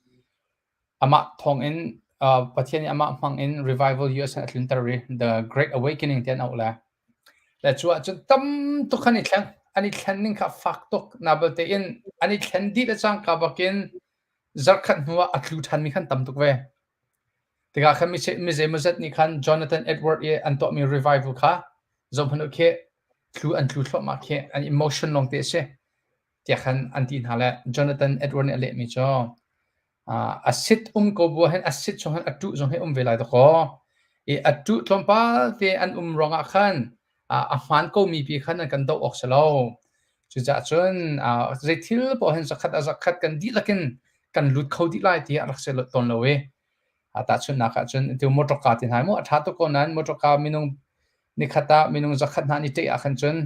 amah thawng in uh, Pathian nih amah hmang in revival US a tlunter ri the Great Awakening tian auh le le cu ahcun tam tuk an i thleng an i thlen ning kha fak tuk na belte in an i thlen dih le cangka bakin zarkhat hnu ah a tlu ṭhan mi khan tam tuk ve tikah khan mi zeimawzat nih khan Jonathan Edward i an tuahmi revival kha zohhmanh u khi Thlu an tlu thluahmah khi an emotion lawngte a si tiah khan an ti hna le Jonathan Edward nih a lehmi cu a sit um ko bu ahhin a sit chung hin a ṭuh zong hi um ve lai dakaw. I a ṭuh tlawmpal te an um ruangah khan a hmaan komi pi khan an kan doh awk si lo. Cucaah cun zei thil paoh hin zakhat a zakhat kan dihlak in kan lut kho dih lai ti a rak si tawn lo i tahchunhnak ahcun tu motor ti hna mu a ṭha tuk ko nain motor minung nikhat ah minung zakhat hna an i ṭeh ah khan cun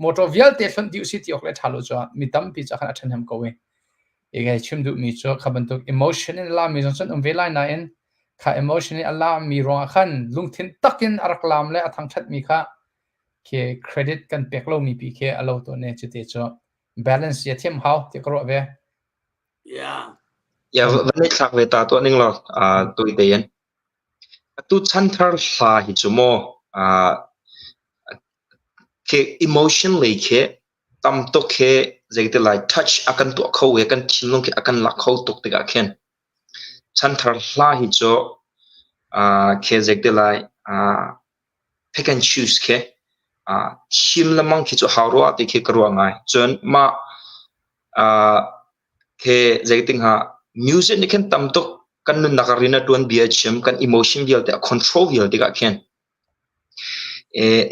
motor vialte hlonh dih usih ti awk le ṭha lo cu mi tampi cu khan a ṭhahnem ko i i chim duhmi cu kha bantuk emotion in a lami zong cun um ve lai nain kha emotion in a lami ruangah khan lungthin takin a rak lam le a thangṭhatmi kha khi credit kan pek lomi pi khi a lo tawn i cuti cu balance ya thiam hau ti ka ruah ve. Yeah. Ya van i thlak ve ta tuah ning law tui tein. Atu chanthar hla hi cu maw khi emotion lei khi tamtuk khi zeiti lai touch a kan tuah kho i kan thinlung khi a kan lak kho tuk tikah khin chanthar hla hi cu khi zeiti lai pick and choose khi thim lengmang khi cu hau rua ti khi ka ruah ngai. Cun mah He zeitin hnga music nih khin tam tuk kan nunnak ah rian a ṭuan bia a chim, kan emotion vialte a control vial tikah khin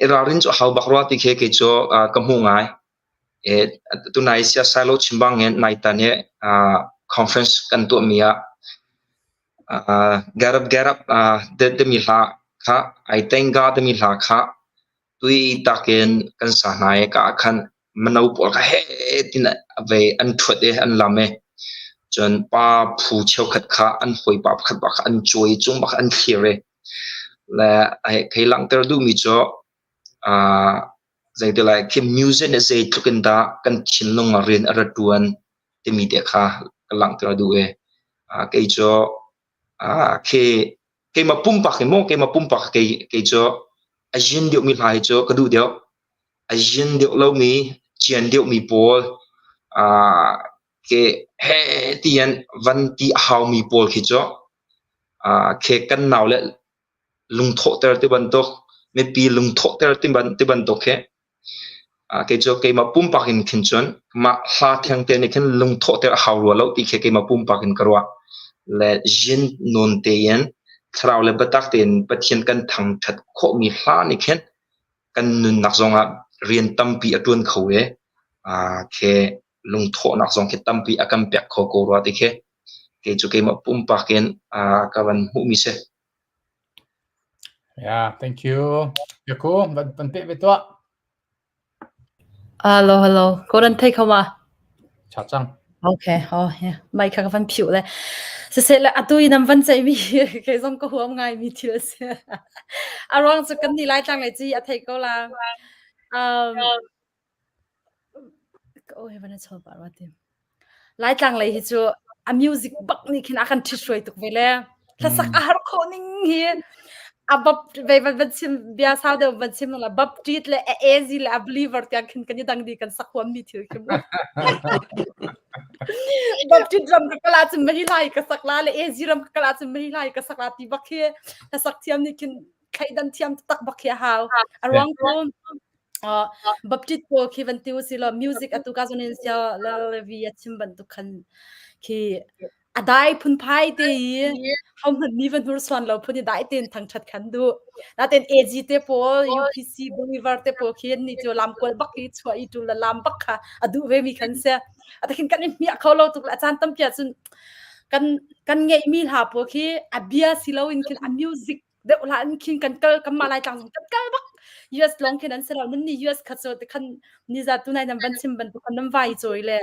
i ralrin cu a hau bak rua ti khi kei cu ka hmuh ngai. Tunai siasai lo chim bangin naitan hi conference kan tuahmi ah get up get up timi hla kha I thank God timi hla kha tui takin kan sa hna i ka ah khan mino pawl kha heh tiin vei an ṭhuat i an lam i cun pa phu cheukhat kha an hawipa pakhat bak kha an cawi i cung bak kha an thlir i le hei langhter duhmi cu aa zei ti lai khi music nih zeitluk in dah kan thinlung ah rian a ra ṭuan timi te kha ka langhter a duh i kei cu khi keimah pumpak hi maw keimah pumpak kei kei cu a zin deuhmi hla hi cu ka duh deuh. A zin deuh lomi, cian deuhmi pawl aa ke heh tian van ti a haumi pawl khi cu aa khe kan nau le lungthawhter ti bantuk mipi lungthawhter ti bantuk khi Kei cu keimah pumpak in khin cun mah hla thengte nih khin lungthawhter a hau rua lo ti khi keimah pumpak in ka ruah. Le zin nawn tein thlarau le biatak tein Pathian kan thangṭhat khawhmi hla nih khin kan nunnak zongah rian tampi a ṭuan kho i khi lungthawhnak zong khi tampi a kan pek kho ko rua ti khi kei cu keimah pumpak in ka van hmuhmi si. Yeah, thank you. Yaku, van van peh ve tuah. Hello, hello. Ko nan thei kho ma? Cha cang. Okay, oh yeah. Mai kha ka van phiuh le. Siseh le atu i nan van ceihmi kei zong ka huam ngaimi thil a si. A ruang cu kan nih Laitlang lei ci a thei ko la. Um, oh, van a chawl pah rua ti. Laitlang lei hi cu a music bak nih khin a kan ṭhithruai tuk ve le hlasak a har khawh ning hi a bap ve van van chim bia sau deuh van chim la baptist le a AZ le a believer tiang khin kan i dang di kan sak huam mi thil khi mu Baptist ram ka kala cun mahi lai ka sak la le AZ ram ka kala cun mahi lai ka sak la ti bak hi hlasak thiam nih khin thleidan thiam tak bak hi a hau a ruang cu uh, Baptist pawl khi van ti usi law music atu ka zon in sia levi a chim bantuk khan khi a dai phunphai te i ho hmanh mi van hursuan lo phun i dai ten thangthat khan du naten AG te pawl UPC believer te pawl khi ni chu lam kual bak i chua i tu la lam bak kha a duh ve mi khan se atakhin kan i hmiah kho lo tuk la chan tampi ah cun kan kan ngeih mi hla pawl khi a bia si lo in khin a music deuh la in khin kan kal kan mah lai tlang zong kan kal bak US long khin an si lo nan ni US kha so te khan ni za tu nai nan van chim ban tu khan nan vai choi le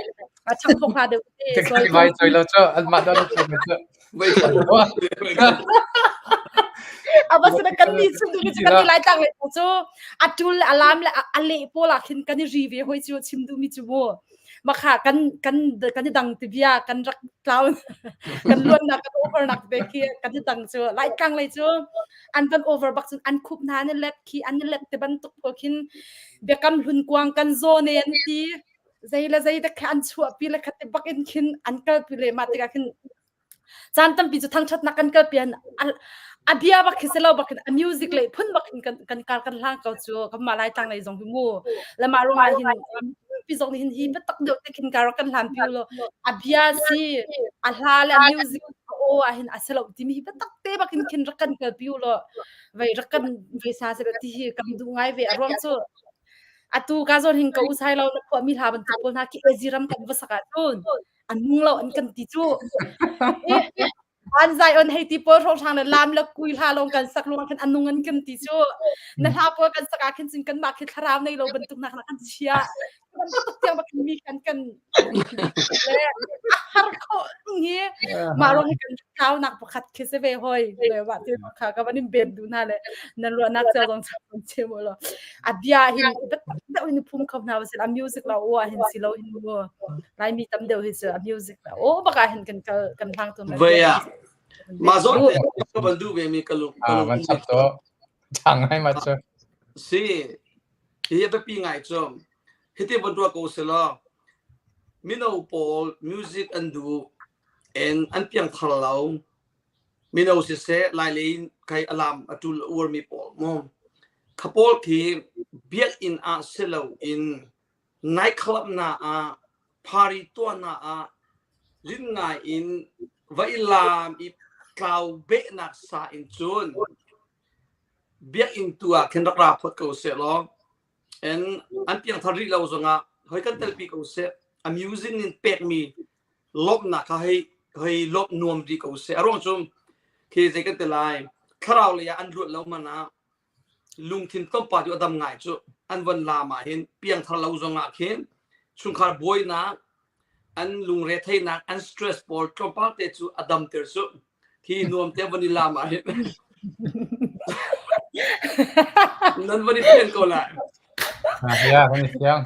a chang phok hla deuh te so vai choi lo cho an mah do cho cho aba sina kan ni chim du mi kan ni lai tlang le chu atul alam le ale pola khin kan i ri ve hoi chu chim du mi chu mu makha kan kan kan i dang ti bia kan rak tlau kan luan nak kan over nak te khi kan i dang cu lai tlang lei cu an van over bak cun an khup hna an let khi an let te bantuk pawl khin biakam hlun kuang kan zaw ne an ti zei le zei te kha an chuah pi le khat te bak in khin an kal pi le ma tikah khin Caan tampi cu thangṭhatnak kan kalpi an a bia bak khi si lo bak in a music lei phun bak in kan kan kar kan hlang ko cu kanmah Laitlang lei zong hi mu le mah ruangah hin pi zong nih hin hi biatak deuh te khin kar kan hlan pi lo a bia si a hla le a music a aw ah hin a si lo timi hi biatak te bak in khin rak kan kalpi u law vei rak kan vei sa se ti hi kan duh ngai ve a ruang cu atu ka zawn hin ka usai lo na phuah mi hla bantuk pawl hna khi AZ ram kan va sak ahcun an nung lo an kan ti cu an zai on hei ti pawl hrawng le lam le kui hla long kan sak luang khan anung an kan ti cu na hla pawl kan sak ah khin cun kan mah khi thlarau nei lo bantuk nak kan chia bantuk tiang bak mi kan kan le a har kho hi mah rong hi kan thlau nak pakhat khi se ve hoi le wa ti kha ka van in ben du na le nan ro nak chel dong cham che mo lo a bia hin deuh in phum kho hna a music la o hin si lo hin mu Laimi tam deuh hi cu a music la o baka hin kan kal kan hlang tu Vai ah ma zon te ka ban du ve mi ka lung ka Ah, lung van chap to. Chang hai ma chu. Si hi a biapi ngai cu hiti van ruah ko se law mino pawl music an duh and an piangthar lo mino siseh lai lei in kai alam a tul a uarmi pawl mu kha pawl khi biakinn ah si lo in nightclub na ah party tuahnak ah rin ngai in va i laam i tlau behnak sa in cun biakinn tu ah khin rak ra phot ko seh law and an piangthar rih lo zongah hoi kan telpi ko seh a music in pekmi lawmhnak kha hei hei lawmh nuam rih ko seh a ruang cu khi zei kan ti lai thlarau lei ah an luat lo man ah lungthin tlawmpal cu a dam ngai cu an von lam ah hin piangthar lo zongah khin chungkhar buainak an lungre theihnak an stress pawl tlawmpal te cu a damter cu khi nuam te van i lam ah hin nan van i fian ko lai Ah, ya, kan i fiang.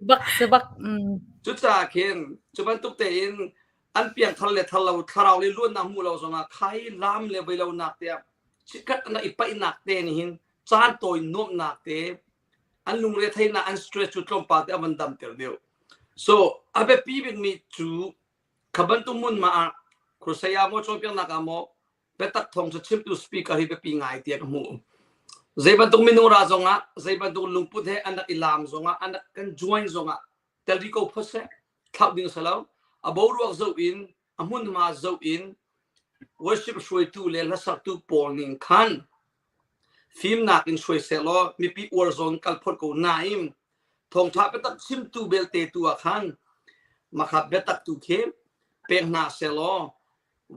Bak se bak. Mm. Cucaah khin cu bantuk tein an piangthar le thar lo thlarau le luatnak hmu lo zongah khai lam le voi lo nak te chikkhat an i paihnak te nih hin caan tawi nuamhnak te an lungre theihnak an stress cu tlawmpal te a van damter deuh so a biapi bikmi cu kha bantuk hmun ma ah crusade ah maw cawnpiaknak ah maw biatak thawng cu chimtu speaker hi biapi ngai tiah ka hmuh zei bantuk minung ra zongah zei bantuk lungput he an rak i lam zongah an rak kan join zongah tel rih ko phot seh thlauh ding si lo a boruak zoh in a hmunhma zoh in worship hruaitu le hlasaktu pawl ning khan fimnak in hruai seh law mipi uar zawn kal phot ko nain thawngtha biatak chimtu belte tu ah khan makha biatak tu khi pek hna seh law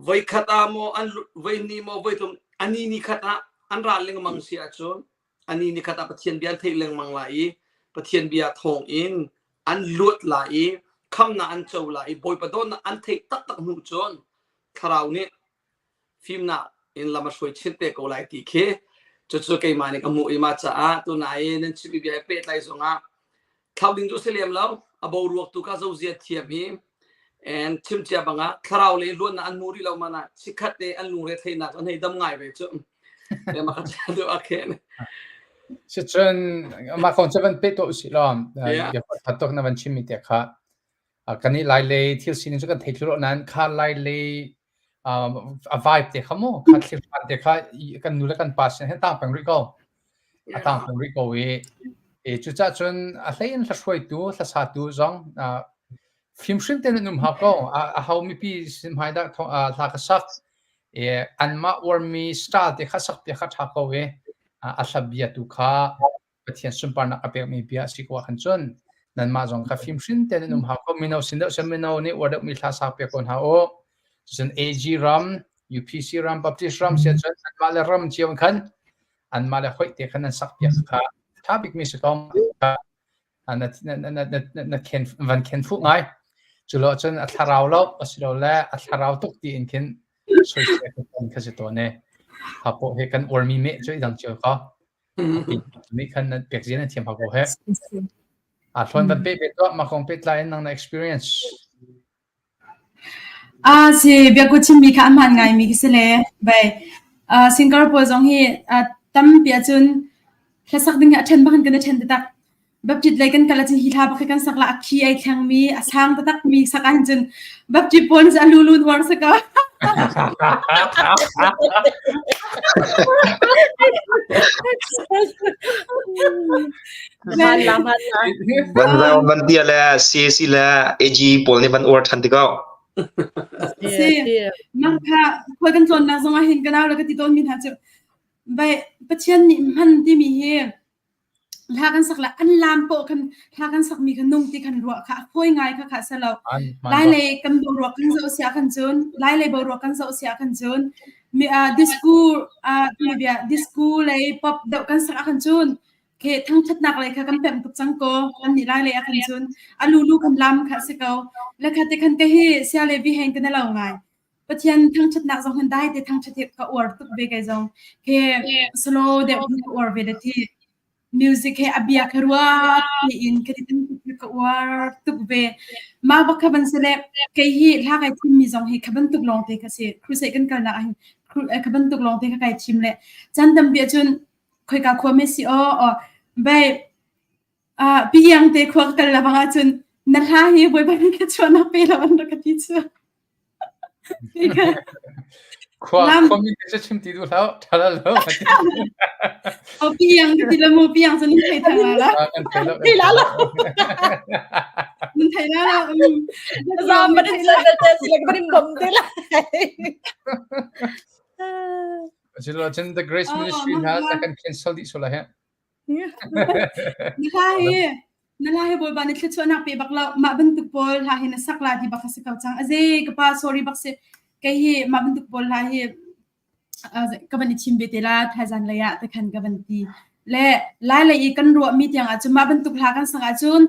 voikhat ah maw an voihnih maw voithum ani ni khat ah an ral lengmang si ahcun ani ni khat ah Pathian bia an theih lengmang lai i Pathian bia thawng in an luat lai i Khamnak an co lai i Bawipa dawtnak an theih taktak hnu cun thlarau nih fimnak in lam a hruai chin te ko lai ti khi cucu keimah nih ka hmuh i mah caah tunai i nan chimmi bia he pehtlai zongah thlau ding cu si lem lo a boruak tu kha zozia thiam hi and chim cia bangah thlarau le luannak an hmu rih lo mana chikhat te an lungre theinak an hei dam ngai ve cu mah kha cha deuh a khen Sicun mah kong cu van peh tuah usih law bia ṭha tuk na van chimmi te kha kan i lai lei thil sining cu kan thei thlu lo nain kha lai lei a vibe te kha mu kha thil hmaan te kha kan nu le kan pa sin hin tang peng rih ko a tang peng rih ko i e cucah cun a hlei in hlahruaitu hlasatu zong fimhrim tein an um hau ko a ho mipi sin hmai dah hla ka sak i anmah uarmi style te kha sak piak kha ṭha ko i a hla bia tu kha Pathian sunparnak a pekmi bia a si ko ahkhan cun nanmah zong kha fimhrin tein nan um hau ko. Mino sin deuh sin mino nih uar deuhmi hla sak piak ko hna u. Cun AG ram, UPC ram, Baptist ram si ahcun anmah le ram cio in khan anmah le hoih te khan nan sak piak kha ṭha bikmi si ko. Na, na, na, na, na, na khen, van khen fuh ngai. Cu lo cun a thlarau lo, asilole a thlarau tuk tiin khin soisel kha si tawn e. Ha pawh he kan uarmi meh cu i dang cio ko. Nih khan nan pek zia nan thiam hau ko he. A hlawn van pe ve tuah mah kong pehtlai in nang na experience. Ah si biaku chimmi kha a hmaan ngaimi khi si le bai uh, singer pawl zong hi uh, tampi ahcun hlasak ding hi a ṭhen bak in kan i ṭhen taktak. Baptist lei kan kal ahcun hi hla bak hi kan sak la a khi ai thlengmi a sang taktak mi sak ahhin cun Baptist pawl nih cun a lulun uar si ko. Man la man la. Van van tia le CAC le AG pawl nih van uar than ti ko. Si. Mah kha khual kan tlawnnak zong ah hin ka nau le ka ti tawn mi hna cu bai Pathian nih hman timi hi hla kan sak le an lam pawh khan hla kan sak mi kha nung ti khan ruah kha a fawi ngai kha kha selo lai lei kan boruak kan zoh sia khan cun lai lei boruak kan zoh sia khan cun mi disco mi bia disco lei pop deuh kan sak ah khan cun ke thangthatnak lei kha kan pemh tuk cang ko kan nih lai lei ah khan cun a lulu kan lam kha si ko le kha te khan ke hi sia le vi heng kan lo ngai Pathian thangṭhatnak zong hin dai te thangṭhat hi ka uar tuk ve kei zong. Ke slow deuh hin ka uar ve le thi. Music he a bia kha ruat in ka ti thangṭhat ka uar tuk ve. Mah bak kha ban se le kei hi hla kai thim mi zong hi kha bantuk lawng te kha si. Crusade kan kalnak ah hin kha bantuk lawng te kha kai thim le chan tampi ahcun khoika khua me si aw aw bai Ah piang te khua ka kal la bang ahcun na hla hi Bawipa nih ka chuahnak pe lo an rak ka ti cu. Khua khuami te cu chim ti duh hlah ṭha lo. Oh piang ka ti la mu piang cu nan thei thang la. Kan thei lo. Thei la lo. Nan thei la lo. Zam ba din sa te si la ba bom te la. Asilo cun The Grace Ministry hna na kan cancel dih sual he. Na hla hi na hla hi Bawipa nih thluachuahnak pe bak lo mah bantuk pawl hla hi na sak la ti bak a si ko cang aze ka pa sorry bak si kei hi mah bantuk pawl hla hi ka van i thim ve te la thaizan lei ah te khan ka van ti le lai lei i kan ruah mi tiang ah cun mah bantuk hla kan sak ahcun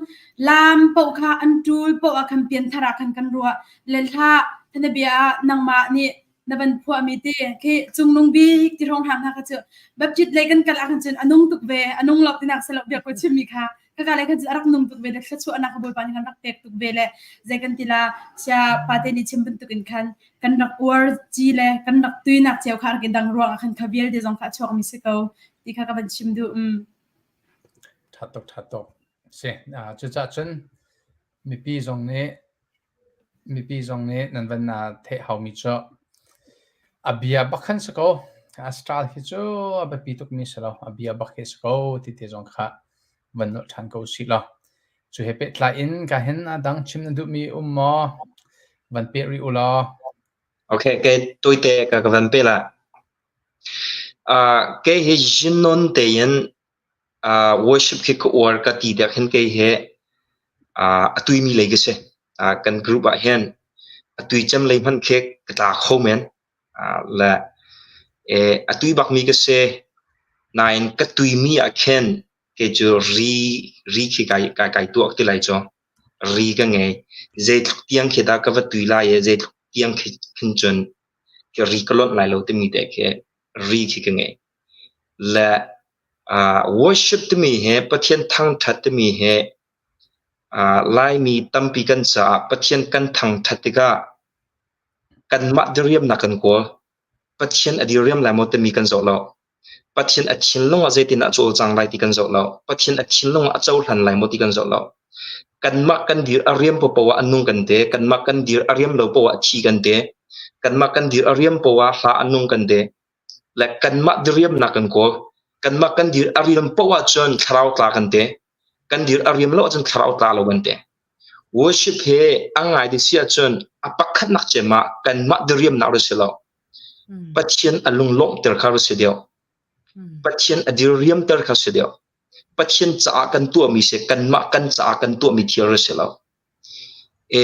lam paoh kha an tul paoh ah khan pianthar ah khan kan ruah le hla thanabia ah nangmah nih na van phuahmi te khi cungnung bik ti hrawng hang hna kha cu Baptist lei kan kal ah khan cun a nung tuk ve a nung lo tinak selo bia ko chimmi kha kaka lei khan cun a rak nung tuk ve le thluachuahnak kha Bawipa nih kan rak pek tuk ve le zei kan ti la sia pate nih chim bantuk in khan kan rak uar ci le kan rak tuinak cio kha rak i dang ruang ah khan kha vialte zong kha a chuak mi si ko ti kha ka van chim duh um Tha tuk tha tuk si cucaah cun mipi zong nih Mipi zong nih nan van theih haumi cu a bia bak khan si ko. A style hi cu a biapi tukmi si lo. A bia bak hi si ko ti te zong kha van nolh ṭhan ko usih law. Cu he pehtlai in ka hin a dang chim na duhmi um maw? Van peh rih u law. Okay, kei tuite ka ka van pe la. Uh, kei hi zinnon tein Uh, worship khi ka uar ka ti dek hin kei he uh, a tuimi lei ka si. Uh, kan group ah hin a tui cem lei hmanh khi ka tla kho men. Uh, le eh, a tui bak mi ka si. Nain ka tuimi ah khin kei cu ri ri khi kai kai kai tuak ti lai cu. Ri ka ngei. Zeitluk tiang khi dah ka va tui lai i zeitluk tiang khi khin cun ka ri ka lonh lai lo timi te khi ri khi ka ngei. Le worship timi he Pathian thangṭhat timi he Laimi tampi kan caah Pathian kan thangṭhat tikah kanmah diriamnak kan kawl. Pathian a diriam lai maw timi kan zoh lo. Pathian a thinlung ah zeitin a cawlcang lai ti kan zoh lo. Pathian a thinlung ah a cohlan lai maw ti kan zoh lo. Kanmah kan dir a riam paohpaoh ah a nung kan te. Kanmah kan dir a riam lo paoh ah a thi kan te. Kanmah kan dir a riam paoh ah hla a nung kan te. Le kanmah diriamnak kan kawl. Kanmah kan dir a riam paoh ahcun thlarau tla kan te. Kan dir a riam lo ahcun thlarau tla lo kan te. Worship he a ngai ti si ahcun a pakhatnak cem ah kanmah diriamnak ri si lo. Pathian a lunglawmhter kha si deuh. Pathian a diriamter kha si deuh. Pathian caah kan tuahmi si kanmah kan caah kan tuahmi thil si lo. E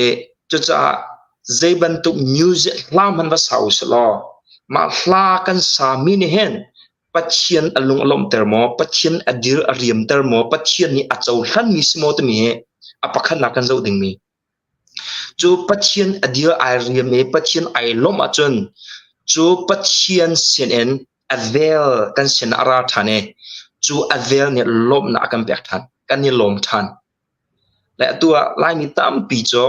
cucaah zei bantuk music hla hmanh va sa u sih law mah hla kan sami nih hin Pathian a lung a lawmhter maw? Pathian a dir a riamter maw? Pathian nih a cohlanmi si maw timi hi a pakhatnak kan zoh dingmi. Cu Pathian a dir ai riam i Pathian ai lawmh ahcun cu Pathian sinin a vel kan sin ah a ra ṭhan i cu a vel nih lawmhnak a kan pek ṭhan. Kan i lawm ṭhan. Le atu ah Laimi tampi cu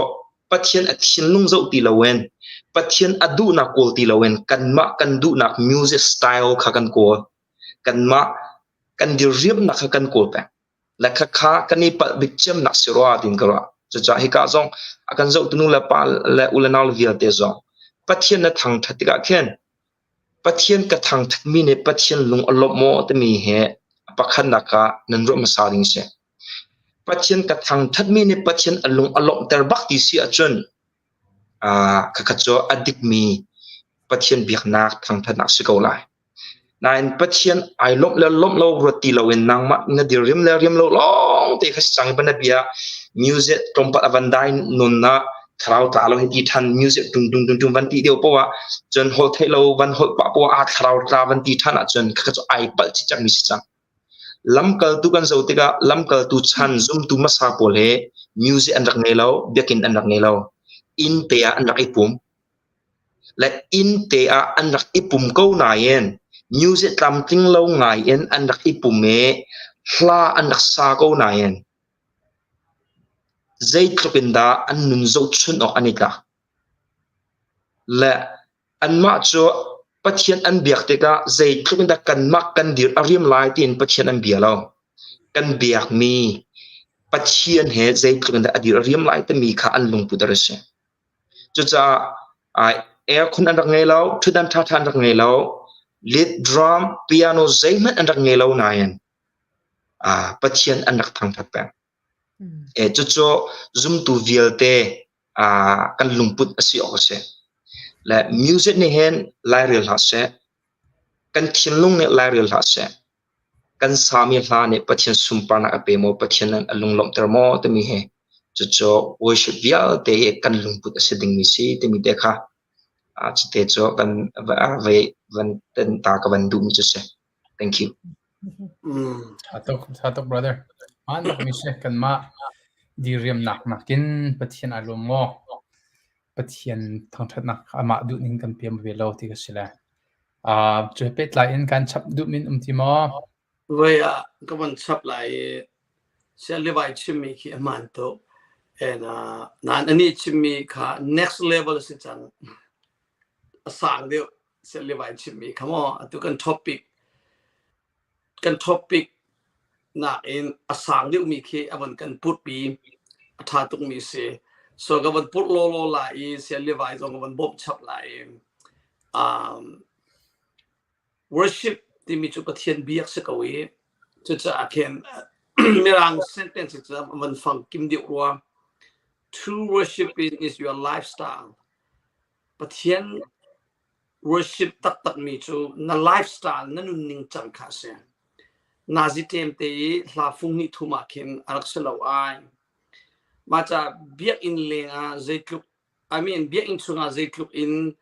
Pathian a thinlung zoh ti loin Pathian a duhnak kawl ti loin kanmah kan duhnak music style kha kan kawl. Kanmah kan diriamnak kha kan kawl peng. Le khakha kan i palh bik cemnak si rua tiin ka ruah. Cucaah hika zong a kan zohtu nu le pa le u le nau le vialte zong Pathian na thangṭhat tikah khin Pathian ka thangṭhatmi nih Pathian lung a lawmh maw timi hi a pakhatnak ah nan ruah hmasa ding a si. Pathian ka thangṭhatmi nih Pathian a lung a lawmhter bak ti si ahcun khakha cu a dikmi Pathian biaknak thangṭhatnak si ko lai. Nain Pathian ai lawmh le lawmh lo ruat ti loin nangmah na dirriam le riam lo lawng te kha si cang i na bia music tlawmpal a van dai nun na thlarau tla lo hi ti ṭhan music tung tung tung tung van ti deuh poah cun holh theih lo van holh pah poah aa thlarau tla van ti ṭhan ahcun khakha cu ai palh cicak mi si cang. Lamkaltu kan zoh tikah lamkaltu chan zumtu hmasa pawl he music an rak ngei lo, biakinn an rak ngei lo. Inn te ah an rak i pum. Le inn te ah an rak i pum ko nain music tlamtling lo ngai in an rak i pum i hla an rak sa ko nain zeitluk in dah an nun zohchun awk an i tlak. Le anmah cu Pathian an biak tikah zeitluk in dah kanmah kan dir a riam lai tiin Pathian an bia lo. Kan biakmi Pathian he zeitluk in dah a dir a riam lai timi kha an lungput a rak si. Cucaah aircon an rak ngei lo, ṭhutdan ṭhaṭha an rak ngei lo, lead drum, piano zeihmanh an rak ngei lo nain Pathian an rak thangṭhat peng. Cucu zumtu vialte kan lungput a si awk a si. Le music nih hin lairel hlah seh, kan thinlung nih lairel hlah seh, kan sami hla nih Pathian sunparnak a pe maw, Pathian a lunglawmhter maw timi hi cucu worship vialte hi kan lungput a si dingmi si timi te kha cite cu kan van ten ta ka van duhmi cu si. Thank you. Tha tuk, tha tuk brother. Maan bak mi si kanmah diriamnak nakin Pathian ai lawm maw? Pathian thangṭhatnak amah duhning kan piam ve lo ti ka si le. Cu he pehtlai in kan chap duh min um ti maw? Voi ah ka van chap lai i Saya Levi chimmi khi a hmaan tuk. And nain anih chimmi kha next level a si cang. A sang deuh Saya Levi chimmi kha maw atu kan topic kan topic nakin a sang deuhmi khi a van kan putpi a ṭha tukmi si. So ka van put lawlaw lai i Saya Levi zong ka van bawmh chap lai i worship timi cu Pathian biak si ko i cucaah khin Mirang sentence cu a van fang kim deuh rua. True worshiping is your lifestyle. Pathian worship taktakmi cu na lifestyle na nunning cang kha a si. Nazi ṭem te i hla fung hnih thum ah khin a rak si lo ai. Mah ca biakinn leng ah zeitluk I mean biakinn chungah zeitluk in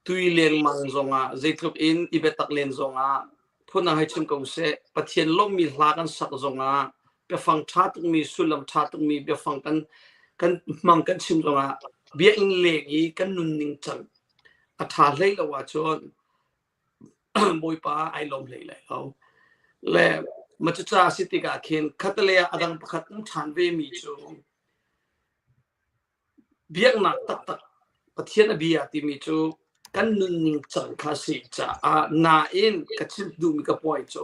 tui lengmang zongah zeitluk in i biatak len zongah phun hei chim ko seh Pathian lawmmi hla kan sak zongah biafang ṭha tukmi sullam ṭha tukmi biafang kan. Kan hmang kan chim zongah biakinn leng i kan nunning cang a ṭha hlei lo ahcun Bawipa ai lawm hlei lai lo. Le macuca si tikah khin khatalei ah a dang pakhat um ṭhan ve mi cu Biaknak taktak Pathian a bia timi cu kan nunning cang kha a si caah nain ka chim duhmi ka puai cu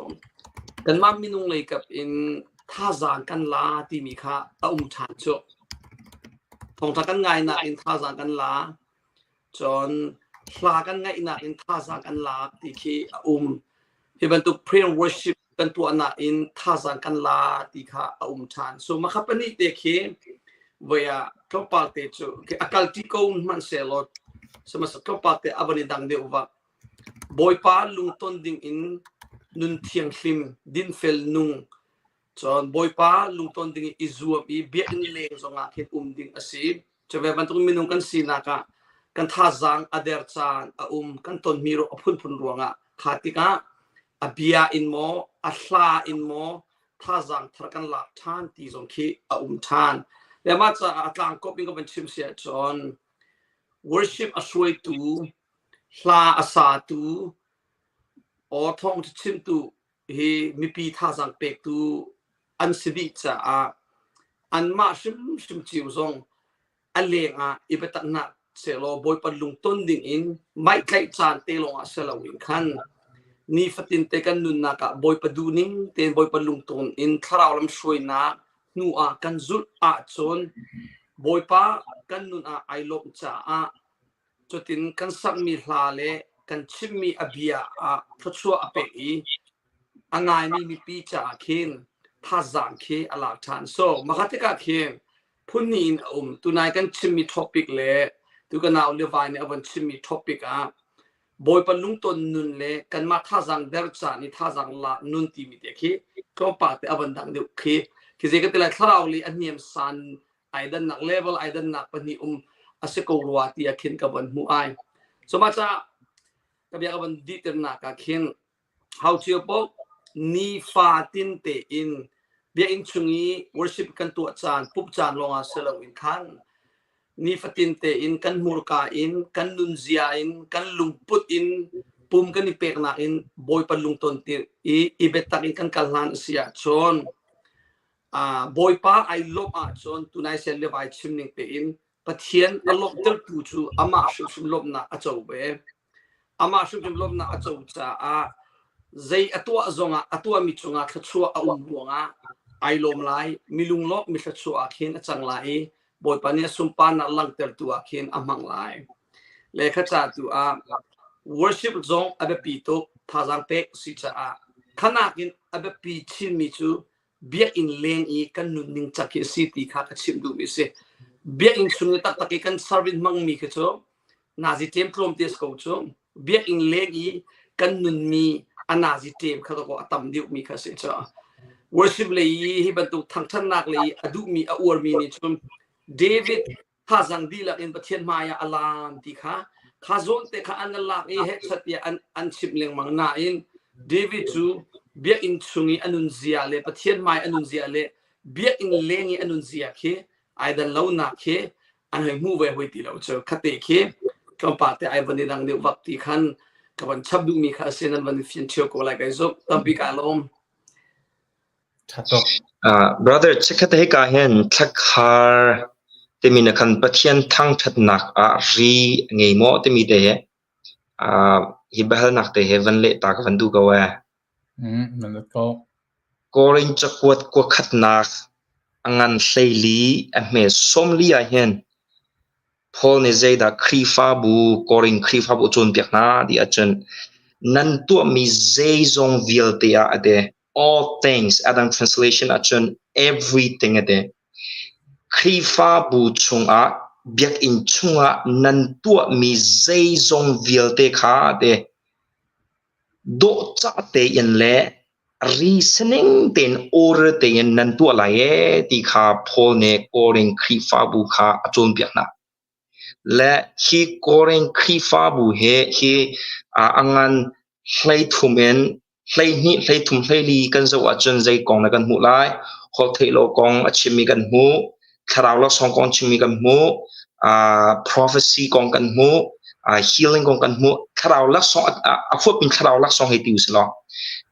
kanmah minung lei kap in thazaang kan la timi kha a um ṭhan cu. Thawngṭha kan ngainak in thazaang kan la. Cun hla kan ngaihnak in thazaang kan lak ti khi a um. Hi bantuk prayer and worship kan tuahnak in thazaang kan la ti kha a um ṭhan. So mah kha pahnih te khi voi ah tlawmpal te cu a kal ṭi ko hmanhsehlaw sihmanhsehlaw tlawmpal te a van i dang deuh vak. Bawipa lungton ding in nun thianghlim, dinfel nung, cun Bawipa lungton ding in i zuam i biakinn leng zongah khin um ding a si. Cu ve bantuk minung kan sinak ah kan thazaang a der caan a um, kan tonmi a phunphun ruangah kha tikah a bia in maw, a hla in maw thazaang thar kan lak ṭhan ti zong khi a um ṭhan. Le mah caah a tlangkop in ka van chim si ahcun worship a hruaitu, hla a satu, aw thawng chimtu hi mipi thazaang pektu an si dih caah anmah hrimhrim cio zong a leng ah i biataknak sehlaw Bawipa lungton ding in maihtlaih caan te lawng ah si loin khan nifatin te kan nunnak ah Bawipa duhning tein Bawipa lungton in thlarau lam hruainak hnu ah kan zulh ahcun Bawipa kan nun ah ai lawmh caah Cutin kan sakmi hla le kan chimmi a bia ah thluachuah a pek i a ngaimi mipi caah khin thazaang khi a lak ṭhan. So mah tikah khin phunhnih in a um. Tunai kan chimmi topic le tu ka nau Levi nih a von chimmi topic ah Bawipa lungton nun le kanmah thazaang der caan i thazaang lak nun timi te khi tlawmpal te a von dang deuh khi. Khi zei ka ti lai thlarau li a niam san ai dannak level ai dannak pahnih um a si ko rua ti ah khin ka von hmuh ai. So mah caah ka bia ka von dihternak ah khin hau cio paoh nifatin tein biakinn chung i worship kan tuah caan pup caan lawngah si loin khan nifatin tein kan hmurka in kan nunzia in kan lungput in pum kan i peknak in Bawipa lungton ti i i biatak in kan kal hlan a si ahcun Bawipa ai lawmh ahcun tunai sian le vai chim ning tein Pathian a lawmhtertu cu amah hrimhrim lawmhnak a co ve. Amah hrimhrim lawmhnak a co caah zei a tuah zongah a tuahmi cungah thluachuah a um ruangah ai lawm lai, mi lunglawmh mi thluachuah ah khin a cang lai i Bawipa nih a sunparnak langhtertu ah khin a hmang lai. Le kha ca tu ah worship zong a biapi tuk, thazaang pek si caah khanak in a biapi chinmi cu biakinn leng i kan nunning cak hi a si ti kha ka chimh duhmi a si. Biakinn chung i taktak i kan service hmangmi khi cu nazi ṭem tlawm te a si ko cu. Biakinn leng i kan nunmi a nazi ṭem kha dawkaw a tam deuhmi kha a si cu. Worship lei i hi bantuk thangṭhatnak lei i a duhmi a uarmi nih cun David thazang dihlak in Pathian hmai ah a laam ti kha kha zawn te kha an lak i hehchat tiah an an chimh lengmang nain David cu biakinn chung i a nunzia le Pathian hmai a nunzia le biakinn leng i a nunzia khi ai dan lonak khi an hei hmu ve hoi ti lo cu khate khi tlawmpal te ai van i dang deuh vak ti khan ka van chap duhmi kha a si nan van i fian ṭheo ko lai kai zumh tampi ka lawm. Ṭha tuk. Brother, chikkhat hika hin thlakhar timi na khan Pathian thangṭhatnak ah ri a ngei maw timi te hi hi biahalnak te hi van leh ta ka van duh ko ee. Nan let ko. Korin cakuat kuakhatnak a ngan 14 a hme 40 ah hin Paul nih zeidah Khrihfabu, Korin Khrihfabu a cawnpiak hna ti ahcun nan tuahmi zeizong vialte ah a ti. All things, a dang translation ahcun everything a ti. Khrihfabu chungah, biakinn chungah nan tuahmi zeizong vialte kha a ti. Dawhcah tein le reasoning tein order tein nan tuah lai ee ti kha Paul nih Korin Khrihfabu kha a cawnpiak hna. Le hi Korin Khrihfabu hi hi a ngan 13 in 12, 13, 14 kan zoh ahcun zei kong dah kan hmuh lai? Holhtheihlo kong a chimmi kan hmuh. Thlarau laksawng kong chimmi kan hmuh, prophecy kong kan hmuh, healing kong kan hmuh. Thlarau laksawng a huapmi thlarau laksawng hei ti usilaw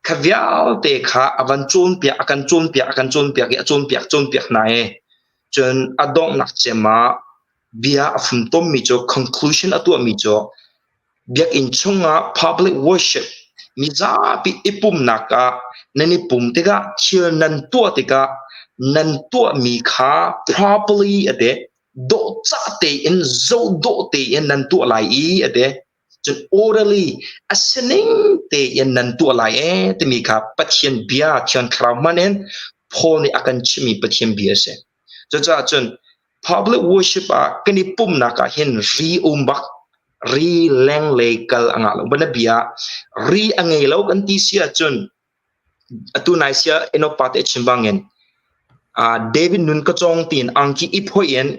kha vialte kha a van cawnpiak, a kan cawnpiak, a kan cawnpiak i a cawnpiak cawnpiak hna i cun a donghnak cem ah bia a fumtommi cu conclusion a tuahmi cu Biakinn chungah public worship mizapi i pumhnak ah nan i pum tikah thil nan tuah tikah nan tuahmi kha properly a ti. Dawhcah tein zohdawh tein nan tuah lai i a ti. Cun orderly a sining tein nan tuah lai ee timi kha Pathian bia Thiang Thlarau hman in Paul nih a kan chimhmi Pathian bia a si. Cucaah cun public worship ah kan i pumhnak ah hin ri um bak ri lenglei kal a ngah lo. Bianabia ah ri a ngei lo kan ti si ahcun atu nai sia Enoch pa te chim bangin David nun ka cawng tiin angki i phoih in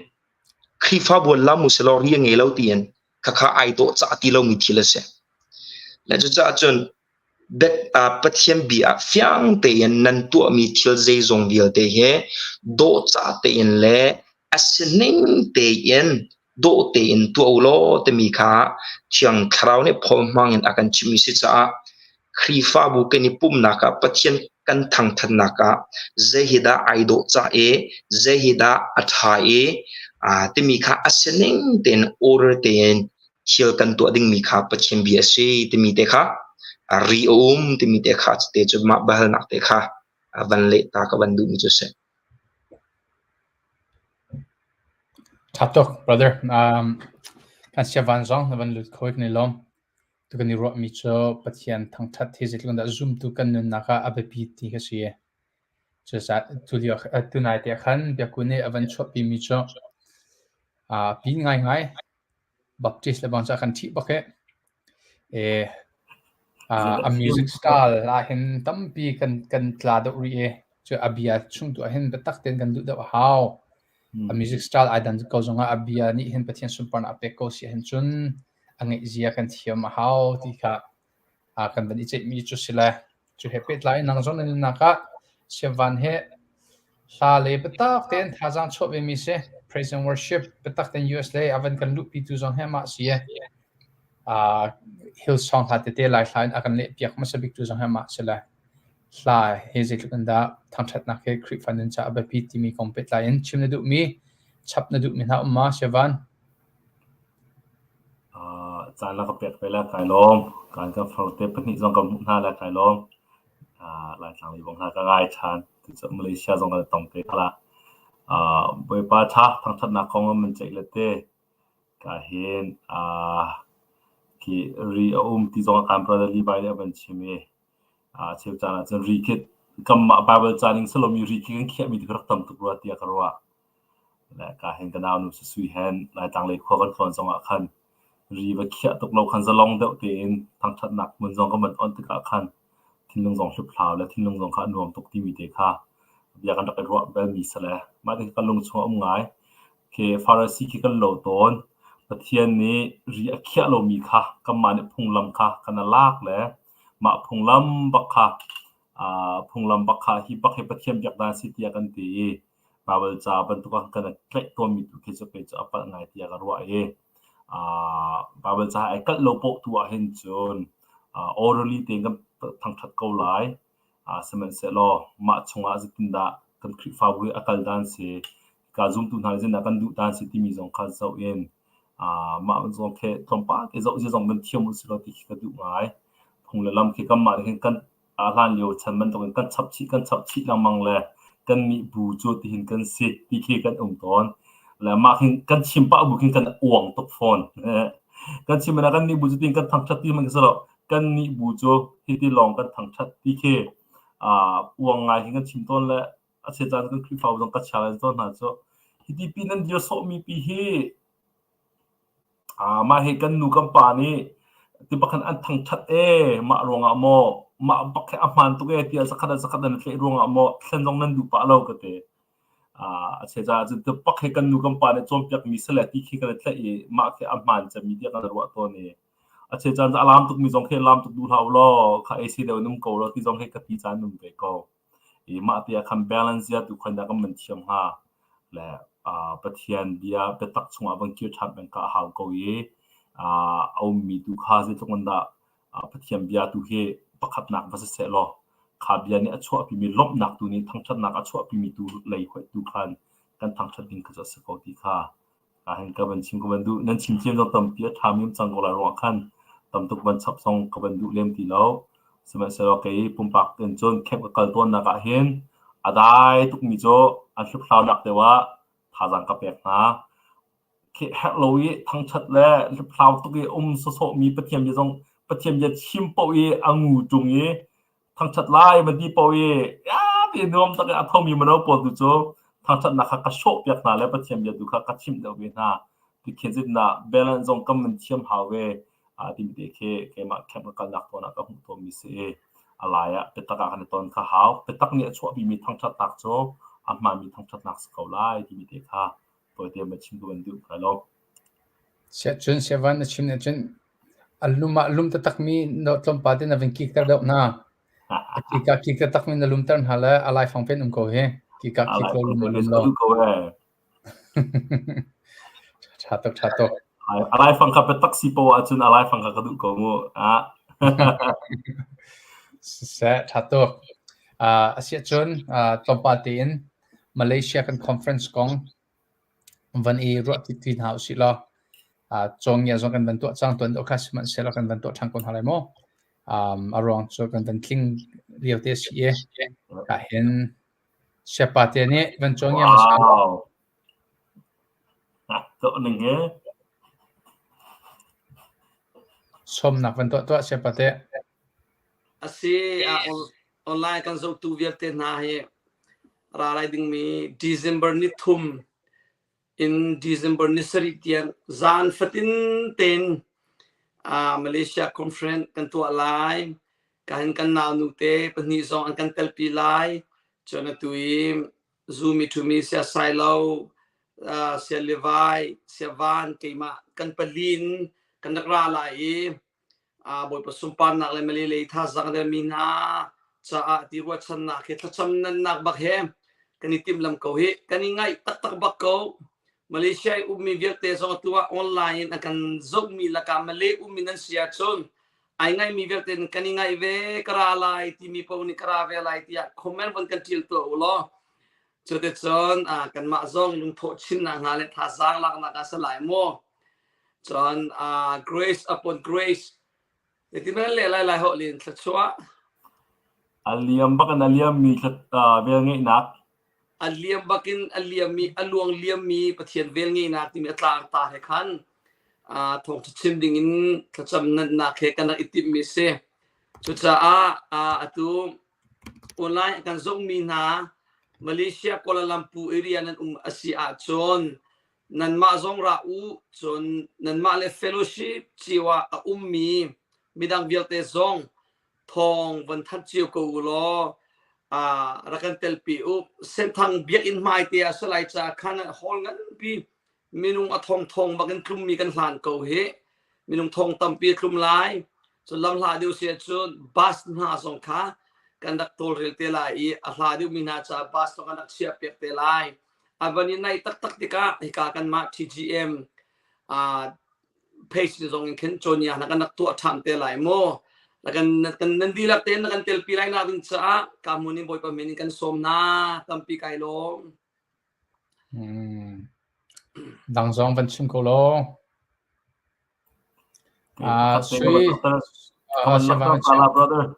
Khrihfabu lam usilaw ri a ngei lo tiin khakha ai dawh cah ti lomi thil a si. Le cucaah cun Pathian bia ah fiang tein nan tuahmi thil zeizong vialte hi dawhcah tein le a sining tein dawh tein tuah u law timi kha Thiang Thlarau nih Paul hmang in a kan chimhmi si caah Khrihfabu kan i pumhnak ah Pathian kan thangthatnak ah zei hi dah ai dawh cah i zei hi dah a ṭha i timi kha a sining tein order tein thil kan tuah dingmi kha Pathian bia a si timi te kha ri a um timi te kha te cu mah biahalnak te kha van leh ta ka van duhmi cu a si. Ṭha tuk, brother. Um, kan siavan zong na van lut kho i kan i lawm. Tu kan i ruahmi cu Pathian thangṭhat hi zeitluk in dah zumtu kan nunnak ah a biapi ti kha si. Cucaah tulio tunai te khan biakku nih a van chuahpimi cu uh, pi ngaingai Baptist le bang cu a kan ṭhih bak hih. A music style ahhin tampi kan tla deuh rih i cu a bia chung tu ahhin biatak tein kan duh deuh a hau. A music style ai dan ko zongah a bia nih hin Pathian sunparnak a pek ko si ahhin cun a ngeih zia kan thiam a hau ti kha kan van i ceihmi cu si le cu he pehtlai in nang zong na nunnak ah siavan he hla le biatak tein thazaang chuah ve mi si praise and worship biatak tein US lei a van kan luhpi tu zong he mah si uh, Hillsong hla tete lai hla in a kan leh piak hmasa bik tu zong he mah si le hla he zeitluk in dah thangṭhatnak he Khrihfa nun ca a biapi timi kong pehtlai in chim na duhmi chap na duhmi hna um ma Siavan? Caan la ka pek ve la kai lawm. Kan ka farte pahnih zong ka hmuh hna la kai lawm. Laitlang lei bang hna ka ngai ṭhan. Cucu Malaysia zong kan tong te khala. Bawipa ṭha thangṭhatnak kong ah man ceih le te. Ka hin khi ri a um ti zong kan brother Levi nih a van chim i cheu caan ah cun ri khi kanmah Bible ca ning salomi ri khi kan khiahmi ti rak tam tuk rua tiah ka ruah. Le ka hin ka nau nu Sui hen Laitlang lei khua kan tlawn zong ah khan ri va khiah tuk lo khan zalong deuh tein thangṭhatnak hmun zong ka van on tikah khan thinlung zong hluphlau le thinlung zong kha a nuam tuk timi te kha bia kan rak i ruah balmi si le mah ti kan lung chung a um ngai. Khi Farasi khi kan lo tawn. Pathian nih ri a khiah lomi kha kanmah nih phunglam kha kan i lak le mah phunglam bak kha phunglam bak kha hi bak hi Pathian biak dan si tiah kan ti i Baibal ca bantuk ah kan i tlaih tawnmi tu khi cu kei cu a palh ngai tiah ka ruah i Baibal ca ai kalh lo paoh tu ahhin cun orderly tein kan thangṭhat ko lai. Sihmanhsehlaw mah chungah zeitindah kan Khrihfabu hi a kal dan si, ka zumtu hna nih zeitindah kan duh dan si timi zong kha zoh in mah zong khi tlawmpal te zoh zia zong van thiam usih law ti khi ka duh ngai. Phung le lam khi kanmah nih hin kan a hlan lio chan bantukin kan chap chih kan chap chih lengmang le kan nih bu cu tihin kan si ti khi kan um tawn. Le mah khin kan chim pah bu khin kan uang tuk fawn. Kan chim ah kan nih bu cu tin kan thangṭhat ti man si lo. Kan nih bu cu hiti lawng kan thangṭhat ti khi uang ngai hin kan chim tawn le a chia caan kan Khrihfabu zong ka chia lai tawn hna cu hiti pi nan dir sawhmi pi hi Mah hi kan nu kan pa nih ti bak khan an thangṭhat ee mah ruangah maw mah bak hi a hmaan tuk ee tiah zakhat ah zakhat nan tlaih ruangah maw thlen zong nan duh pah lo ka ti. A cheu caah cun ti bak hi kan nu kan pa nih cawnpiakmi si le ti khi kan i tlaih i mah khi a hmaan cemmi tiah kan ruah tawn i a cheu caan cu a laam tukmi zong khi laam tuk duh hlah u law kha ei si deuh in um ko law ti zong hi ka ti caan um ve ko. I mah ti ah khan balance zia tu khan dah kan man thiam hnga le. Pathian bia biatak chungah van kir ṭhan peng kha a hau ko i a ummi tu kha zeitluk in dah Pathian bia tu hi pakhatnak va si seh law kha bia nih a chuahpimi lawmhnak tu nih thangṭhatnak a chuahpimi tu lei hoih tu khan kan thangṭhat ding kha cu a si ko ti kha Ahhin ka van chim ka van duh. Nan chim thiam zong tampi a ṭhami um cang ko lai ruangah khan tam tuk van chap zong ka van duh lem ti lo. Sihmanhsehlaw kei pumpak in cun camp ka kal tawnnak ah hin a dai tukmi cu an hliphlaunak deuh ah thazaang ka pek hna. Herh lo i thangṭhat le hliphlau tuk i um sawsawhmi Pathian bia zong Pathian bia chim paoh i a ngu ṭung i thangṭhat lai van ti paoh i ti nuam tak i a thomi mino pawl tu cu thangṭhatnak kha ka sawhpiak hna le Pathian bia tu kha ka chimh deuh ve hna. Tikhin zeitindah balance zong kan van thiam hau ve timi te khi keimah camp ka kalnak tawn ah ka hmuh tawnmi si i a lai ah biatak ah kan i ton kha hau. Biatak nih a chuahpimi thangṭhatnak cu a hmaanmi thangṭhatnak si ko lai timi te kha tawite ma chim ka van duh kai lo. Siahcun siavan na chim nih cun a lum ah lum taktakmi na tlawmpal te na van kikter deuh hna. A kika kik taktakmi na lumter hna le a laifang pen um ko hi. Kika kik lo lum lum lo. Ṭha tuk, ṭha tuk. A laifang kha biatak si poah ahcun a laifang kha ka duh ko mu. Ah. Siseh, ṭha tuk. Uh, asiahcun uh, tlawmpal tein Malaysia kan conference kong van i ruah ti hna usih law uh, cawngia zong kan van tuah cang tuan deuh kha sihmanhsehlaw kan van tuah ṭhan ko hna lai maw? Um, a ruang cu kan van tling lio te si i ka hin siapa te nih van cawngia hmasa Wow. Tuah ning he. Sawmnak van tuah tuah siapa te. Asi ah online kan zohtu vialte hna hi ra lai dingmi December ni thum in December ni sarih tiang zan fatin tein uh, Malaysia conference kan tuah lai. Kahin kan nau nu te pahnih zong an kan telpi lai. Cun atu i zumi thumi sia sailo uh, sia Levi sia Van keimah kan palin kan rak ra lai i Bawipa sunparnak le Malay lei thazaang a dermi hna caah ti ruahchannak he thlacam nannak bak he kan i timhlam ko hi kan i ngaih taktak bak ko. Malaysia i ummi vialte zong atu ah online in a kan zohmi lakah Malay ummi nan si ahcun ai ngaihmi vialte kan i ngaih ve ka ra lai timi paoh nih ka ra ve lai tiah comment von kan ṭial tuah u law Cuticun kanmah zong lungthawh chinnak hnga le thazaang laknak ah si lai mu. Cun grace upon grace zeitin nan leh lai lai holh in thluachuah. A liam bak in a liammi velngeihnak. A liam bak in a liammi a luang liammi Pathian velngeihnak timi a tlang ta he khan thawngṭha chim ding in thlacam nannak he kan rak i timhmi si. Cucaah atu Online kan zohmi hna Malaysia Kuala Lumpur area nan um a si ahcun nanmah zong ra u cun nanmah le fellowship cio ah a ummi midang vialte zong thawng van thanh cio ko u law uh, rak kan telpi u. Senthang biakinn hmai te ah salai ca khan hall nganpi minung a thongthong bak in tlummi kan hlan ko hi minung thong tampi a tlum lai cun lam hla deuh si ahcun bus hna zong kha kan rak tawlrel te lai i a hla deuhmi hna caah bus zong kan rak chiah piak te lai a van i naih taktak tikah hika kanmah TGM uh, page zong in khin cawnia hna kan rak tuah ṭhan te lai mu kan kan nan dihlak tein na kan telpi lai nak ding caah ka mun in Bawipa min in kan sawm hna tampi kai lawm Hmm. Dang zong van chim ko law. Ah, sui. Ah, siapa brother.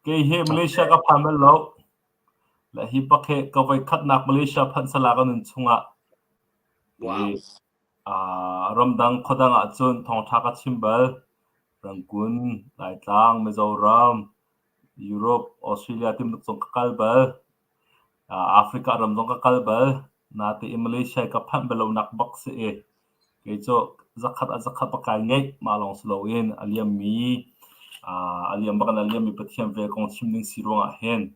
Kei hi Malaysia ka phan bal lo. Le hi bak he ka voi khatnak Malaysia phanh sala ka nun chungah. Wow. Ah, ramdang khuadang ah cun thawngtha ka chim bal. Rangoon, Laitlang, Mizoram, Europe, Australia timtuk zong ka kal bal. Africa ram zong ka kal bal. Natein Malaysia i ka phanh bal lonak bak si i kei cu zakhat ah zakhat bak kai ngeih. Mah lawng si loin a liammi a liam bak in a liammi Pathian vel kong chim ding si ruangah hin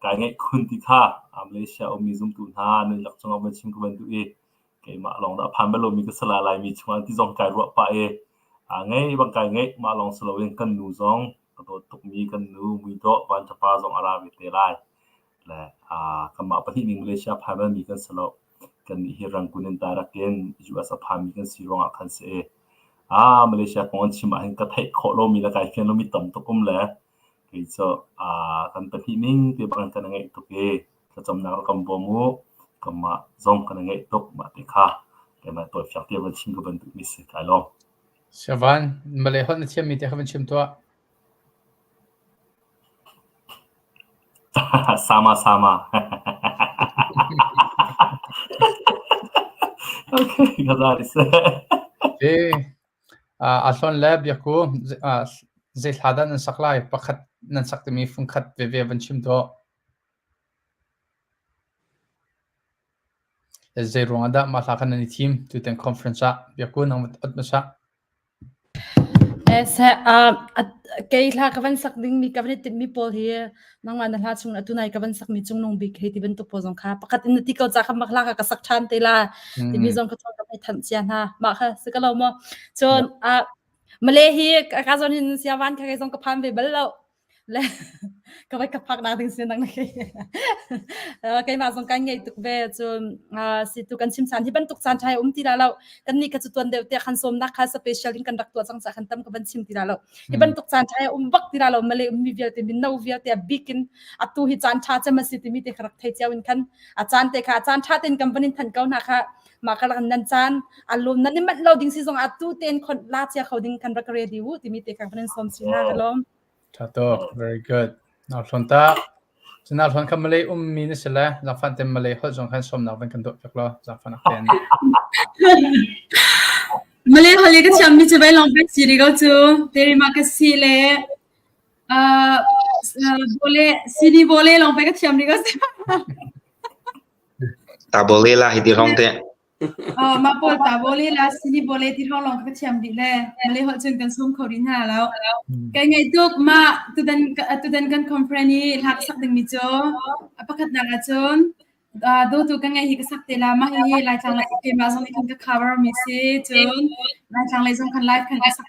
kai ngeih khun ti kha Malaysia ummi zumtu hna nan lak cungah van chim ka van duh i keimah lawng dah a phan bal lomi ka si lai Laimi chungah ti zong kai ruah pah i ngei bang kai ngeih. Mah lawng si loin kan nu zong ka dawt tukmi kan nu muidawh Vanṭhapa zong a ra ve te lai. Le kanmah pahnih ning Malaysia phan balmi kan si lo. Kannih hi Rangoon in direct in US a phanmi kan si ruangah khan si. Ah, Malaysia kong an chim ahhin ka theih khawh lomi le kai fian lomi tam tuk um le kei cu ah kan pahnih ning te bang kan i ngaih tuk i thlacamnak rak kan bawm u. Kanmah zong kan i ngaih tuk mah ti kha keimah tawifiak te van chim ka van duhmi si. Kai lawm. Siavan, Malay holh na thiammi te kha van chim tuah. Sama sama. Okay, ka za seh. Eh, a hlawn le biaku zei hla dah nan sak lai? Pakhat nan sak timi fungkhat veve van chim tuah. Zei ruangah dah mah hla kha nan i thim tutan conference ah? Biaku nang ot hmasa. Kei hla ka van sak dingmi ka van i timhmi pawl hi nangmah na hla chung atu nai ka van sakmi cungnung bik hei ti bantuk pawl zong kha pakhat in na ti ko ca kha mah hla kha ka sak ṭhan te la timi zong ka ka hei thanh cia hna mah kha si ka lo maw cun Malay hi ka zawn hin siavan kha kei zong ka phan ve bal lo le ka vai ka phak nak ding sin nang na kei keimah zong kai ngeih tuk ve cun si tu kan chim chan hi bantuk caan ṭha um ti la lo kan nih kha cu tuan deuh te khan sawmnak kha special in kan rak tuah cang ca khan tam ka van chim ti la lo hi bantuk caan ṭha um bak ti la lo male ummi vialte minno vialte a bik in atu hi caan ṭha cem a si timi te kha rak thei cio in khan a caan te kha a caan ṭha tein kan van in thanh ko hna kha mah ka rak nan caan a lum nan i manh lo ding si zong atu tein khon la cia kho ding kan rak ready u timi te kha kan sawm si na ka lawm Tha tuk. Very good. Na hlon ta. Cuna hlon kha Malay ummi na si le zangfan te Malay holh zong khan sawmnak van kan dawh piak law zangfan ak ten. Malay holh ka thiam mi cu vai long pe si ri ko cu. Terima kasih le uh, boleh sini boleh long pe ka thiam ri ko si. Ta boleh lah hi ti hong te. Uh, mah pawl ta boleh lah sini boleh ti hong long ka thiam dih le Malay holh cun kan sum kho rih hna lo. Kai ngai tuk ma tudan tudan kan conference i hla ka sak dingmi cu a pakhatnak ah cun uh, dawtu ka ngai hi ka sak te la mah hi Laitlang lei keimah zong nih khan ka cover mi si cun Laitlang lei zong khan live khan ka sak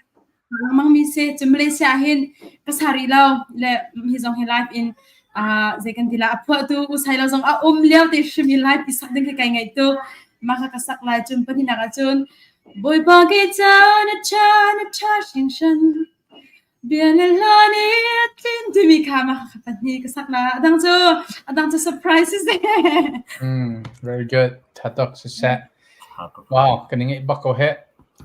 lengmang mi si cun Malaysia hin ka sa rih lo le hi zong hi live in uh, zei kan ti la a phuahtu u sai lo zong a um lio te hrim i live i sak ding khi kai ngaih tuk mah kha ka sak lai cun pahnihnak ah cun Bawipa ke caan a ṭha na ṭha hringhran bia le hla nih a tlin timi kha mah kha pahnih ka sak la a dang cu a dang cu surprise si Mm, very good. Tha tuk siseh. Wow, kan i ngeih bak ko he.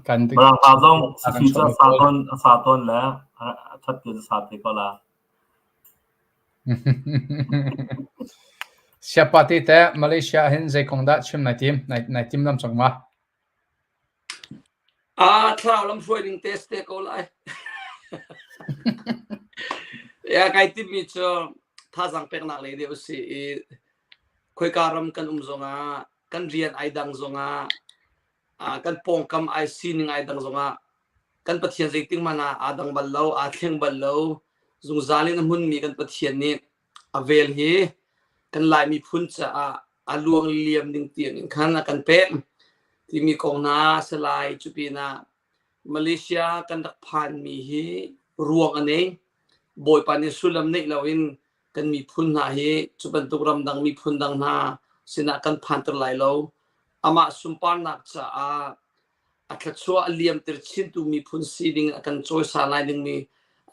Kan Mirang hla zong Sisi cu a sa tawn a sa tawn le a ṭhat te cu sa te ko la. Siapa te te Malaysia hin zei kong dah chim nai tim nai nai tim lam cang ma? Ah, thlarau lam hruai ding test te ko lai. Ya kai timmi cu thazaang peknak lei deuh si i khoika ram kan um zongah kan rian ai dang zongah ah, kan pawngkam ai sining ai dang zongah kan Pathian zeitik hmanh ah aa dang bal lo, aa thleng bal lo. Zungzal in a hmunmi kan Pathian nih a vel hi kan Lai miphun caah a luang liam ding tiang in khan a kan pek timi kong hna a si lai. Cu pinah Malaysia kan rak phanmi hi ruang a nei. Bawipa nih sullam neih loin kan miphun hna hi cu bantuk ramdang miphun dang hna sinah kan phanter lai lo. Amah sunparnak caah a thluachuah a liamter chintu miphun si ding a kan cawisan lai dingmi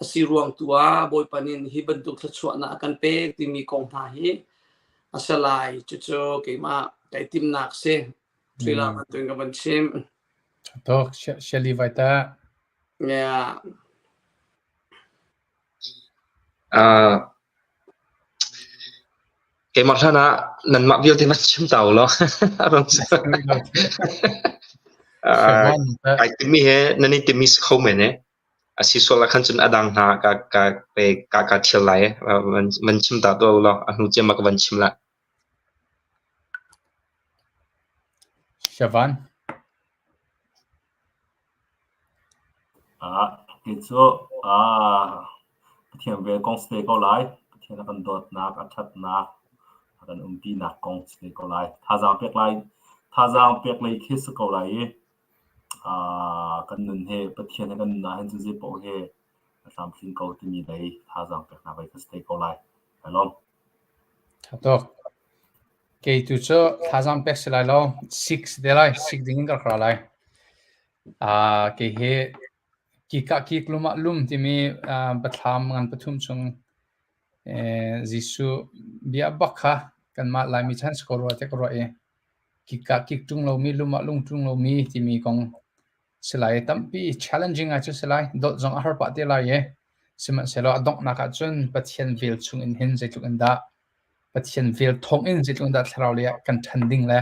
a si ruang tu ah Bawipa nih hi bantuk thluachuahnak a kan pek timi kong hna hi a si lai. Cucu keimah kai timnak si. Trila bantuin ka van chim. Tok Shelly vai ta. Yeah. Uh, keimah hlan ah nanmah vialte van chim ta u law. Uh, ai timi he nan i timi si kho men eh. A si sual ah khan cun a dang hna ka ka pe ka ka thial lai eh. Van van chim ta tuah u law a hnu cem ah ka van chim la. Shavan. Ah, kei cu ah Pathian vel kong si te ko lai. Pathian a kan dawtnak, a ṭhatnak, a kan umpinak kong si te ko lai. Thazaang pek lai, thazaang pek lei khi si ko lai i ah kan nun he Pathian he kan nun ahhin cun zeipaoh he a tlamtling ko timi lei thazaang peknak lei kha si te ko lai. Kai lawm. Ṭha tuk. Kei tu cu thazaang pek si lai lo, sik si te lai, sik ding in ka rak ra lai. Kei hi kik ah kik, lum ah lum timi biathlam ngan pathum chung Jesuh bia bak kha kanmah Laimi chan si ko rua tiah ka ruah i kik ah kik ṭung lomi, lum ah lung ṭung lomi timi kong si lai i tampi challenging ngai cu si lai. Dolh zong a har pah te lai i sihmanhsehlaw a donghnak ahcun Pathian vel chung in hin zeitluk in dah Pathian vel thawng in zeitluk in dah thlarau lei ah kan ṭhan ding le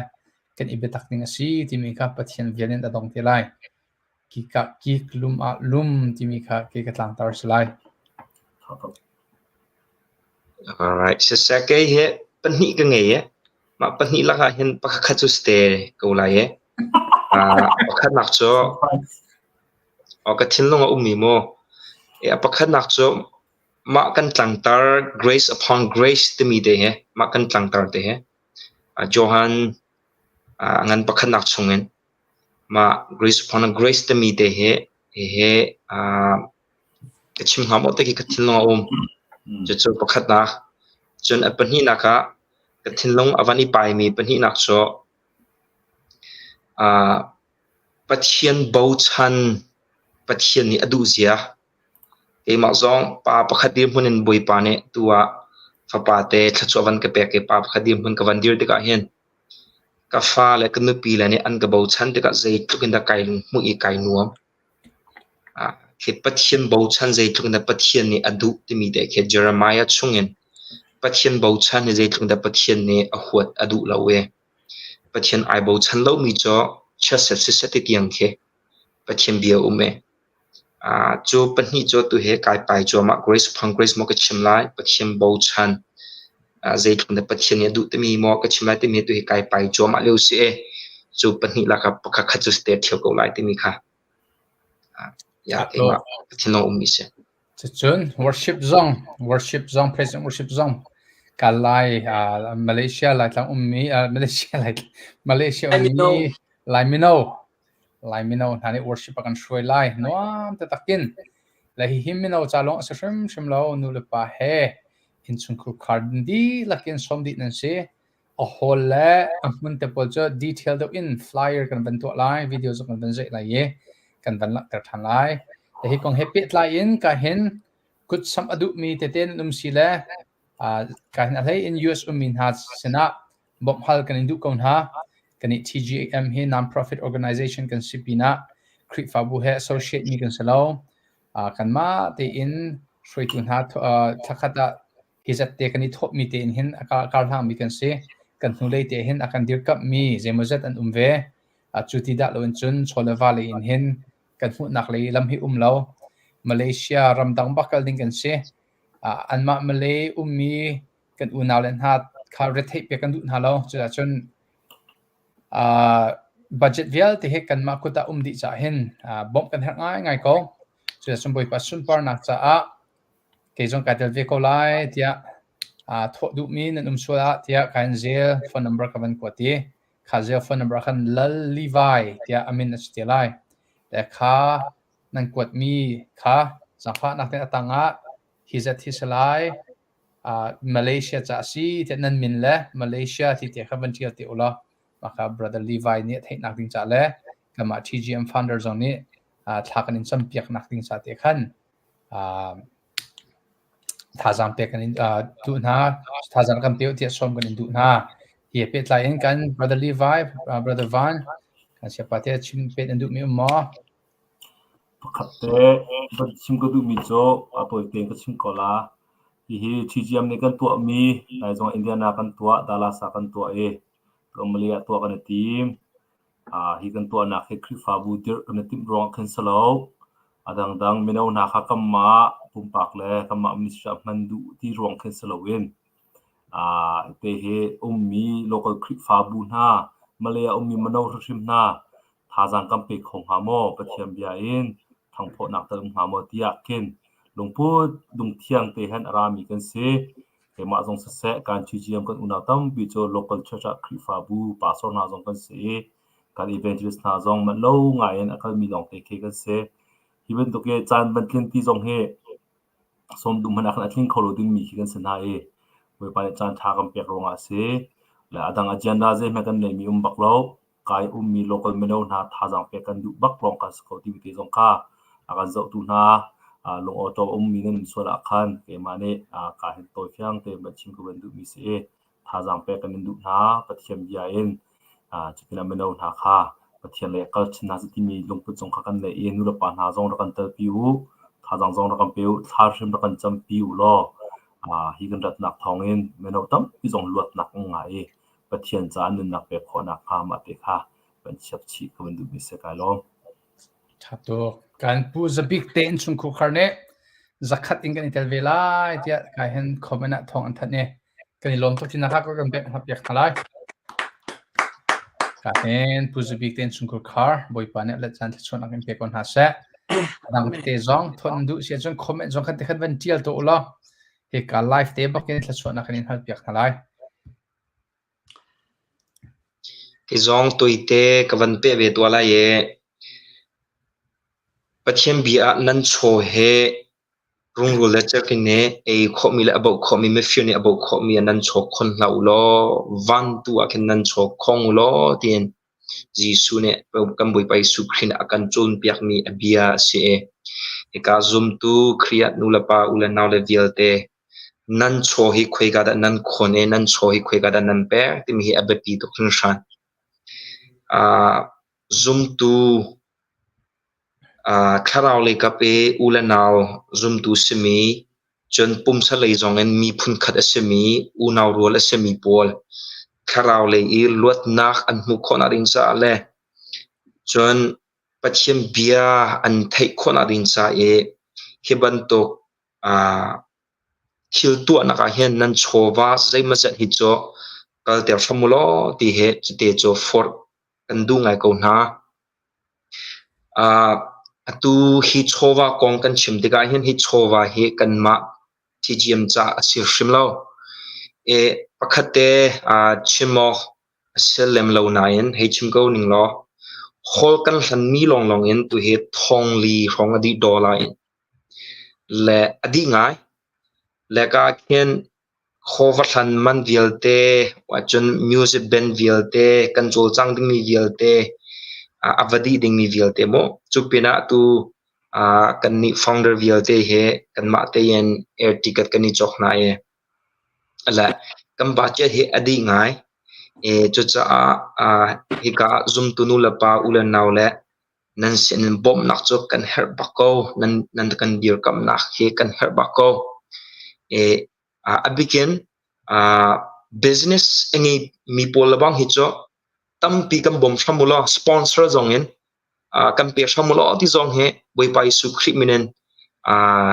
kan i biatak ding a si timi kha Pathian vel in a dong te lai. Kik ah kik, lum ah lum timi kha kei ka tlangtar si lai. Alright, siseh kei hi pahnih ka ngei i mah pahnih lakah hin pakhat cu si te ko lai i pakhatnak cu ka thinlung a ummi mu. A pakhatnak cu mah kan tlangtar grace upon grace timi te hi mah kan tlangtar te hi Johan ngan pakhatnak chungin mah grace upon grace timi te hi hihi ka chim hnga maw ti khi ka thinlung a um. Cucu pakhatnak. Cun a pahnihnak ah ka thinlung a van i paimi pahnihnak cu Pathian bochan, Pathian nih a duh zia. Keimah zong pa pakhat dirhmun in Bawipa nih tu ah fapa te thluachuah van ka pek i pa pakhat dirhmun ka van dir tikah hin ka fa le ka nupi le nih an ka bochan tikah zeitluk in dah kai lunghmuih i kai nuam. Khi Pathian bochan zeitluk in dah Pathian nih a duh timi te khi Jeremiah chungin Pathian bochan hi zeitluk in dah Pathian nih a huat a duh lo i Pathian ai bochan lomi cu chiatset siseh ti tiang khi Pathian bia um i cu pahnih cu tu hi kai pai cuahmah Grace upon Grace maw ka chim lai Pathian bochan zeitluk in dah Pathian nih a duh timi maw ka chim lai timi tu hi kai pai cuahmah lio si i cu pahnih lakah pakhat khat cu si te ṭhio ko lai timi kha ya keimah ka thinlung ummi si. Cucun worship zong, worship zong, praise and worship zong ka Lai Malaysia Laitlang ummi Malaysia Lai Malaysia ummi Lai mino Lai mino hna nih worship a kan hruai lai nuam taktak in le hihi mino ca lawng a si hrimhrim lo nu le pa he innchungkhar khar dihlak in sawm dih nan si. A hall le a hmun te pawl cu detail deuh in flyer kan van tuah lai, video zong kan van zeih lai i kan van langhter ṭhan lai. Hi kong he pehtlai in ka hin kutsamh a duhmi tete nan um si le ka hin a hlei in US ummi hna sinah bawmhhal kan in duh ko hna. Kan i TGM hi non-profit organization kan si pinah Khrihfabu he associate mi kan si lo. Kanmah tein hruaitu hna thlakhat ah hi zat te kan i thawhmi tein hin a karhlangmi kan si. Kan hnulei te hin a kan dirkamhmi zeimawzat an um ve. Cu ti dah loin cun chaw le va lei in hin kan hmuhnak lei lam hi um lo. Malaysia ramdang bak kal ding kan si. Anmah Malay ummi kan unau le hna kha retheih pek kan duh hna lo. Cuticun budget vialte hi kanmah kut ah um dih caah hin bawmh kan herh ngaingai ko. Cuticun Bawipa sunparnak caah kei zong kai tel ve ko lai tiah thawh duhmi nan um sual ah tiah kai in zel phone number ka van kuat i kha zel phone number khan Lal Levi tiah a min a si te lai. Le kha nan kuatmi kha zaangfahnak tein a tang ah hi zat hi si lai Malaysia ca a si tiah nan min le Malaysia ti te kha van ṭial te ulaw mah kha Brother Levi nih a theihnak ding ca le kanmah TGM founder zong nih thla kan in campiaknak ding ca te khan thazaang pek kan in duh hna. Thazaang kan pe u tiah sawm kan in duh hna. Hi he pehtlai in kan Brother Levi, Brother Van, kan siapa te chim pet an duhmi um maw? Pakhat te van chim ka duhmi cu a tawi tein ka chim ko la. Hihi TGM nih kan tuahmi Laizawng Indiana kan tuah, Dallas ah kan tuah i Malay ah tuah kan i tim. Hi kan tuahnak hi Khrihfabu dirh kan i timh ruangah khin si lo. A dangdang mino hna kha kanmah pumpak le kanmah ministry ah hman duh ti ruang khin si loin te hi ummi local Khrihfabu hna, Malay ah ummi mino hrimhrim hna thazaang kan pe kho hnga maw? Pathian bia in thangphawhnak tal um hnga maw tiah khin lungput lungthiang te hen a rami kan si. Keimah zong siseh, kan TGM kan unau tampi cu local church ah Khrihfabu pastor hna zong kan si i kan evangelist hna zong manh lo ngai in a kalmi lawngte khi kan si. Hi bantuk i caan van tlin ti zong hi sawm duh hmanh ah khan a tling kho lo dingmi khi kan si hna i Bawipa nih caan ṭha kan pek ruangah a si. Le a dang agenda zeihmanh kan neimi um bak lo. Kai ummi local mino hna thazaang pek kan duh bak lawng kha si ko timi te zong kha a kan zohtu hna lungawṭawm a ummi nan um sual ah khan keimah nih ka hin tawi fiang tein van chim ka van duhmi si i thazaang pek kan in duh hna. Pathian bia in cupinah mino hna kha Pathian lei kal chin hna seh timi lungput zong kha kan neih i nulepa hna zong rak kan telpi u, thazaang zong rak kan pe u, thla hrim rak kan campi u law hi kan ratnak thawngin mino tampi zong luatnak an ngah i Pathian caah nunnak pek khawhnak hnga mah te kha van chiap chih ka van duhmi si kai lawm. Ṭha tuk. Kan pu Zabik te innchungkhar nih zakhat in kan i tel ve lai tiah kai hin comment ah thawng an thanh i kan i lawm tuk tinak kha kan pek piak hna lai. Ka hin pu Zabik te innchungkhar Bawipa nih let caan thluachuahnak in pe ko hna seh. Dang te zong thon duh si ahcun comment zong khan te khan van ṭial to ulaw hika live te bakin thluachuahnak kan in hal piak hna lai. Hi zong tuite ka van peh ve tuah lai i Pathian bia ah nan chaw he rungrul le cerhti nih ei khawhmi le a boh khawhmi mifir nih a boh khawhmi ah nan chaw khon hlah u law van tu ah khin nan chaw khong u law tiin Jesuh nih kan Bawipa Jesuh Khrih nih a kan cawnpiakmi a bia a si i hika zumtu Khrih ah nu le pa u le nau le vialte Nan chaw hi khoika dah nan khawn i nan chaw hi khoika dah nan pek timi hi a biapi tuk hringhran. Zumtu thlarau lei kap i u le nau zumtu simi, cun pumsa lei zong in miphun khat a simi, unau rual a simi pawl thlarau lei i luatnak an hmuh khawhnak ding caah le cun Pathian bia an theih khawhnak ding ca i hi bantuk Thil tuahnak ah hin nan chawva zeimawzat hi cu kalter hram u law ti hi cute cu forh kan duh ngai ko hna. Atu hi chawva kong kan chim tikah hin hi chawva hi kanmah TGM caah a si hrim lo. Pakhat te chim awk a si lem lo nain hei chim ko ning law hall kan hlanmi lawnglawng in tuhi thongli hrawng a dih dollar in Le a dih ngai. Le ka khin khaw va hlan man vialte, cun music band vialte, kan cawlcang dingmi vialte, a va dih dingmi vialte mu. Cu pinah atu kannih founder vialte he kanmah tein air ticket kan i cawk hna i le kan budget hi a dih ngai. Cucaah hika zumtu nu le pa, u le nau le Nan sinin bawmhnak cu kan herh bak ko. Nan kan dirkamhnak hi kan herh bak ko. A bikin business a ngeimi pawl lebang hi cu tampi kan bawm hram u law sponsor zong in kan pe hram u law ti zong hi Bawipa Jesuh Khrih min in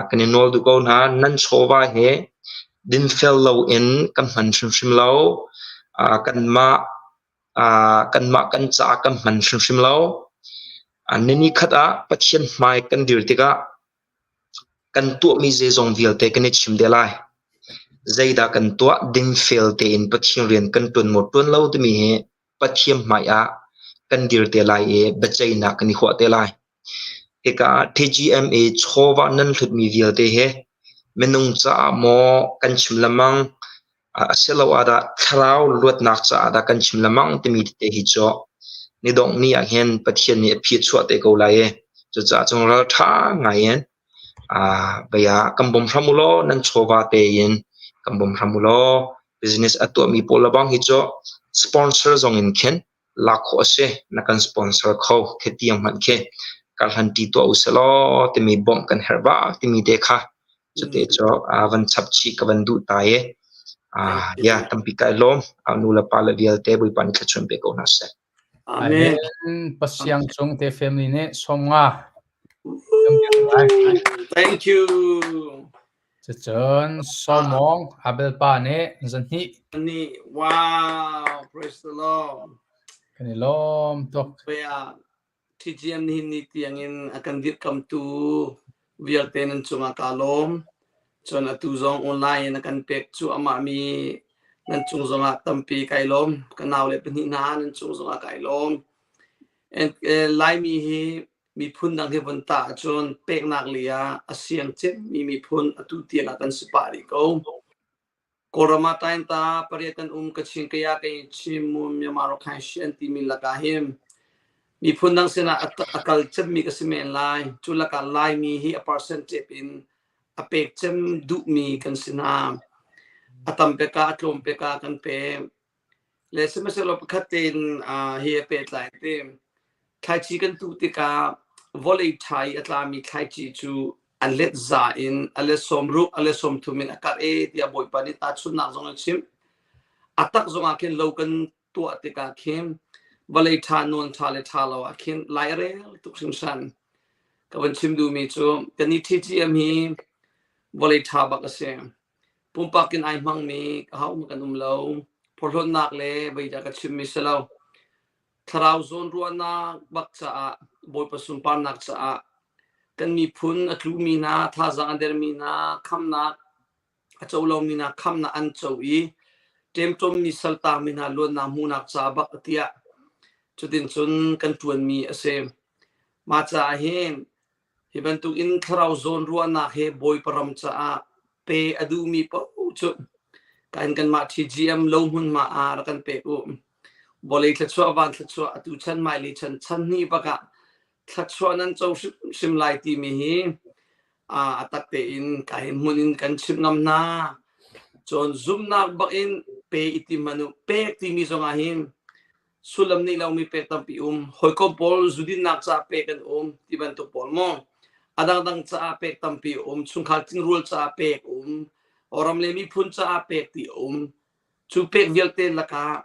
kan in nawl duh ko hna. Nan chawva hi dinfel loin kan hman hrimhrim lo. Kanmah Kanmah kan caah kan hman hrimhrim lo. Ni khat ah Pathian hmai kan dir tikah kan tuahmi zeizong vialte kan i chim te lai. Zeidah kan tuah dingfel tein Pathian rian kan ṭuan maw ṭuan lo timi hi Pathian hmai ah kan dir te lai i biaceihnak kan i huah te lai. Hika ah TGMA chawva nan hlutmi vialte hi minung caah maw kan chim lengmang asiloah dah thlarau luatnak caah dah kan chim lengmang timi tete hi cu ni dongh ni ah hin Pathian nih a phichuah te ko lai i cucaah cun ralṭha ngai in bia kan bawm hram u law nan chawva tein kan bawm hram u law business a tuahmi pawl lebang hi cu sponsor zong in khin lak khawh a si na kan sponsor kho khi tiang hmanh khi karhlan ṭi tuah u selaw timi bawmh kan herh bak timi te kha cute cu van chap chih ka van duh ta i ya tampi kai lawm nu le pa le vialte Bawipa nih thluachuah pe ko hna seh. Amen. Pasiang cung te family nih sawmnga. Thank you. Cucun Solomon Abel pa nih zahnih. Nih, wow, praise the Lord. Kan i lawm tuk. Kaya TGM nihin ni tiangin a kan dirkamtu vialte nan cungah ka lawm. Cun atu zong online in a kan pek cu amah mi nan cung zongah tampi kai lawm. Ka nau le pahnih hna nan cung zongah kai lawm. And, eh, Laimi hi Miphun dang hi von tah ahcun peknak lei ah a siang cemmi miphun atu tiang ah kan si pah rih ko. Kawlram ah tainta pariat kan um Kachin Kaya Kayin Chin Mon Myanmar Rakhine Shan timi lakah hin miphun dang sinah a kal cemmi ka si men lai. Cu lakah Laimi hi a percentage in a pek cem duhmi kan si hna. A tam pek ah a tlawm pek ah kan pek. Le sihmanhsehlaw pakhat tein hi a pehtlai te. Thlaici kan tuh tikah vawlei ṭha i a tlami thlaici cu a let za in a let sawmruk a let 30 in a karh e tiah Bawipa nih tahchunhnak zong a chimh. A tak zongah khin lo kan tuah tikah khin vawlei ṭha nawn ṭha le ṭha lo ah khin lai a rel tuk hringhran. Ka van chim duhmi cu kan i TGM hi vawlei ṭha bak a si. Pumpak in ai hmangmi ahohmanh kan um lo. Phorhlawtnak le vei dah ka chimmi si lo. Thlarau zawnruahnak bak caah, Bawipa sunparnak caah, kan miphun a tlumi hna, thazaang a dermi hna, khamnak a co lomi hna khamnak an co i ṭemṭommi saltangmi hna luatnak hmuhnak ca bak tiah cutin cun kan ṭuanmi a si. Mah caah hin Hi bantuk in thlarau zawnruahnak he Bawipa ram caah pe a duhmi paoh cu kan kanmah TGM lo hmunhma ah rak kan pek u. Vawlei thluachuah, van thluachuah, atu chan hmailei chan chan hnih bak ah thluachuah nan co hrimhrim lai timi hi a tak tein kai hmun in kan chimh ngam hna. Cun zumhnak bak in pe i tim hmanh u. Pek timi zong ah hin sullam neih lomi pek tampi um hawikom pawl zudinnak caah pek an um ti bantuk pawl maw a dangdang caah pek tampi um chungkhar tingrual caah pek um ram le miphun caah pek ti um cu pek vialte lakah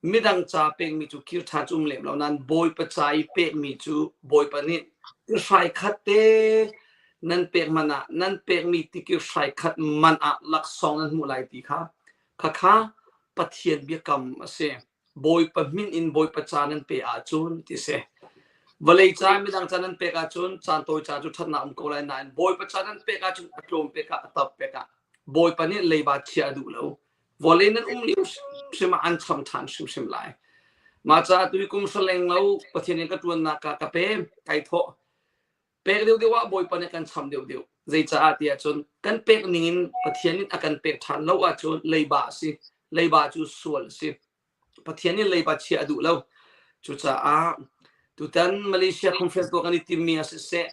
midang ca pekmi cu kir ṭha cu um lem lo nain bawipa ca i pekmi cu bawipa nih hrai khat te nan pek man ah nan pekmi tikir hrai khat man ah laksawng nan hmuh lai ti kha Khakha Pathian biakam a si. Bawipa min in Bawipa ca nan pe ahcun ti si. Vawlei ca midang ca nan pek ahcun caan tawi ca cu ṭhatnak um ko lai nain Bawipa ca nan pek ahcun a tlawm pek ah a tam pek ah Bawipa nih leiba chia a duh lo. Vawlei nan um lio hrimhrim ah an cham ṭhan hrimhrim lai. Mah caah tui kum hra lo Pathian in ka ṭuannak ka ka pe kai thawh. Pek deuhdeuh ah Bawipa nih kan cham deuhdeuh. Zeicaah tiah cun kan pek ning in Pathian nih a kan pek ṭhan lo ahcun leiba a si. Leiba cu sual a si. Pathian nih leiba chiah a duh lo. Cucaah tutan Malaysia conference tuah kan i timmi ah siseh,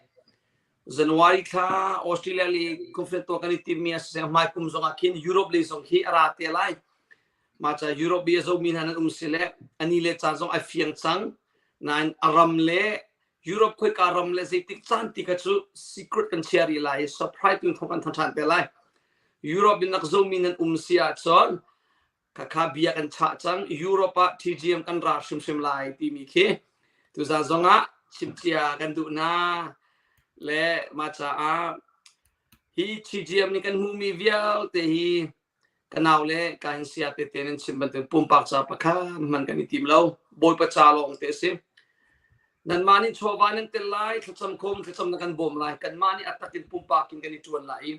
January thla Australia le conference tuah kan i timmi ah siseh, hmai kum zong ah khin Europe lei zong hi a ra te lai. Mah ca Europe i a zomi hna nan um si le ani le caan zong ai fiang cang. Nain a ram le Europe khoika ram le zeitik caan ti kha cu secret kan chia rih lai i surprise tu thong kan thang ṭhan te lai. Europe in nak zomi nan um si ahcun khakha bia kan chah cang Europe ah TGM kan ra hrimhrim lai timi khi tuzan zongah chimcia kan duh hna le mah caah hi TGM nih kan hmuhmi vialte hi Ka nau le ka hin saya tete nan chim bantuk pumpak ca pakhat hman kan i tim lo. Bawipa ca lawng te a si. Nanmah nih chawva nan tel lai, thlacam khom, thlacam na kan bawm lai. Kanmah nih a tak in pumpak in kan i ṭuan lai i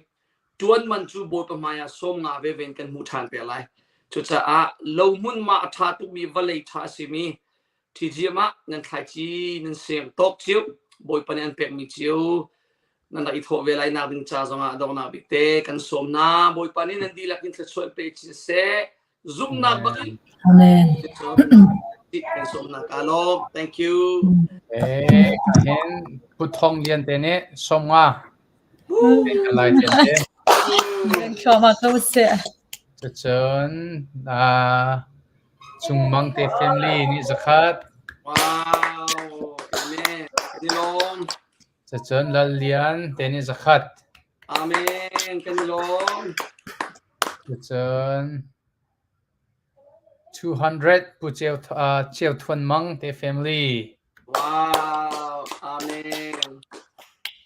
ṭuan man cu Bawipa hmai ah sawm nga veve in kan hmuh ṭhan te lai. Cucaah lo hmun ma a ṭha tukmi vawlei ṭha a simi TGM ah nan thlaici nan seng tawk cio Bawipa nih an pekmi cio nan rak i thawh ve lai nak ding ca zongah donghnak bik te kan sawm hna Bawipa nih nan dihlak in thluachuah pe chin seh zumhnak bak in Amen. kan sawm hna ka lawm thank you Eh, hin Pu Thong Lian te nih sawm nga lai te te. Thluahmah ko seh. Cucun ah Chungmang te family nih zakhat. Wow, amen. Kan i lawm. Cucun Lal Lian te nih zakhat. Amen. Kan i lawm. Cucun 200 Pu Ceu, uh, Ceu Thuan Mang te family. Wow, amen.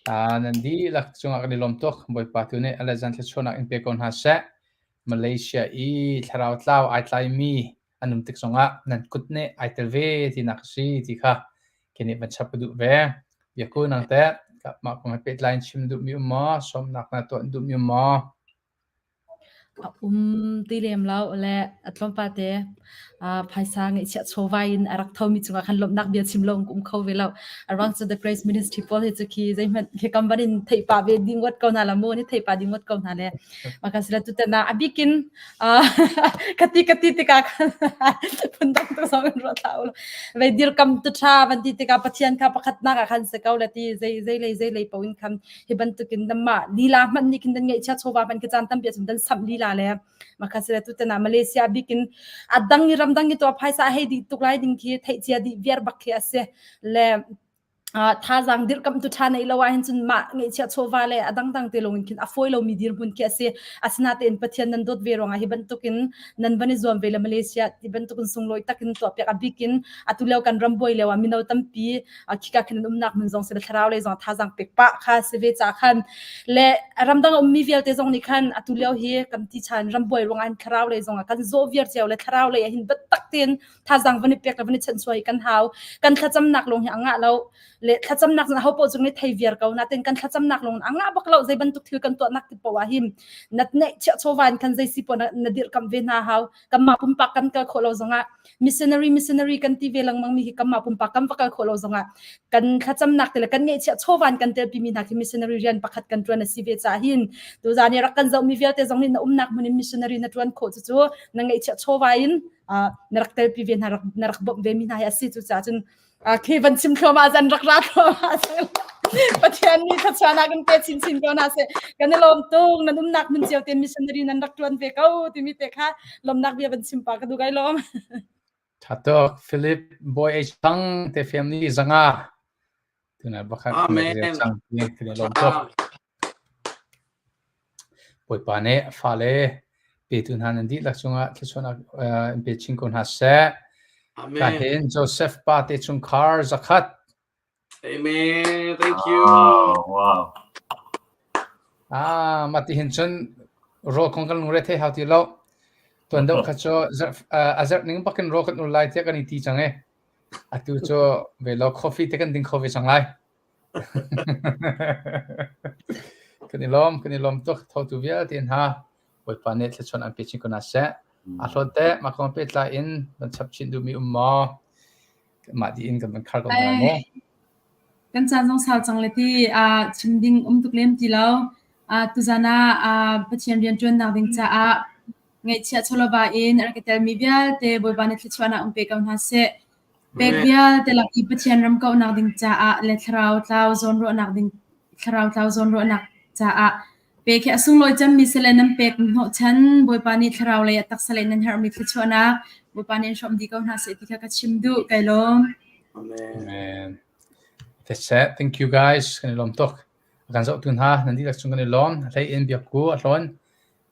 Ah, nan dihlak cungah kan i lawm tuk. Bawipa tu nih alezan thluachuahnak in pe ko hna seh. Malaysia i thlarau tlau ai tlaimi an um tik zongah nan kut nih ai tel ve tinak a si ti kha khi nih van chap ka duh ve. Biaku nang teh mah kong he pehtlai in chim duhmi um maw? Sawmnak na tuah duhmi um maw? A um ti lem lo le a tlawmpal te phaisa ngeihchiah chawva in a rak thomi cungah khan lawmhnak bia chim lo um kho ve lo. A ruang cu The Grace Ministry pawl hi cu khi zeihmanh khi kam ban in theih pah ve ding ngot ko hna la mu ni theih pah ding ngot ko hna le maka sila tutan ah a bikin kati kati tikah khan phundang tuk zong in ruat hlah u vei dirkam tu tha van ti tikah Pathian kha pakhatnak ah khan se ko le ti zei zei lei zei lei po in khan hi bantukin namah lila hmanh nih khin nan ngeihchia chawva hmanh khi caan tampi ahcun dan samh lila le makha sile tutan ah Malaysia bikin a dang i ramdang i to phaisa hei dih tuk lai ding khi theih cia dih viar bak khi a si le thazaang dirhkamh tu ṭha nei lo ahhin cun mah ngeihchiah chawva le a dangdang te lawng in khin a fawi lomi dirhmun khi a si. Asinain Pathian nan dawt ve ruangah hi bantukin nan van i zuam ve le Malaysia ti bantukin sunglawi takin tuahpiak a bikin atu lio kan ram buai lio ah mino tampi khika khin an umnak hmun zong si le thlarau lei zong thazaang pek pah kha si ve ca khan le ramdang a ummi vialte zong nih khan atu lio hi kan ti chan ram buai ruangah thlarau lei zong ah kan zaw viar cio le thlarau lei ah hin biatak tein thazaang van i pek le van i chanchuai kan hau kan thlacamnak lawng hi a ngah lo le thlacamnak ho paoh cung nih thei viar ko natin kan thlacamnak lawng a ngah bak lo zei bantuk thil kan tuahnak ti poah hi nat neih chiah chawva in khan zei si poah na dirhkamh ve hna hau kanmah pumpak kan kal khawh lo zongah missionary missionary kan ti ve lengmang mi hi kanmah pumpak kan va kal khawh lo zongah kan thlacamnak te le kan ngeihchiah chawva in kan telpi mi hna khi missionary rian pakhat kan tuan a si ve ca hin tuzan i rak kan zoh mi vialte zong nih na umnak hmun in missionary na tuan khawh cu cu na ngeihchiah chawva in na rak telpi ve hna na rak bawmh ve mi hna hi a si cu caah cun khi van chim thluahmah zan rak ra thluahmah Pathian nih thluachuahnak in pe chinchin ko hna seh kan i lawm tung nan umnak hmun cio te missionary nan rak tuan ve ko timi te kha lawmnak bia van chim pa ka duh kai lawm Tha tuk Philip Boy H Thang te family zanga tuna bakhat Amen. cang ti lawm tuk Bawipa nih a fale petu hna nan dihlak cungah thluachuahnak in pe chin ko hna seh. Amen. Ka hin Joseph pa te chungkhar zakhat. Amen. Thank you. Wow. wow. Ah, mah ti hin cun rawl kong kan lungre thei hau ti lo. Tuan deuh kha cu a zarh ning bakin rawl kan ul lai tiah kan i ti cang e. Atu cu ve lo coffee te kan ding kho ve cang lai. Kan i lawm, kan i lawm tuk. Thotu vialte hna Bawipa nih thluachuah an pe chin ko hna seh. A hlawt teh mah kong pehtlai in van chap chin duhmi um maw? Mah dih in kan van khar ko hna lai mu. Kan caan zong sau cang le ti chim ding um tuk lem ti lo. Tuzan ah Pathian rianṭuannak ding caah ngaihchiah chawlava in a rak i telmi vialte Bawipa nih thluachuahnak um pe ko hna seh. Pek vialte lak i Pathian ram kauhnak ding caah le thlarau tlau zawnruahnak ding thlarau tlau zawnruahnak caah pek hi a sunglawi cemmi si le nan pek hnawhchan Bawipa nih thlarau lei ah taksa lei nan herhmi thluachuahnak Bawipa nih in hrawm dih ko hna seh ti kha ka chim duh. Kai lawm. Amen. Amen. That's it. Thank you guys. Kan i lawm tuk. Kan zohtu hna nan dihlak cung kan i lawm. Hlei in biakku a hlawn.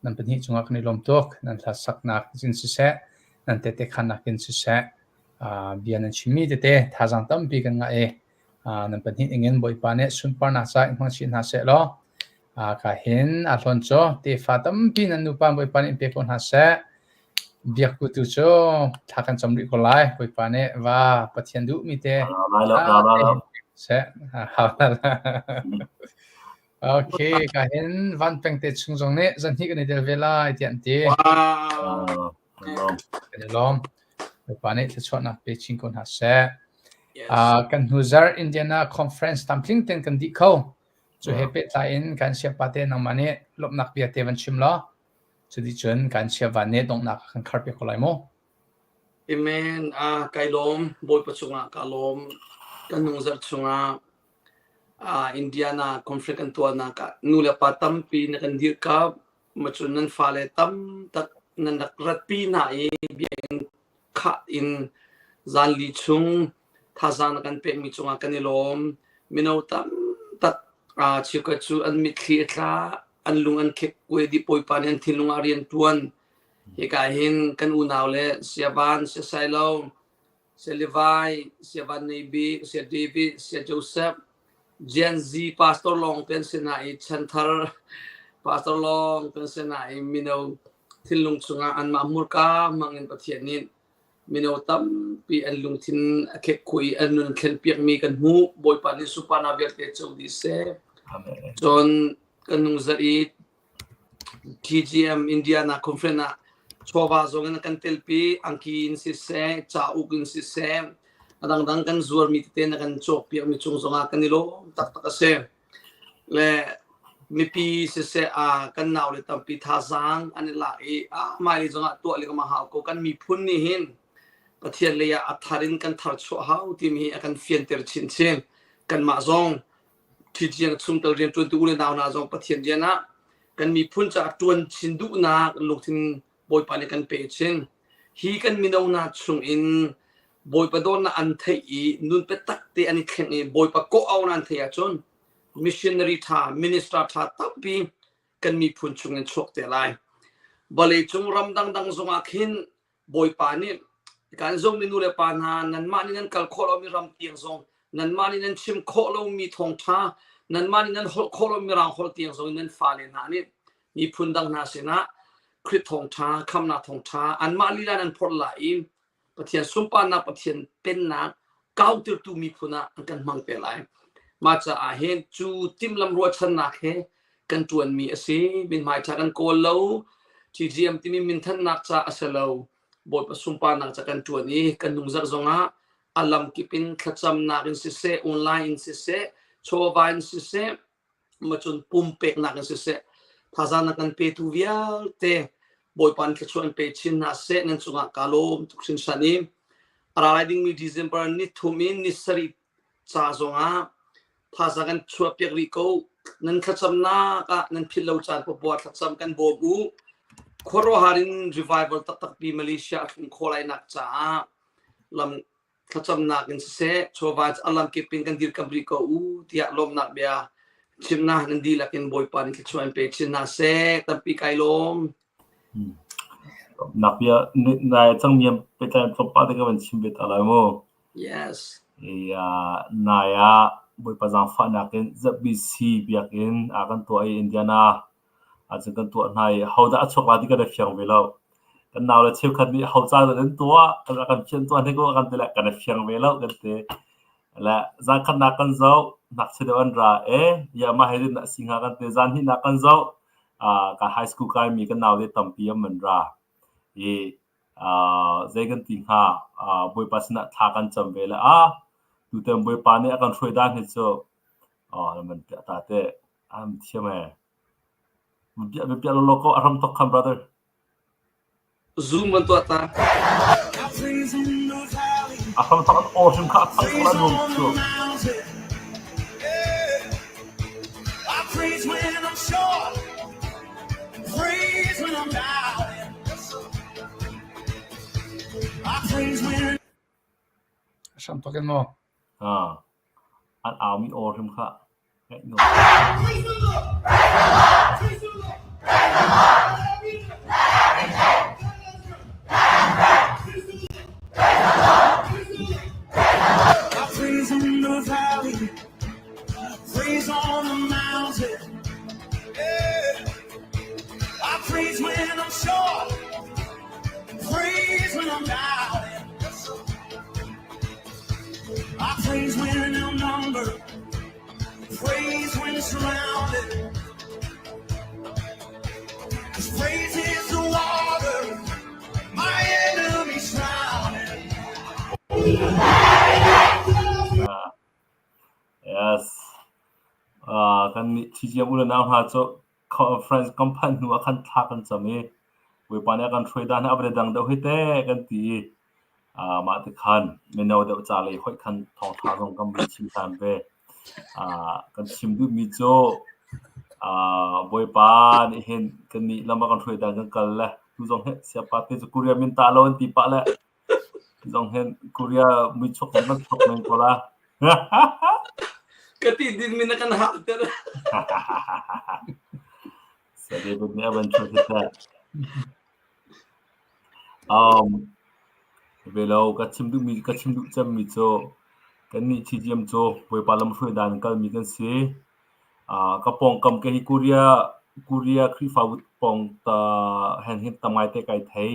Nan pahnih cungah kan i lawm tuk. Nan hlasaknak in siseh, nan tehte khannak in siseh, bia nan chimmi tete thazaang tampi kan ngah i nan pahnih ningin Bawipa nih sunparnak ca in hmang chih hna seh law ka hin a hlawn cu tefa tampi nan nupa Bawipa nih in pe ko hna seh. Biakku tu cu thla kan cam rih ko lai. Bawipa nih va Pathian duhmi te seh. Okay, ka hin van peng te chung zong nih zan hnih kan i tel ve lai tiah an ti. Wow. Kan i lawm. Bawipa nih thluachuahnak pe chin ko hna seh. Yes. Uh, kan hnu zarh Indiana conference tamtling ten kan dih kho. Cu he pehtlai in kan siapa te nangmah nih lawmhnak bia te van chim law. Cuti cun kan siava nih donghnak kan khar piak ko lai mu. Amen. Ah, kai lawm. Bawipa cungah ka lawm. Kan nung zarh chungah Indiana conflict an tuahnak ah nu le pa tampi na kan dirhkamh. Macun nan fale tam tak nan rak ratpi hna i biakinn khah in zanli chung thazaang na kan pekmi cungah kan i lawm. Mino tam tak cheukhat cu an mitthli a tla, an lung an khek kuai dih Bawipa nih an thinlung ah rian ṭuan. Hika hin kan unau le Siavan, Siasailo, Saya Levi, Saya Van Nei Bik, Saya David, Saya Joseph, Gen Z pastor lawng te an si hna i chanthar pastor lawng te an si hna i mino thinlung chungah anmah hmurka hmang in Pathian nih mino tampi an lungthin a khekkhui i an nun thlenpiakmi kan hmuh. Bawipa nih sunparnak vialte co dih seh. Amen. Cun kan nung zarh i. TGM Indiana Conference ah chawva zong in a kan telpi, angki in siseh, cauk in siseh, a dangdang kan zuarmi tete na kan cawkpiakmi cung zongah kan i lawm taktak a si. Le mipi siseh a kan nau le tampi thazaang an i lak i a hmailei zongah tuah le ka hau ko kan miphun nih hin Pathian lei ah a thar in kan thar chuah hau timi hi a kan fianter chinchin. Kanmah zong TGN chungtel rianṭuantu u le nau hna zong Pathian rian ah kan miphun caah ṭuan chin duhnak lungthin Bawipa nih kan pe chin. Hi kan mino hna chung in Bawipa dawtnak an theih i nun biatak te an i thleng i Bawipa kawh auhnak an theih ahcun missionary ṭha, minister ṭha tampi kan miphun chung in chuak te lai. Vawleicung ram dangdang zongah khin Bawipa nih kan zummi nu le pa hna nanmah nih nan kal khawh lomi ram tiang zong nanmah nih nan chim khawh lomi thawngṭha nanmah nih nan holh khawh lomi mirang holh tiang zong in nan fale hna nih miphun dang hna sinah Khrih thawngṭha khamnak thawngṭha anmah lila nan phorh lai i Pathian sunparnak Pathian pennak kautirtu miphun ah an kan hmang te lai. Mah caah hin cu timhlamh ruahchannak he kan ṭuanmi a si. Mithmai ṭha kan kawl lo. TGM timi minthannak ca a si lo. Bawipa sunparnak ca kan ṭuan i kan nungzarh zongah a lamkip in thlacamnak in siseh, online in siseh, chawva in siseh, macun pumpeknak in siseh, thazaang na kan petu vialte Bawipa nih thluachuah in pe chin hna seh. Nan cungah kaa lawm tuk hringhran i a ra lai dingmi December ni thum in ni sarih ca zongah thazaang kan chuahpiak rih ko. Nan thlacamnak ah nan philh lo caan popoah thlacam kan bawm u. Khuaruahhar in revival taktak pi Malaysia a thlung khawh lai nak caah lam thlacamnak in siseh chawva a lamkip in kan dirkamh rih ko u tiah lawmhnak bia chimnak nan dihlak in Bawipa nih thluachuah in pe chin hna seh. Tampi kai lawm. Nak bia nai cang miam petlai tlawmpal te ka van chim ve ta lai mu. Yes. Ia nai ah Bawipa zaangfahnak in ZBC biakinn a kan tuah i Indiana ahcun kan tuah hna i hodah a chuak la ti kan i fiang ve lo. Kan nau le cheukhat nih ho ca dah nan tuah kan kan fian tuah hnik u kan ti le kan i fiang ve lo kan ti. Le zan khatnak kan zoh ngakchia deuh an ra e ya mah hi na si hnga kan ti zan hnihnak kan zoh ka high school kaimi kan nau le tampi an an ra i zei kan ti hnga Bawipa sinah thla kan cam ve le a tutan Bawipa nih a kan hruai dan hi cu man piah ta te am thiam e piah piah lo ko a ram tok khan brother Zoom an tuah ta. A hram thok an aw hrim kha a thang ko la nuam cu. Hram tok in maw? Ah, an au mi aw hrim kha ngaih nuam. Ah, yes. Ah, kan nih TGM u le nau hna cu conference kan phanh hnu ah khan thla kan cam i Bawipa nih a kan hruai dan hi a va dang deuh hi te kan ti i mah ti khan mino deuh ca lei hoih khan thawngṭha zong kan vun chim ṭhan ve. Kan chim duhmi cu Bawipa nih hin kannih lam a kan hruai dan kan kal le tu zong hi siapa te cu Korea min tah lo an ti pah le tu zong hin Korea muichuk kan van chok men ko la. Ka ti ding min na kan hal ter. Saya David nih a van chuah hi teh. Velo ka chim duhmi ka chim duh cemmi cu kannih TGM cu Bawipa lamhruai dan in kalmi kan si. Ka pawngkam ka hi Korea Korea Khrihfabu pawng ta hen hin tam ngaite kai thei.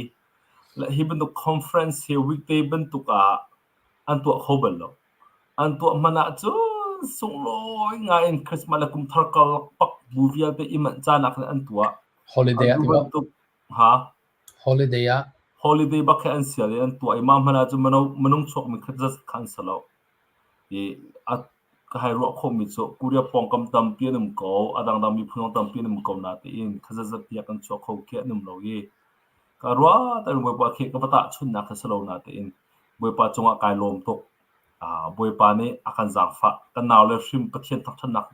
Le hi bantuk conference hi weekday bantuk ah an tuah kho bal lo. An tuah hmanh ahcun sunglawi ngai in Christmas le kum thar karlak pak bu vialte i manh caan ah khan an tuah. Holiday ah Atu ti maw? bantuk ha Holiday ah. Holiday bak he an sial i an tuah i mah hmanh ah cun minung chuakmi khat zat kha an si lo. I a ka hei ruah khawhmi cu Korea pawngkam tampi an um ko, a dangdang miphun zong tampi an um ko natein kha zatzat tiah kan chuak kho khi an um lo i ka ruah tak in Bawipa khi ka va tahchunhnak kha si lo natein Bawipa cungah kai lawm tuk. Bawipa nih a kan zaangfah. Kan naule hrim Pathian thangṭhatnak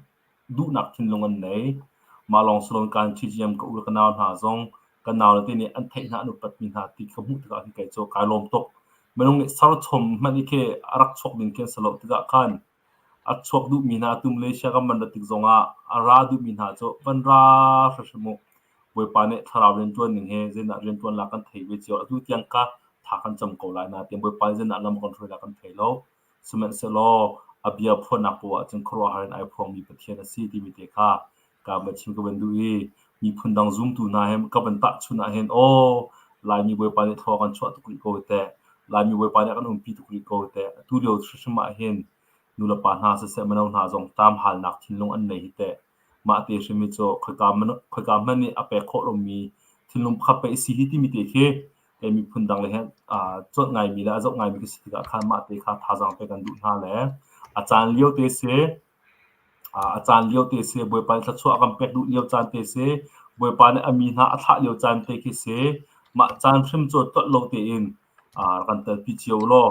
duhnak thinlung an nei. Mah lawng si loin kan TGM ka u le ka nau hna zong kan naule te nih an theih hna an upatmi hna ti ka hmuh tikah hin kei cu kai lawm tuk. Minung nih serchom hmanh i khi a rak chuak ding khi an si lo tikah khan a chuak duhmi hna atu Malaysia kan van rat tik zongah a ra duhmi hna cu van ra hrimhrim u. Bawipa nih thlarau rianṭuan ning he zeidah rianṭuan la kan thei ve cio. Atu tiang ka tha kan cam ko lai nain Bawipa nih zeidah lam a kan hruai lai kan thei lo. Sihmanhsehlaw a bia phuannak poah ahcun khuaruahhar in ai phuangmi Pathian a si timi te kha ka van chim ka van duh i miphun dang zumtu hna he ka van tahchunh ahhin aw Laimi Bawipa nih thlua kan chuah tuk rih ko teh Laimi Bawipa nih a kan umpi tuk rih ko teh atu lio hrimhrim ahhin nulepa hna siseh mino hna zong ṭam halnak thinlung an nei hi teh mah te hrim hi cu khoika hmanh nih a pek khawh lomi thinlung pakhat pei a si hi timi te khi kei miphun dang le he cawt ngaimi le a zoh ngaimi ka si tikah khan mah te kha thazaang pek kan duh hna le a caan lio te si a caan lio te si Bawipa nih thluachuah a kan pek duh lio caan te si Bawipa nih a mi hna a thlah lio caan te khi si mah caan hrim cu tlolh lo tein kan telpi cio law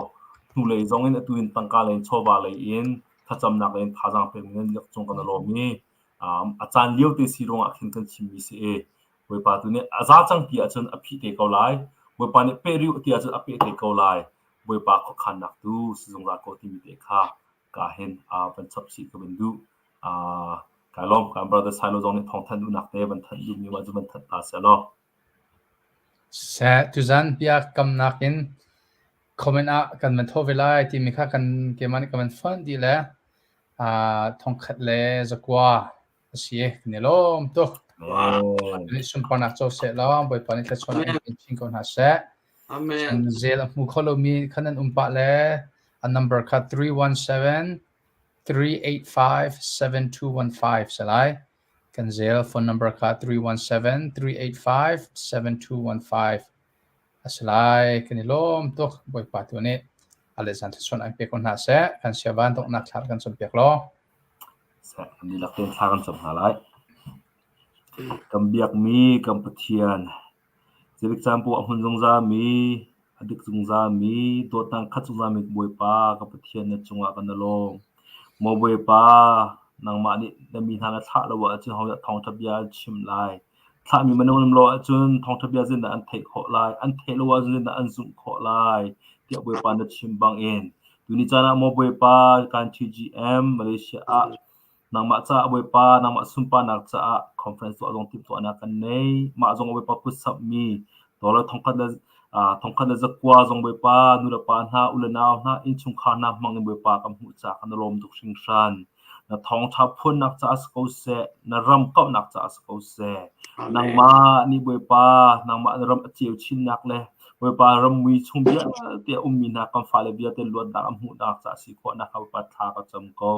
hnulei zong in atu in tangka lei in chawva lei in thlacamnak lei in thazaang pek in lak cung kan i lawm i a caan lio te si ruangah khin kan chimmi si i Bawipa tu nih a za cang ti ahcun a phih te ko lai. Bawipa nih peh rih ti ahcun a peh te ko lai. Bawipa khuakhannak tu si zungzal ko timi te kha ka hin van chap chih ka van duh. Kai lawm kan brother Silo zong nih thawngthanh duhnak te van thanh duhmi ma cu van thanh ta seh law. Seh, tuzan bia kamnak in comment ah kan van tho ve lai timi kha kan keimah nih ka van fonh dih le 1109 a si kan i lawm tuk. Nih sunparnak co seh law Bawipa nih thluachuahnak in pek chin ko hna seh. Amen. Zel a hmu kho lomi khan nan um pah le a number kha 317 385 7215 si lai. Kan zel phone number kha 317 385 7215 a si lai. Kan i lawm tuk. Bawipa tu nih a le zan thluachuahnak in pe ko hna seh. Kan siavan donghnak thla kan cawnpiak law. Seh, kan dihlak tein thla kan cam hna lai. Kan biakmi kan Pathian, zeitik caan poah a hmun zungzalmi, a dik zungzalmi, dawtnak khat zungzalmi Bawipa ka Pathian na cungah kan i lawm. Maw Bawipa, nangmah nih na mi hna na thlah lo ahcun hodah thawngṭha bia an chim lai? Thlahmi minung an um lo ahcun thawngṭha bia zeitindah an theih khawh lai? An theih lo ahcun zeitindah an zumh khawh lai? Tiah Bawipa na chim bangin tuni caan ah maw Bawipa kan TGM Malaysia ah nangmah caah Bawipa nangmah sunparnak caah conference tuah zong timhtuahnak kan nei. Mah zong Bawipa kutsamhmi dollar 1009 zong Bawipa nu le pa hna u le nau hna innchungkhar hna hmang in Bawipa kan hmuh caah kan i lawm tuk hringhran. Na thawngṭha phuannak caah si ko seh, na ram kauhnak caah si ko seh. Nangmah nih Bawipa, nangmah na ram a ceu chinnak le Bawipa ram mui chung vialte a ummi hna kan fale vialte luatnak an hmuhnak caah si khawhnak kha Bawipa thla ka cam ko.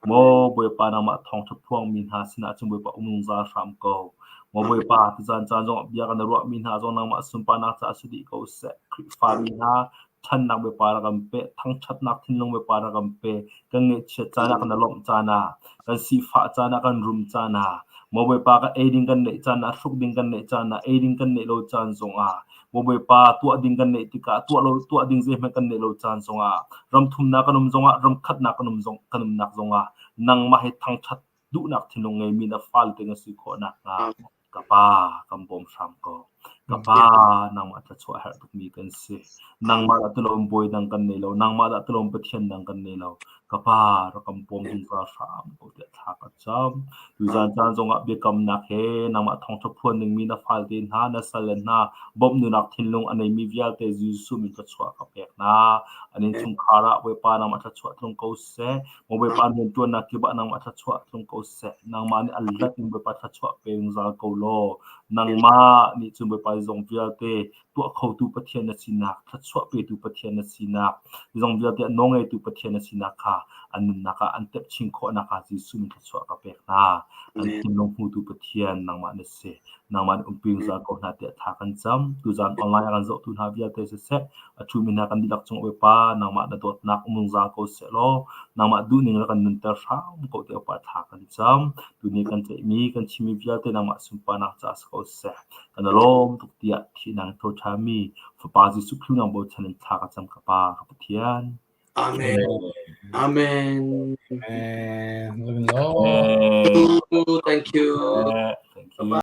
Maw Bawipa nangmah thawngṭha phuangmi hna sinah cun Bawipa um zungzal hram ko. Maw Bawipa tuzaan caan zong bia kan i ruahmi hna zong nangmah sunparnak caah si dih ko seh. Khrihfami hna ṭhannak Bawipa rak kan pe, thangṭhatnak thinlung Bawipa rak kan pe, kan ngaihchiat caan ah kan i lawmh caan ah, kan sifah caan ah kan rum caan ah, maw Bawipa kan ei ding kan neih caan ah, hruk ding kan neih caan ah, ei ding kan neih lo caan zongah, maw Bawipa tuah ding kan neih tikah tuah lo tuah ding zeihmanh kan neih lo caan zongah, ram thumnak kan um zongah, ram khatnak kan um zong kan umnak zongah, nangmah he thangṭhat duhnak thinlung ngeimi na fale te kan si khawh nakhnga Ka pa, kan bawm hram ko. Ka pa, nangmah thluachuah a herh tukmi kan si. Nangmah dah tilawm bawi dang kan nei lo. Nangmah dah tilawm Pathian dang kan nei lo. Ka pa, rak kan bawm zungzal hram ko tiah thla ka cam. Tuzaan caan zongah biakamnak he nangmah thawngṭha phuan dingmi na falte hna, na salle hna, bawmhnunak thinlung a neimi vialte Jesuh min thluachuah ka pek hna. An innchungkhar ah Bawipa nangmah thluachuah tlung ko seh. Maw Bawipa rianṭuannak kip ah nangmah thluachuah tlung ko seh. Nangmah nih a lat in Bawipa thluachuah pe zungzal ko law. Nangmah nih cun Bawipa zong vialte tuah khotu Pathian na sinak, thluachuah petu Pathian na sinak, zong vialte a nawlngeitu Pathian na sinak kha. An nunnak ah an tep chin khawhnak ah Jesuh min thluachuah ka pek hna. An thinlung hmutu Pathian nangmah na si. Nangmah nih umpi zungzal ko hna tiah thla kan cam. Tuzaan online a kan zohtu hna vialte siseh, a ṭhumi hna kan dihlak cung Bawipa, nangmah na dawtnak um zungzal ko seh law, nangmah duhning rak kan nunter hram ko tiah Bawipa thla kan cam. Tuni kan ceihmi, kan chimmi vialte nangmah sunparnak caah si ko seh. Kan i lawm tuk tiah thihnak in tho ṭhanmi Fapa Jesuh Khrih nang bochan in thla ka cam ka Pa, ka Pathian. Amen. Amen. Amen. Thank you.